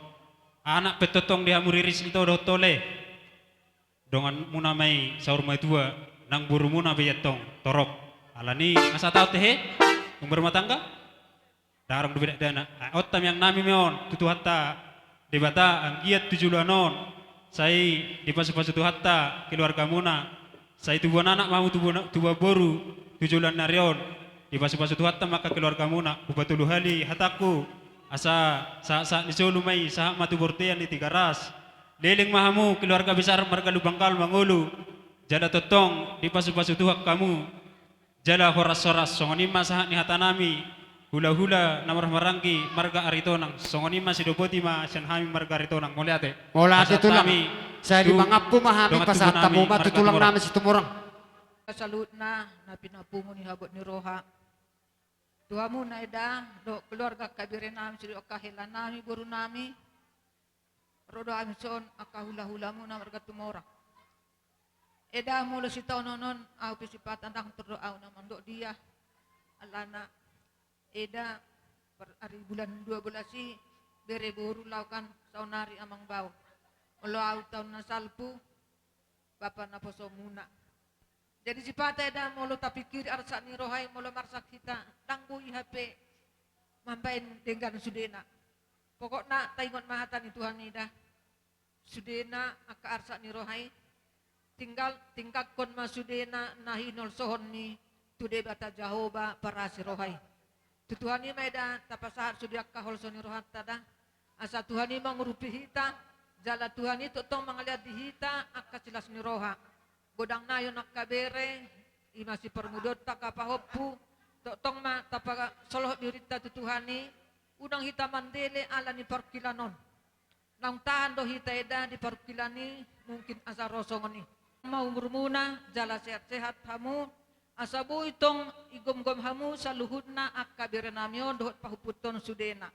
Anak pe tongtong di hamu riris, ito dohot tole. Donganmuna ma i saur matua, nang borumuna pe i antong torop. Alani nga sataon tehe, umur rumah tangga? Ndang adong dope dakdanak. Ah, on tamiangnami ma on tu Tuhanta Debata, anggiat tu joloan on sai dipasupasu Tuhanta keluargamuna, sai tubuan anak ma hamu, tubuan, tubuan boru tu joloan ni ari on. Dipasupasu Tuhanta ma angka keluargamuna. Hupatolu hali hatangku, asa sahat-sahat ni solu ma i, sahat ma tu bontean ni Tigaras. Leleng ma hamu keluarga besar marga Lumban Gaol mangolu, jala tongtong dipasupasu Tuhan hamu. Jala horas-horas, songon i ma sahat ni hatanami, hula-hula na marhahamaranggi marga Aritonang, songon i ma sidapoti ma sian hami marga Aritonang. Mauliate. Mauliate tulang. Sahat hami. Sai tu dimangampu ma hami, dongan pasahat tubu nami, hamu ma tu marga tulang Tumorang. Nami Situmorang. Saluhutna na pinapungu ni habot ni roha. Tu hamuna eda, dohot keluarga angka berenami, sude angka helanami, borunami. Ro do hami son angka hula-hulamuna marga Tumorang. Eda, molo sitaonon on, ahu pe sipata ndang tor do ahu na mandok dia. Alana eda, per ari bulan dua belas i, bere boru laho kan saonari amang bao. Molo ahu taon na salpu, bapa naposomuna. Jadi sipata eda, molo tapingkiri arsak ni roha i, molo marsak hita, ndang boi hape mambaen denggan sudena. Pokokna taingot ma hata ni Tuhan i da. Sudena angka arsak ni roha i, tinggal, tinggalhon ma sudena na hinolsohonmi tu Debata Jahowa parasi roha i. Tu Tuhan i ma eda tapasahat sude angka holso ni rohanta da. Asa Tuhan i mangurupi hita, jala Tuhan i tongtong mangalean di hita angka silas ni roha. Godang nai on angka bere, i ma siparmuduonta angka pahompu, tongtong ma tapasolhot dirinta tu Tuhan i, unang hita mandele ala ni parungkilan on. Naung tahan do hita eda di parungkilan i, mungkin asa ro songon i. Ma umurmuna, jala sehat-sehat hamu, asa boi tong igomgom hamu saluhutna angka berenami on dohot pahompunta on sudena.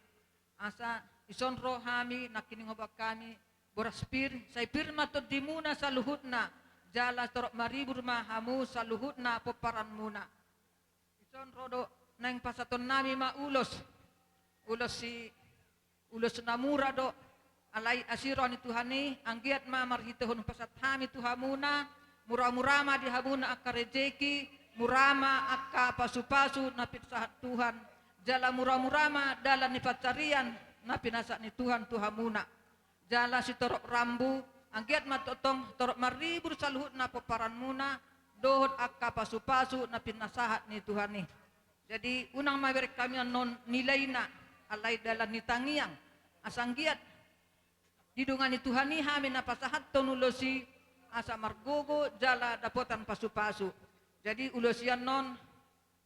Asa dison ro hami, nangkining hombar hami boras pir, sai pir ma tondimuna saluhutna, jala torop maribur ma hamu saluhutna pomparanmuna. Dison ro do naeng pasahatonnami ma ulos. Ulos si, ulos na mura do, alai asi roha ni Tuhan i, anggiat ma marhitehon hupasahat hami tu hamuna, mura-mura ma di hamuna angka rejeki, mura ma angka pasupasu na pinasahat Tuhan, jala mura-mura ma dalan ni pansarian na pinasahat ni Tuhan tu hamuna. Jala sitorop rambu, anggiat ma tongtong torop maribur saluhutna pomparanmuna, dohot angka pasupasu na pinasahat ni Tuhan i. Jadi, unang ma bereng hami annon nilaina, alai dalan ni tangiang. Asa anggiat didongani Tuhan i hami na pasahathon ulos i, asa margogo jala dapotan pasupasu. Jadi, ulos i annon,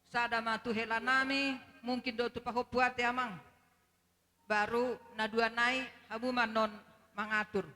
sada ma tu helanami, mungkin do tu pahompu ate amang. Baru na dua nai, hamu ma annon mangatur.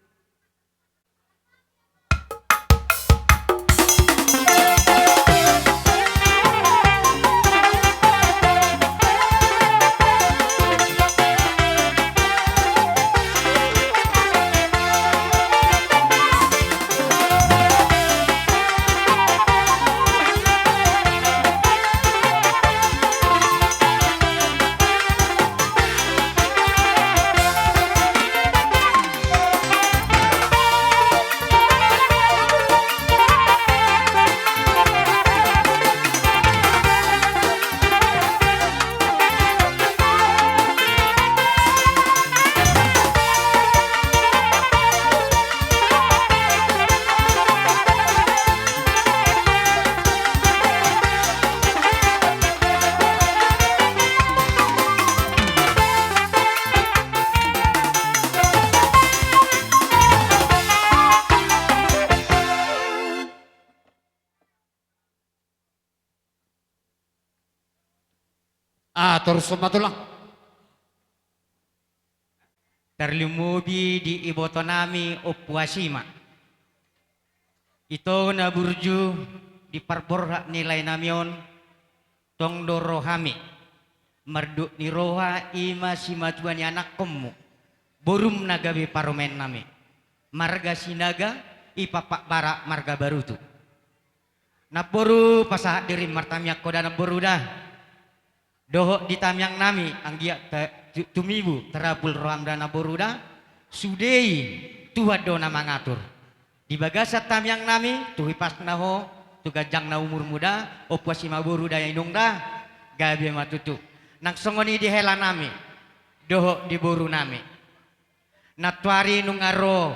Ah, torus ma tulang. Tarlumobi di ibotonami Ompu Asima. Ito na burju di parborhat ni laenami on, tong do rohami. Mardut ni roha i ma simatua ni anakkonmu. Borum na gabe parumaennami. Marga Sinaga, i Pakpak Barat marga Barutu. Namboru pasahat dirim martamiang ho da namboru da. Dohot di tamiangnami, anggiat ta-, tu-, tumibu, tarapul roham da namboru da, sude i Tuhan do na mangatur. Di bagasan tamiangnami, tu hipasna ho, tu ganjangna umurmu da, Ompu Asima boru da inong da, gabe ma tutu. Nang songon i di helanami, dohot di borunami. Nantoari nunga ro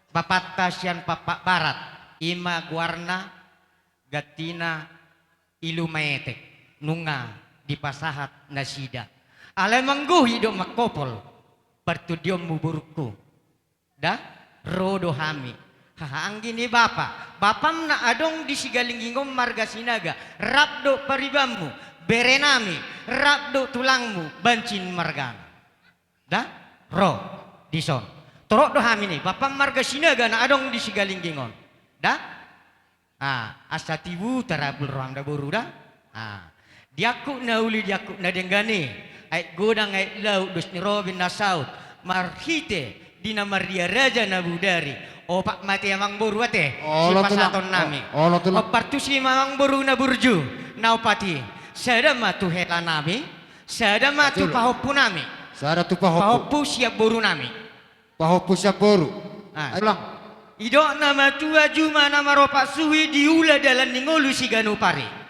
bapanta sian Pakpak Barat, i ma goarna, gantina i Lumaetek, nunga dipasahat nasida. Alai manggohi do mangkopol partondionmu borungku. Da, ro do hami. Haha anggi ni bapa, bapam na adong di Sigalingging on marga Sinaga, rap do paribanmu, berenami, rap do tulangmu, Bancin margana. Da, ro dison. Torop do hami ni, bapam marga Sinaga na adong di Sigalingging on. Da? Ah, asa tibu tarapul roham da boru da. Ah. Diangkut na uli, diangkut na denggan i. Aek godang, aek laut, dos ni robin na saut. Marhite di na marria raja na bodari. Opat ma ate amang boru ate. Olo, tulang. Sipasatonnami. O-, olo, tulang. Ompartusi ma amang boru na burju. Na opat i. Sada ma tu helanami. Sada ma tu pahompunami. Sada tu pahompu. Pahompu sian borunami. Pahompu sian boru. Ah. Ai ulang. Didok na matua juma na maropat suhi diula dalan ni ngolu siganup ari.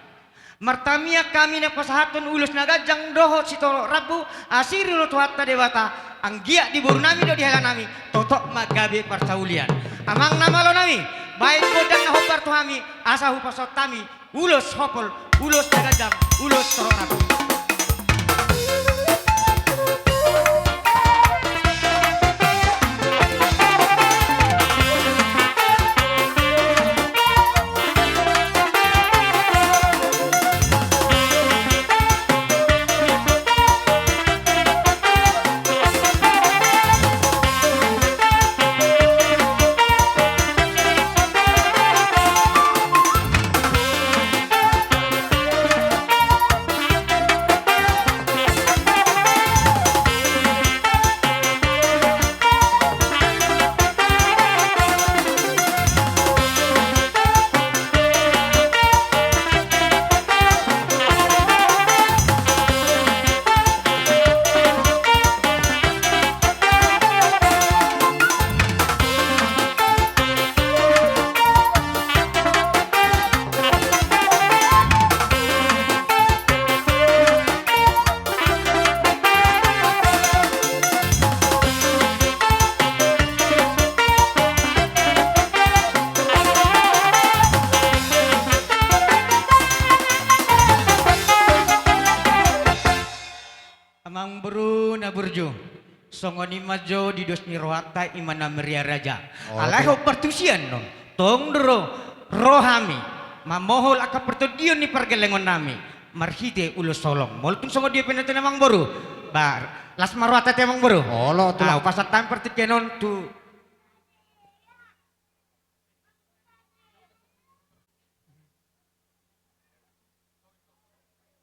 Martamiang hami na pasahathon ulos na ganjang dohot sitorop rambu asi ri Tuhanta Debata, anggiat di borunami dohot di helanami totop ma gabe parsaulian. Amang na malonami, baen gondang na hombar tu hami asa hupasahat hami ulos hopol, ulos na ganjang, ulos torop rambu. Amang boru na burju, songon i ma jo di dos ni rohanta i ma na maria raja. Oh, alai tu- hombar tu sian on, tong do ro, ro hami mamohol angka partondion ni pargellengonnami marhite ulos holong. Molo tung songon dia pe na tu amang boru, ba las ma rohanta tu amang boru. Olo, tu- ah, hupasahat hami partingkian on tu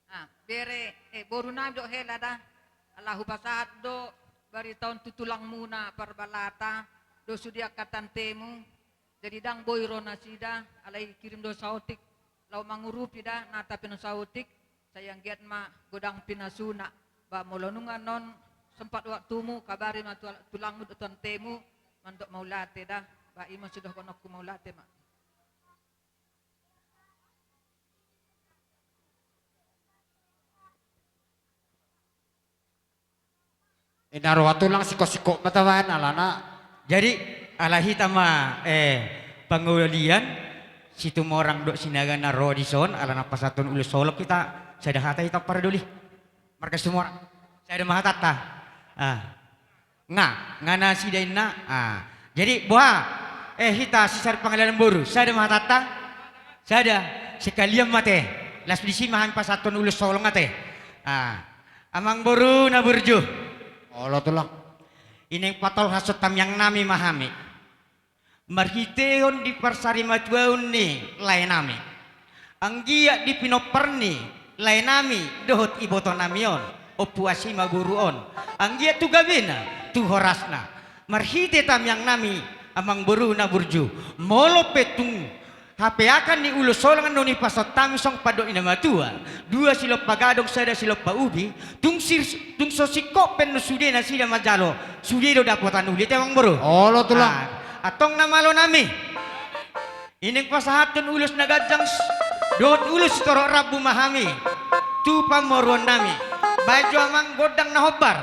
Ah, bere, eh, boru nami dohot hela da, ala hupasahat do barita on tu tulangmuna Parbalata, dohot sude angka tantemu, jadi ndang boi ro nasida, alai kirim do saotik, laho mangurupi da, nata pe annon saotik, sai anggiat ma godang pinasuna, ba molo nunga annon sempat waktumu, kabari ma tu-, tulangmu dohot tantemu, mandok mauliate da, ba i ma sidohononku mauliate ma. Ina roha tulang singkot-singkot ma tabaen alana. Jadi, ala hita ma, eh, pangolian, Situmorang dohot Sinaga na ro dison, alana pasahathon ulos holong hita, sada hata hita paradoli. Marga Situmorang. Sada ma hatanta. Ah. Nga, nga nasida inna. Ah. Jadi, boha, eh, hita sisar pangalanan boru. Sada ma hatanta. Sada. Sekalian ma ate. Las disi ma hami pasahathon ulos holong ate. Ah, amangboru na burju. Olo, Tulang. I naeng patolhashon tamiang nami ma hami. Marhitehon di parsarimatuaon ni lae nami, anggiat di pinompar ni lae nami dohot iboto nami on, Ompu Asi ma boru on, anggiat tu gabena, tu horasna. Marhite tamiang nami, amangboru na burju, molo pe tung hapeakan ni ulos holan na nipasahat hami songon pandok ni na matua, dua silompa gadong, sada silompa ubi, tung sir-, tung so singkop pe annon sude nasida manjalo, sude do dapotan uli, ate amangboru. Olo, Tulang. Ah, antong na malo nami, i naeng pasahathon ulos na ganjang s-, dohot ulos sitorop rambu ma hami tu pamoruon nami. Baen jo amang gondang na hombar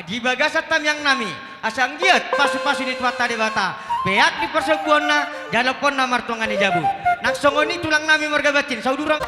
di bagasan tamiang nami, asa anggiat pasupasu ni Tuhanta Debata, peak ni parsombuonna, jaloonna martonga ni jabu. Nang songon i, Tulang nami marga Bantin, saudara.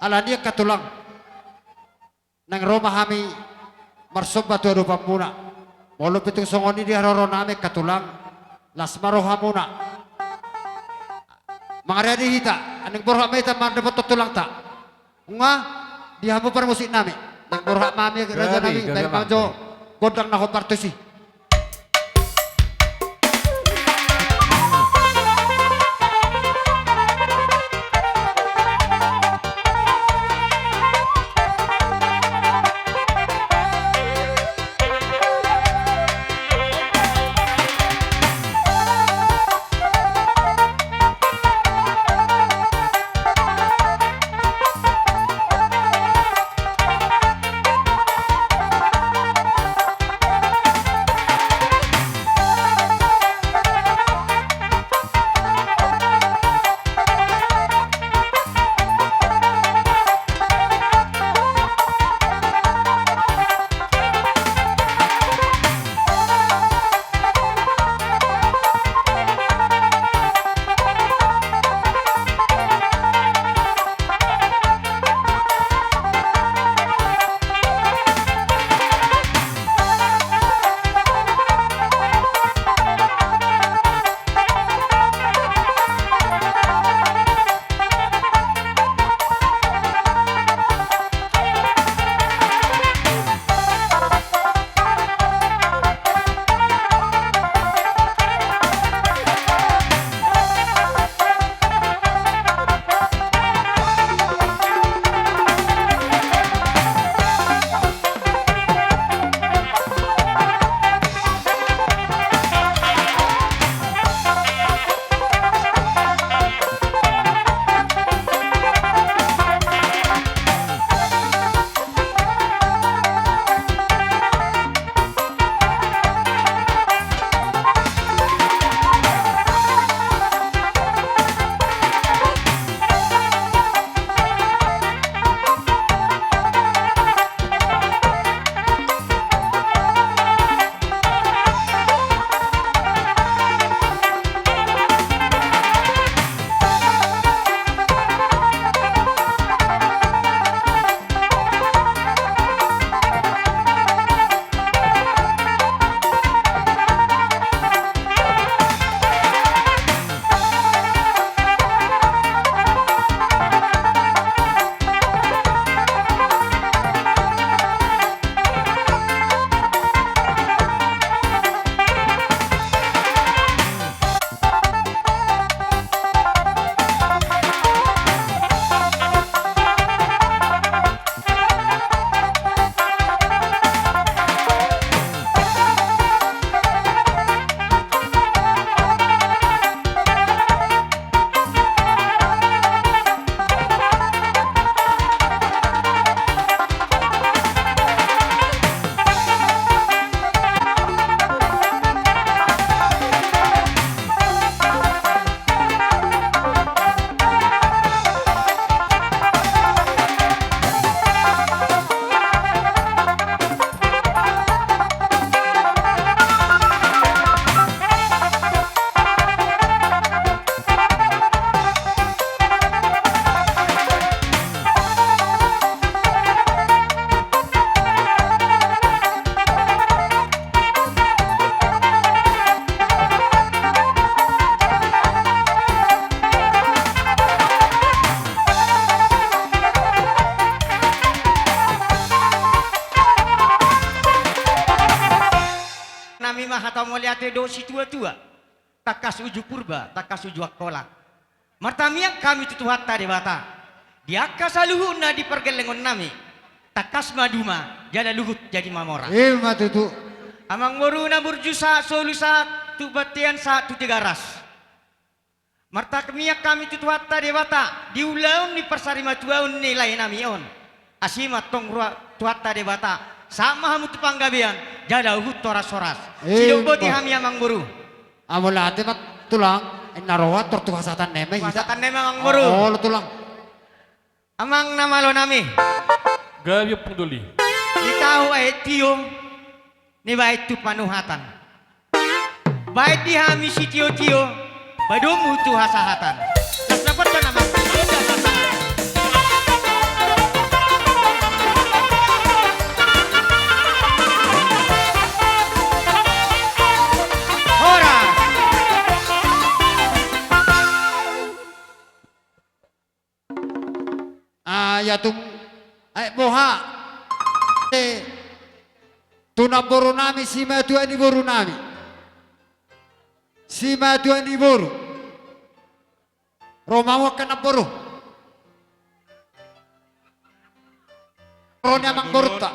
Alani i angka tulang, naeng ro ma hami marsomba tu adopanmuna. Molo pe tung songon i di haroronami angka tulang, las ma rohamuna. Mangariadi hita, naeng borhat ma hita mandapothon tulangta. Nunga, di hamu parmusiknami. Naeng borhat ma hami, rajanami, baen ma jo gondang na hombar tusi. Nami ma hata mauliate dohot situa-tua. Tangkas uju Purba, tangkas uju Angkola. Martamiang hami tu Tuhanta Debata. Di angka saluhutna di pargellengon nami. Tangkas ma duma, jala luhut jadi mamora. I ma tutu. Amangboru na burju sahat solu sahat tu bontean sahat tu Tigaras. Martamiang hami tu Tuhanta Debata, di ulaon ni parsarimatuaon ni lae nami on. Asi ma antong roha Tuhanta Debata, sahat ma hamu tu panggabean, jala huhut horas-horas. Sidok boti hami amangboru. Mauliate ma tulang, inna roha tor tu hasahatan ni eme hita. Hasahatan ni eme amangboru. Olo tulang. Amang na malo nami. Gabe ompung doli. Di tahu aek tio, nibaen tu panuhatan. Baen di hami sitio-tio, padomu tu hasahatan. Las na poda nama. Ia tung, aek boha. Eh, tu namboru nami, simatua ni boru nami. Simatua ni boru. Ro ma hamu angka namboru. Ro ni amangborunta.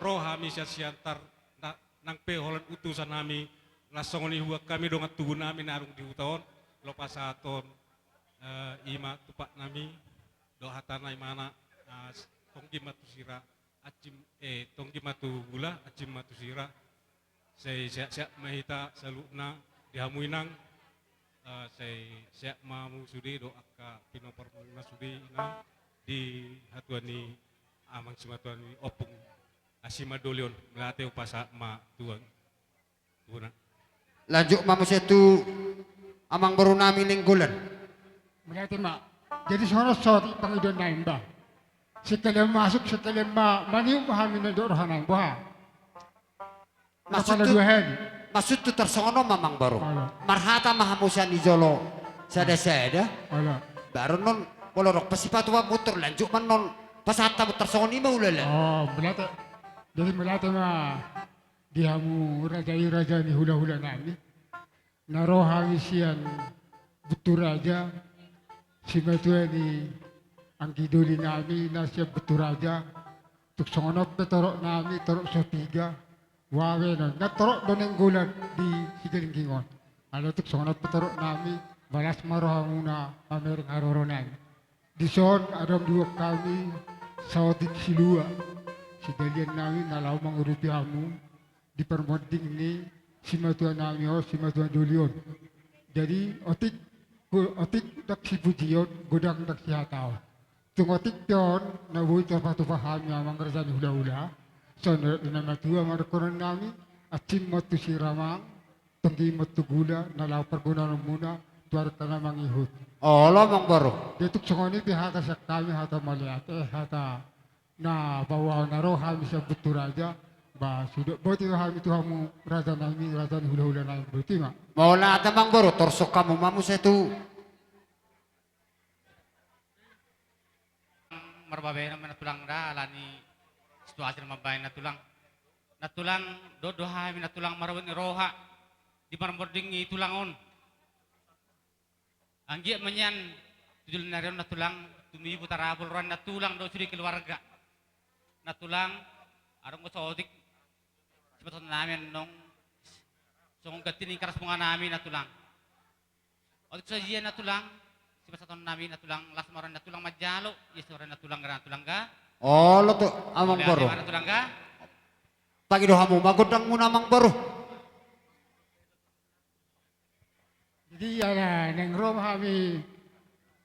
Ro hami sian Siantar, na-, nang pe holan utusan hami, laos songon i huhut hami dongan tubu nami na adong di huta on, laos pasahathon, eh, i ma tumpaknami, dohot hatana imana, eh, tonggi ma tu sira, ansim, eh, tonggi ma tu gula, ansim ma tu sira. Sai sehat-sehat ma hita saluhutna, di hamu inang, eh, sai sehat ma hamu sude dohot angka pinomparmuna sude inang, di hatuan ni amang simatua ni ompung, ah, Simanjolion, mauliate hupasahat ma tu, tu na. Lanjut ma muse tu amangboru nami Nainggolan. Mauliate ma. Jadi songon on saotik pangidoan nami, bah. Sekalian masuk, sekalian ma-, maniup ma hami na didok roha nami, boha. Maksud tu, dua hali. Maksud tu tarsongon on ma amangboru. Olo. Marhata ma hamu sian i jolo sada-sada. Olo. Baru annon molo adong pasipatupaon, tor lanjut ma annon pasahat hamu, tarsongon i ma hulala. Oh, mauliate. Jadi mauliate ma di hamu raja i, raja ni hulahula nami. Na ro hami sian Bunturaja, simatua ni anggi doli nami na sian Bunturaja, tung songon on pe torop nami, torop Sotiga, Wawen on, na torop do Nainggolan di Sigalingging on. Alai tung songon on pe torop nami, las ma rohamuna mamereng haroro nami. Dison adong do hami saotik silua, sidalian nami na laho mangurupi hamu di parmonding ni simatua nami on, simatua doli on. Jadi otik, otik ndang sipujion, godang ndang sihataon. Tung otik pe on na boi tarpatupa hami amang raja ni hulahula, songon na matua ma dohonon nami, ansim ma tu sira amang, tonggi ma tu gula, na laho pargunaonmuna tu ari na mangihut. Olo amangboru. Jadi tung songon i pe hata sian hami, hata mauliate, eh, hata na paboahon na ro hami sian Bunturaja, ba sude boti ma hami tu hamu raja nami, raja ni hulahula nami, boti ma. Mauliate amangboru, torus hamu ma muse tu. Marbabenon ma na tulang da, alani situasi na mambahen na tulang. Na tulang, dohot do hami na tulang marhabot ni roha di parmonding ni tulang on. Anggiat ma nian tu joloan ni ari on na tulang, tumibu tarapul roha ni na tulang dohot sude keluarga. Na tulang, adong do saotik sipasahaton nami annon, songon ganti ni karas bunga nami na tulang. Otik so ia na tulang, sipasahaton nami na tulang, las ma roha ni na tulang manjalo, ia so roha ni na tulang ga, na tulang ga. Olo tu amangboru. Mauliate ma na tulang ga. Pangido hamu ma gondangmuna amangboru. Jadi ala naeng ro ma hami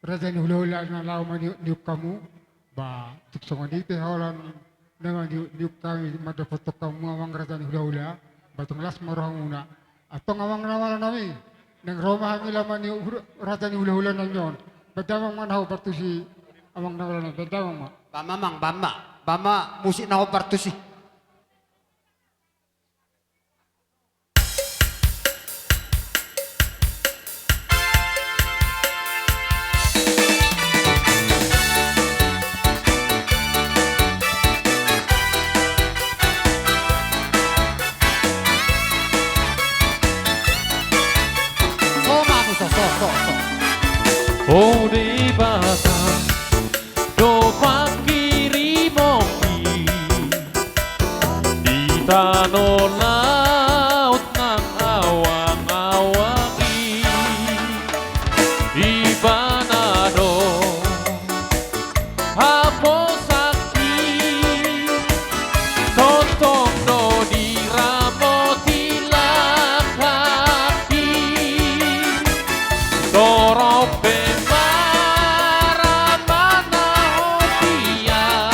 raja ni hulahula na laho maniupniup hamu, ba tung songon i pe holan na maniupniup hami mandapothon hamu amang raja ni hulahula, ba tung las ma rohamuna. Antong amang na malo nami, naeng ro ma hami laho maniup hu-, raja ni hulahula nami on. Baen damang ma na hombar tusi amang na malo nami, baen damang ma. Baen ma amang, baen ma, baen ma musik na hombar tusi. So ma muse, so, so, so. O Debata, do panghirimonmi di tano laut nang awangawang i. Ibana do haposanki, tongtong do diramoti langkangki. Torop pe mara manahoti au,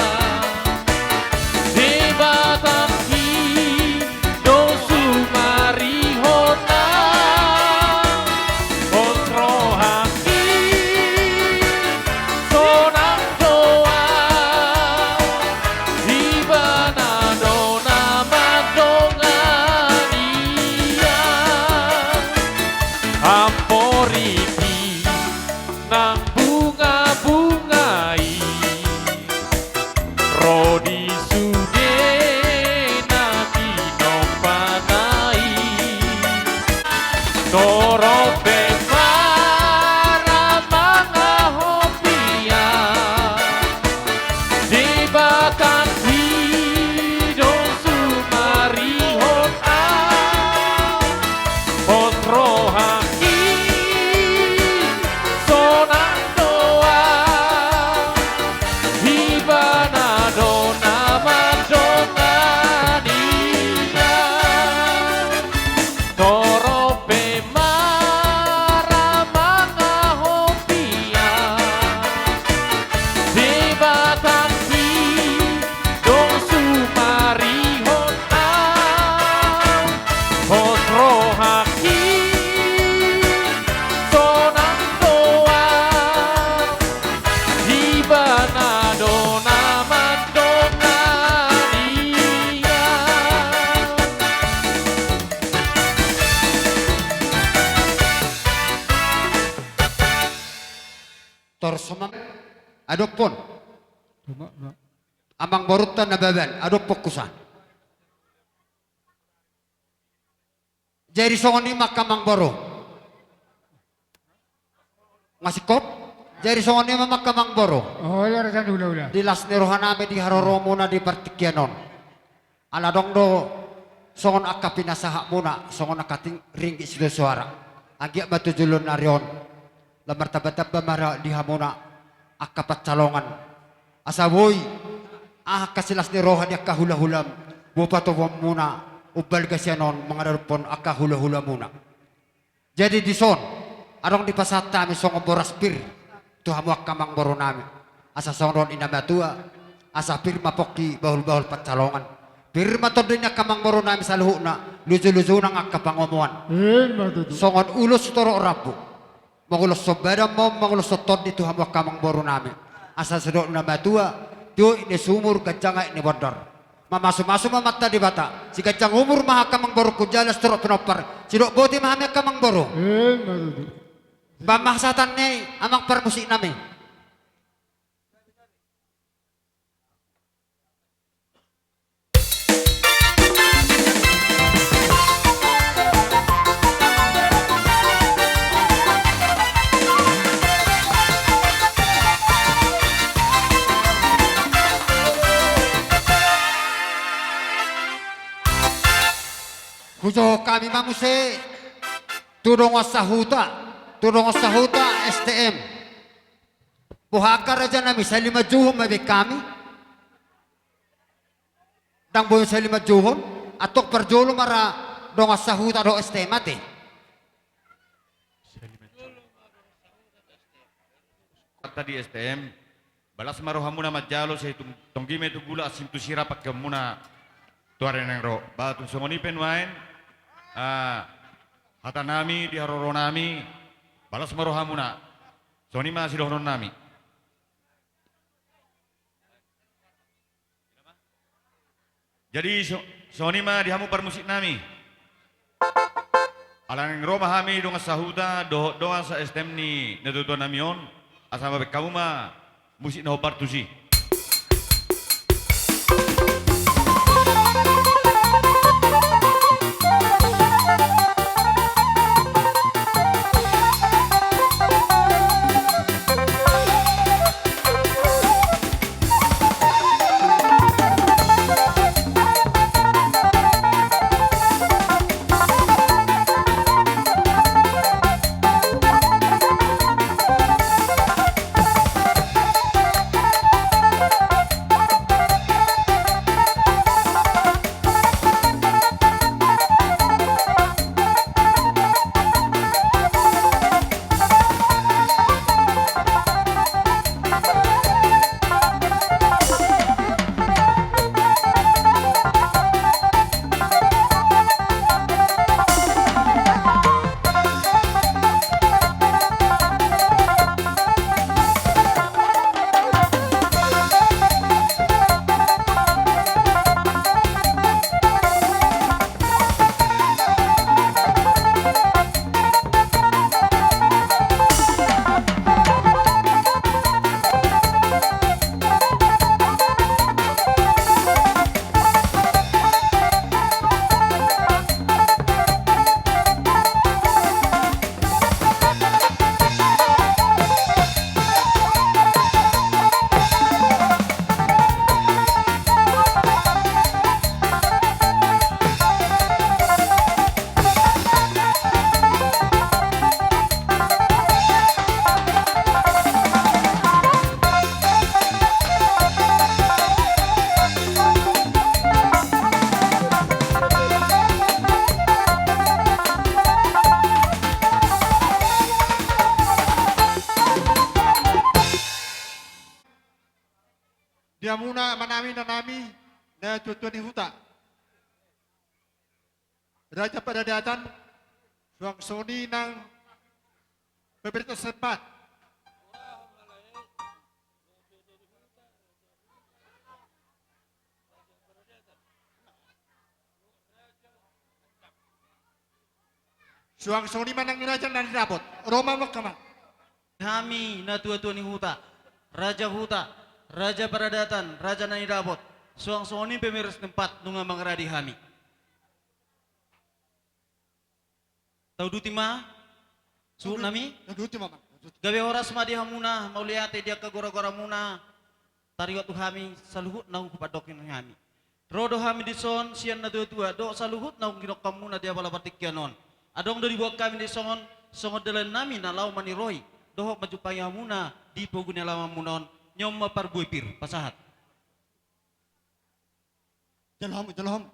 Debatangki do sumarihon au. Hot rohangki sonang do au, Ibana do na mandongani au. Amporiki nang bungabunga i, Torop pe ma ra mangahopian, Debatangki do sumarihon au, hot rohangki sonang do au, Ibana do na mandongani au. Torop pe ma ra mangahopian, Debatangki do sumarihon au, hot rohangki sonang do au, Ibana do na mandongani au. Tor songon i ma, adophon. Amangborunta Nababan, adophon husa. Jadi songon i ma angka amangboru. Nga singkop. Jadi songon i ma angka amangboru. Olo, raja ni hulahula. Di las ni rohanami di haroromuna di partingkian on. Ala adong do songon angka pinasahatmuna, songon angka ting-, ringgit sitio soara. Anggiat ma tu joloan ni ari on, lam martambatamba ma ra di hamuna angka pansalongan. Asa boi, aha angka silas ni roha ni angka hulahulam, boha patomuonmuna, umbalga sian on mangadophon angka hulahulamuna. Jadi dison, adong dipasahat hami songon boras pir, tu hamu angka amangborunami. Asa songon dohot ni na matua, asa pir ma pongki bahulbahul pansalongan. Pir ma tondi ni angka amangborunami saluhutna, lujuluju nang angka pangomoan. Ima tutu. Songon ulos sitorop rambu. Manguloshon badan ma on, manguloshon tondi tu hamu angka amangborunami. Asa songon dohot ni na matua, tio aek ni sumur, ganjang aek ni bondar. Mamasumasu ma Amanta Debata, siganjang umur ma hamu angka amangborungku jala sitorop pinompar, sidok boti ma hami angka amangboru. Ima tutu. Bahen ma hasahatan ni amang parmusiknami. Hujohon hami ma muse tu dongan sahuta, tu dongan sahuta S T M. Boha angka rajanami, sahali manjouhon ma baen hami? Ndang boi sahali manjouhon, antong parjolo ma ra dongan sahuta dohot S T M ate. Tadi S T M, balas ma rohamuna manjalo, sai tung-, tonggi ma i tu gula, asing tu sira pangkeonmuna tu ari na naeng ro. Ba tung songon i pe nuaeng, ah, hatanami di haroronami, balas ma rohamuna. Songon i ma sidohononnami. Jadi, so-, songon i ma di hamu parmusiknami. Ala naeng ro ma hami dongan sahuta, dohot dongan sa-S T M ni natuatuanami on, asa mambaen hamu ma musik na hombar tusi. Hamuna amanami, inanami, natuatua ni huta, raja paradatan, suang songon i nang pemerintah setempat. Suang songon i ma nang raja na nidapot. Ro ma mangkatai. Hami natuatua ni huta, raja huta, raja paradatan, raja na nidapot, suang songon i pemerintah setempat nunga mangaradi hami. Tauduti ma suhutnami. Tauduti ma, tauduti. Gabe horas ma di hamuna, mauliate di angka goragoramuna. Taringot tu hami saluhut naung hupandok hami. Ro do hami dison sian natuatua dohot saluhut naung hinongkanmuna di apala partingkian on. Adong do diboan hami dison songon dalannami na laho maniroi dohot manjumpangi hamuna di pogu ni alamanmuna on. Nion ma parbue pir, pasahat. Jalo hamu, jalo hamu.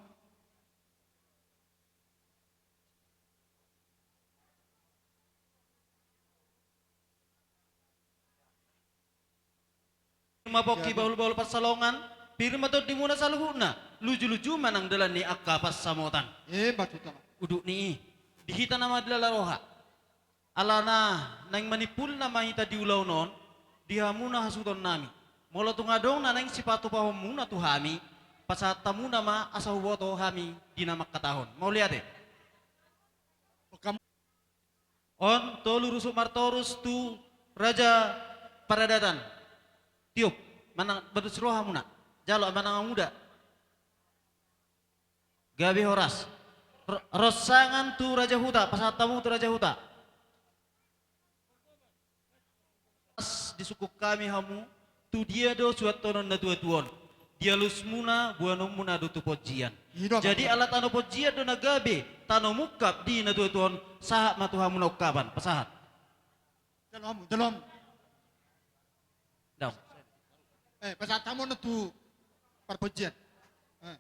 Pir ma pongki bahulbahul pansalongan, pir ma tondimuna saluhutna, lujuluju ma nang dalan ni angka pansamotan. Emma tutu. Udut ni i, di hita na madilala roha. Alana naeng manimpuli nama hita di ulaon on, di hamuna hasuhutonnami. Molo tung adong na naeng sipatupahonmuna tu hami, pasahat hamuna ma asa huboto hami di na mangkatahon. Mauliate. On tolu rusuk martorus tu raja paradatan. Tiop, manang badus rohamuna. Jalo manang amuda. Gabe horas. Ro-, ronsangan tu raja huta, pasahat hamu tu raja huta. Disungkun hami hamu, tu dia do suantonon natuatua on. Di alusmuna, boanonmuna do tu ponjian. Jadi ala tano ponjian do na gabe tano mungkap di natuatua on, sahat ma tu hamuna ungkapan, pasahat. Jalo hamu, jalo hamu. Daong. Eh, pasahat hamu na tu parponjian. Eh.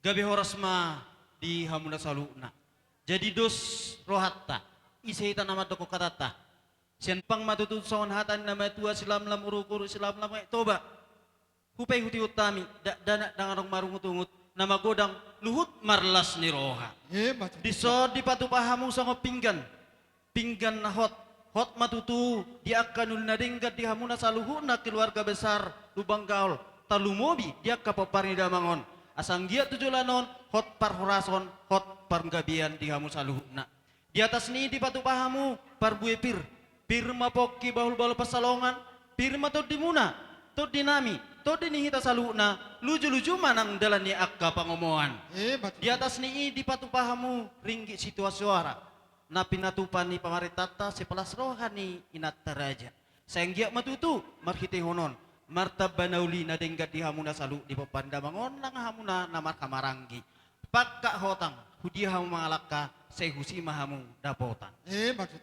Gabe horas ma di hamuna saluhutna. Jadi dos rohanta, ise hita na mandokkon hatanta. Sian pang ma tutu songon hata ni na matua, silamlam uruk-uruk, silamlam aek Toba. Hupaihutihut hami, dakdanak ndang adong marungutungut, na magodang luhut marlas ni roha. Dison dipatupa hamu songon pinggan. Pinggan na hot, hot ma tutu di angka na uli na denggan di hamuna saluhutna keluarga besar Lumban Gaol, tarlumobi di angka pompar ni damang on. Asa anggiat tu joloan on hot parhorason, hot panggabean di hamu saluhutna. Di atas ni i dipatupa hamu parbue pir. Pir ma pongki bahulbahul pansalongan, pir ma tondimuna, tondinami, tondi ni hita saluhutna, lujuluju ma nang dalan ni angka pangomoan. Di atas ni i dipatupa hamu ringgit sitio soara. Na pinatupa ni pamarentanta, sipalas roha ni inanta raja. Sai anggiat ma tutu marhitehon on, martamba na uli na denggan di hamuna saluhut di pompar ni damang on, nang hamuna na marhahamaranggi. Pangkat hotang, hudia hamu mangalangka, sai husi ma hamu dapotan.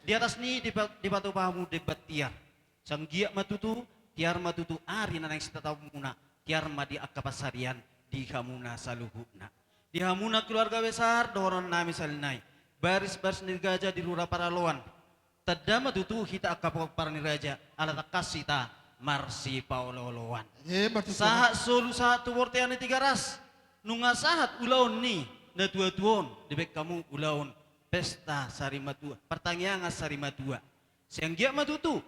Di atas ni i dipa-, dipatupa hamu demban tiar. Sai anggiat ma tutu, tiar ma tutu ari na naeng sitataonmuna, tiar ma di angka pansarian di hamuna saluhutna. Di hamuna keluarga besar dohononnami sahali nai, baris-baris ni gaja di rura Paraloan. Tanda ma tutu hita angka pompar ni raja, ala tangkas hita marsipaolooloan. Sahat solu sahat tu bontean ni Tigaras. Nunga sahat ulaon ni natuatua on, dibaen hamu ulaon pesta sarimatua, partangiangan sarimatua. Sai anggiat ma tutu,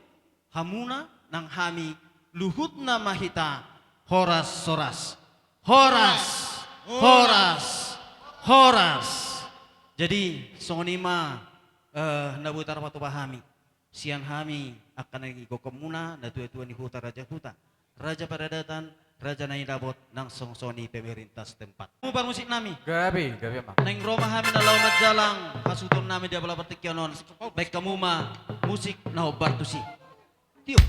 hamuna nang hami, luhutna ma hita, horas, horas. Horas, horas, horas. Jadi songon i ma, eh, na boi tarpatupa hami. Sian hami angka na igokhonmuna, natuatua ni huta, raja huta, raja paradatan, raja na nidapot, nang songon i pemerintah setempat. Hamu parmusiknami. Gabe, gabe ma. Naeng ro ma hami na laho manjalang hasuhutonnami di apala partingkian on. Baen hamu ma musik na hombar tusi. Tiup.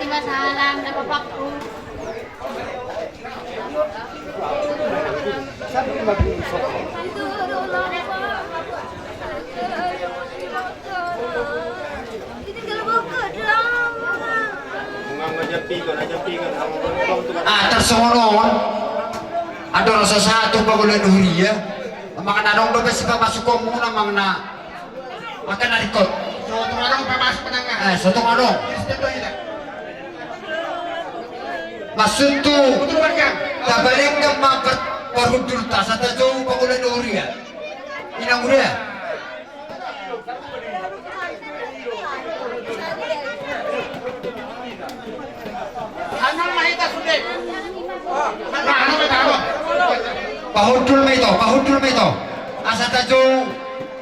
Salam, dapat waktu. Ah, tarsongon on. Andorang so sahat tu pangula ni huria, manang na adong dope sipamasukonmuna manang na Maka na ringkot. So tung adong pamasuk manang na. Eh, so tung adong. Maksudhu, tabalenggan ma par-, parhundulta asa tajou pangula ni huria. Inang huria. Pahundul ma ito, pahundul ma ito. Asa tajou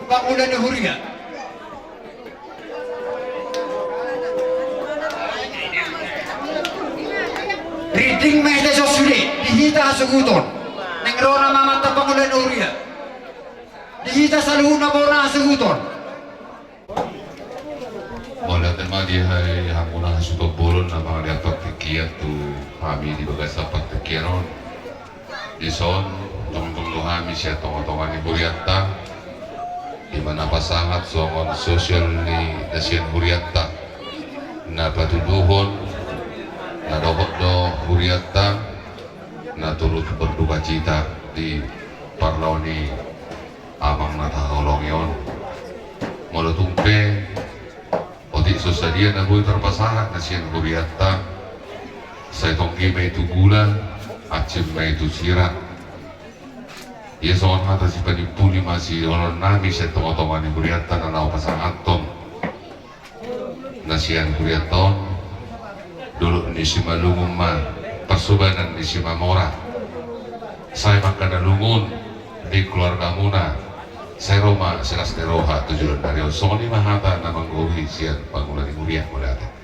pangula ni huria. Riding ma hita jo sude, di hita hasuhuton. Naeng ro nama manang pangula ni huria. Di hita saluhutna bona hasuhuton. Mauliate ma di hamuna hasuhuton bolon na mangalean partingkian tu hami di bagasan partingkian on. Dison jongjong do hami sian tongatonga ni hurianta, di mana pasahat songon sosial ni na sian hurianta, na patuduhon na dohot do hurianta na turut berdukacita di parlao ni amang na tahaholongi on. Molo tung pe otik so sadia na boi tarpasahat na sian hurianta, sai tonggi ma i tu gula, hansit ma i tu sira. Ia songon hata sipanimpuli ma siholononnami sian tongatonga ni hurianta na laho pasahathon na sian hurianta on, dolok ni Simalungun ma parsobanan ni Simamora. Sai ma angka na lungun di keluargamuna, sai ro ma silas ni roha tu joloan ni ari on. Songon i ma hata na manggohi sian pangula ni huria. Mauliate.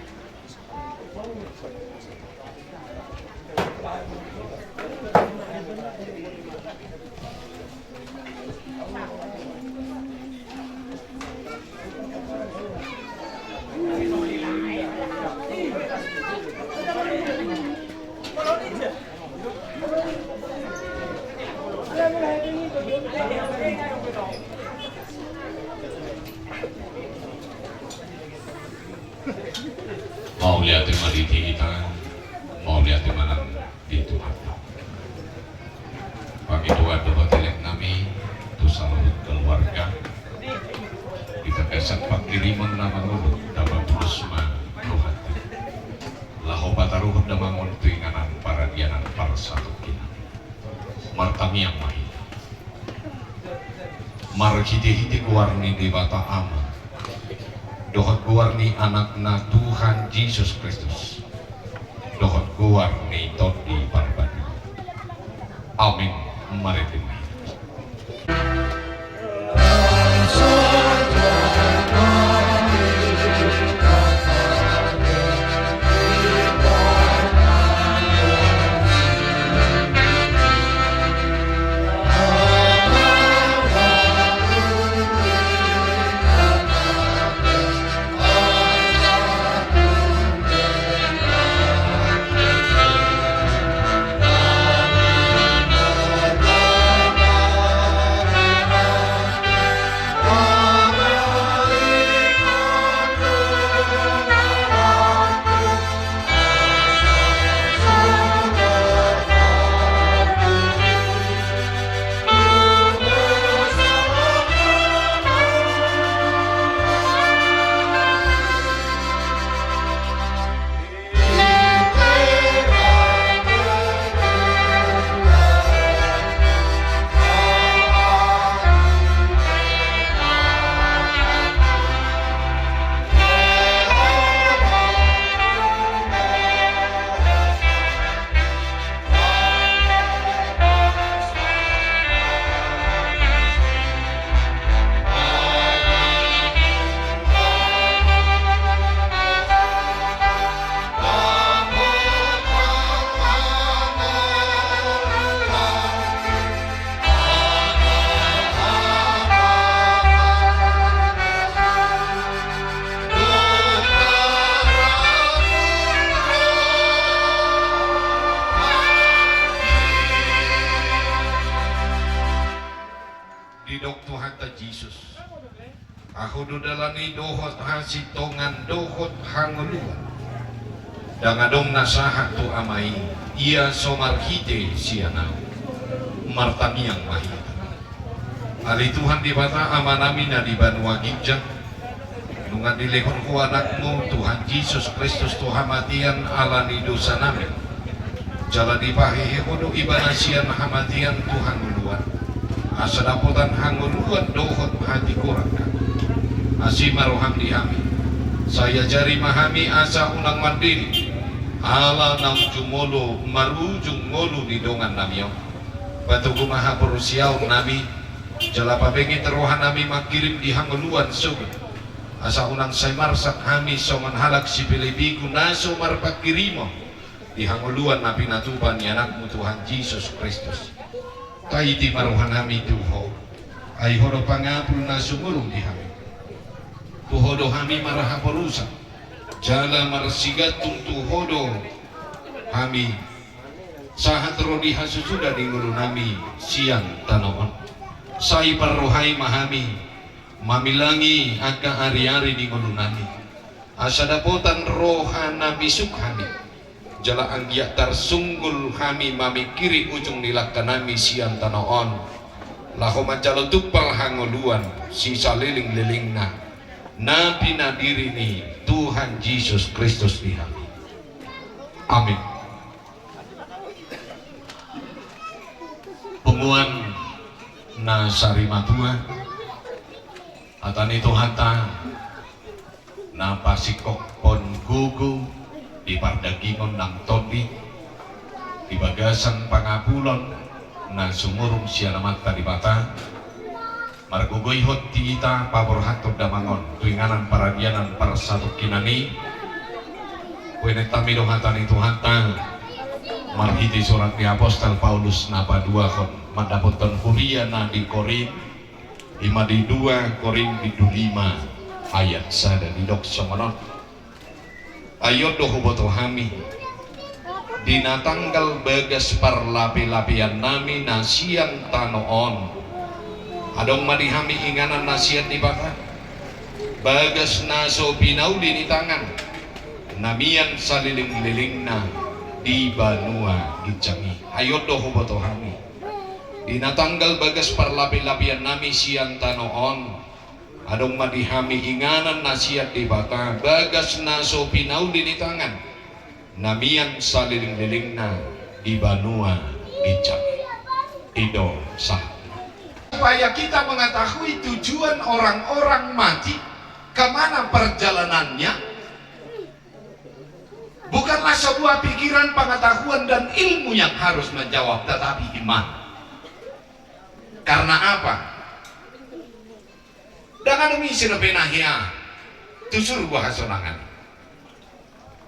Mauliate ma di hita, mauliate ma nang di Tuhanta. Pangidoan do hata, eleknami, tu saluhut keluarga, di bagasan pangkirimon na mangolu, tapabolus ma rohanta. Laho pataruhon damang on tu inganan paradianan parsatongkinan. Martangiang ma hita. Marhitehite goar ni Debata Ama, dohot goar ni Anakna Tuhan Jesus Kristus, dohot goar ni Tondi Parbadia. Amin. Marende ma hita. Dohot hasintongan dohot hangoluan. Ndang adong na sahat tu Ama i, ia so marhite sian Ahu. Martangiang ma hita. Ale Tuhan Debata Amanami na di banua ginjang, nunga dilehon Ho Anakmu Tuhan Jesus Kristus tu hamatean ala ni dosanami. Jala dipahehe Ho do Ibana sian hamatean tu hangoluan, asa dapotan hangoluan dohot hatigoran hami. Asi ma roham di hami. Sai ajari ma hami asa unang mandele, ala naung jumolo marujung ngolu ni dongannami on. Patogu ma haporseaonnami, jala pabenget rohanami mangkirim di hangoluan sogot, asa unang sai marsak hami songon halak sipelebegu na so marpangkirimon di hangoluan na pinatupa ni Anakmu Tuhan Jesus Kristus. Taiti ma rohanami tu Ho, ai Ho do pangapul na sumurung di hami. Tu Ho do hami marhaporusan, jala marsigantung tu Ho do hami sahat ro di hasusuda ni ngolunami sian tano on. Sai parrohai ma hami mamilangi angka ariari ni ngolunami, asa dapotan roha na bisuk hami, jala anggiat tarsunggul hami mamingkiri ujung ni langkanami sian tano on, laho manjalo tumpal hangoluan sisalelenglelengna na pinadiri ni Tuhan Jesus Kristus di hami. Amin. Punguan na sarimatua, hata ni Tuhanta na pasingkophon gogo di pardagingon nang tondi, di bagasan pangapulon na sumurung sian Amanta Debata, margogo ihot hita paborhathon damang on tu inganan paradianan parsatongkinan i. Huenetami do hata ni Tuhanta marhite surat ni apostel Paulus na paduahon mandapothon huria na di Korint, ima di dua Korint bindu lima ayat sada, didok songon on. Ai on do huboto hami, di na tanggal bagas parlapelapeannami na sian tano on, adong ma di hami inganan na sian Debata, bagas na so pinauli ni tangan, na mian salelenglelengna di banua ginjang i. Ai on do huboto hami, di na tanggal bagas parlapelapeannami sian tano on, adong ma di hami inganan na sian Debata, bagas na so pinauli ni tangan, na mian salelenglelengna di banua ginjang i. I do sahatna. Supaya kita mengetahui tujuan orang-orang mati, kemana perjalanannya, bukanlah sebuah pikiran, pengetahuan, dan ilmu yang harus menjawab, tetapi iman. Karena apa? Ndang adong ise dope na hea tu surgo hasonangan.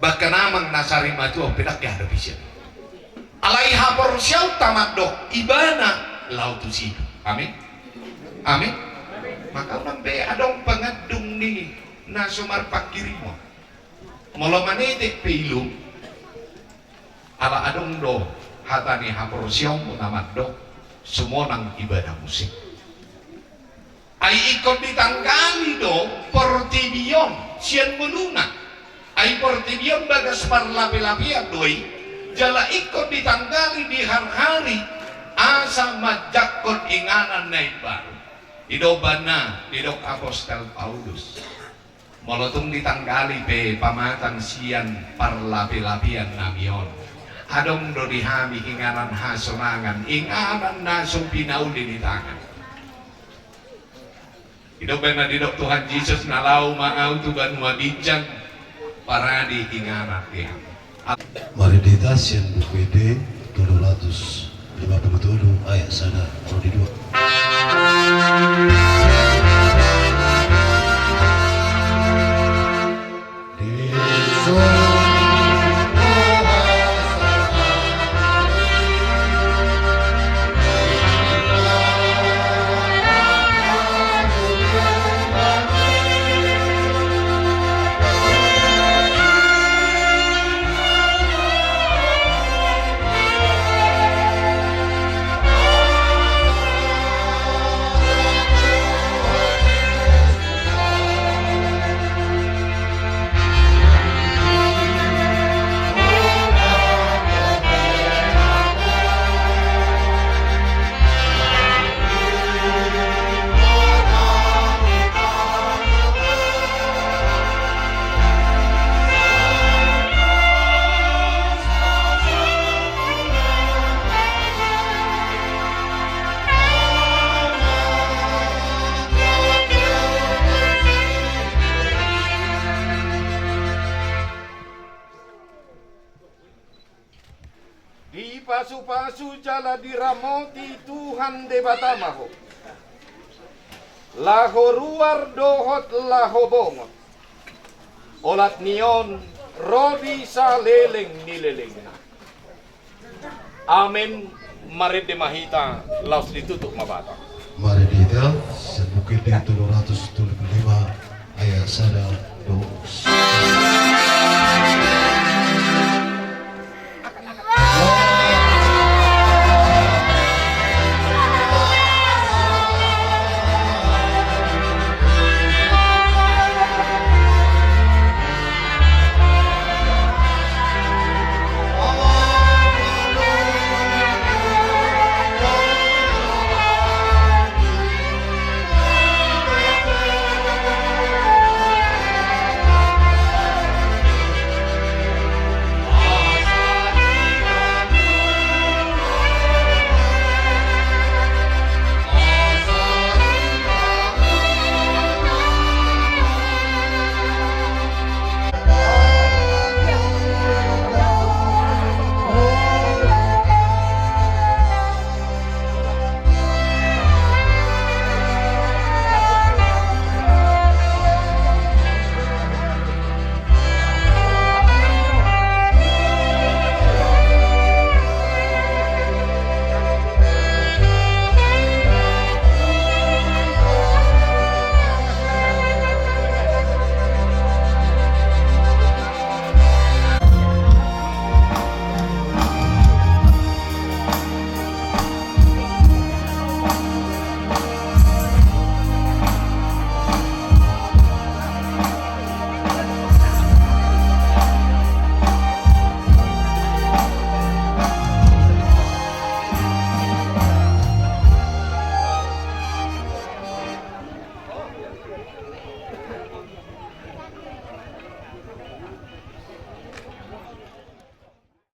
Bahkan amang na sarimatua pe ndang hea dope sian. Alai haporseaonta mandok ibana laho tusi. Amin. Amin. Maka unang be adong pangandung ni na so marpangkirimon. Molo manetek pe ilum, ala adong do hata ni haporseaonmuna mandok sumonang ibana muse. Ai ingkon ditanggali do portibi on sian ngoluna. Ai portibi on bagas parlapelapean do i, jala ingkon ditanggali di harhari asa manjangkon inganan na imbaru. I do umbahen na didok apostel Paulus. Molo tung ditanggali pe pamatang sian parlapelapeannami on, adong do di hami inganan hasonangan, inganan na so pinauli ni tangan. I do umbahen na didok Tuhan Jesus, na laho ma Ahu tu banua ginjang, parade inganan di hami. Marende hita sian Buku Ende tolu ratus lima puluh tolu ayat sada ro di dua. Pasupasu jala diramoti Tuhan Debata ma ho, laho ruar dohot laho bongot. Olat ni on ro di saleleng ni lelengna. Amen. Marende ma hita, laos ditutup ma Batak. Marende hita, sian Buku Ende tolu ratus tolu pulu lima, ayat sada, dua.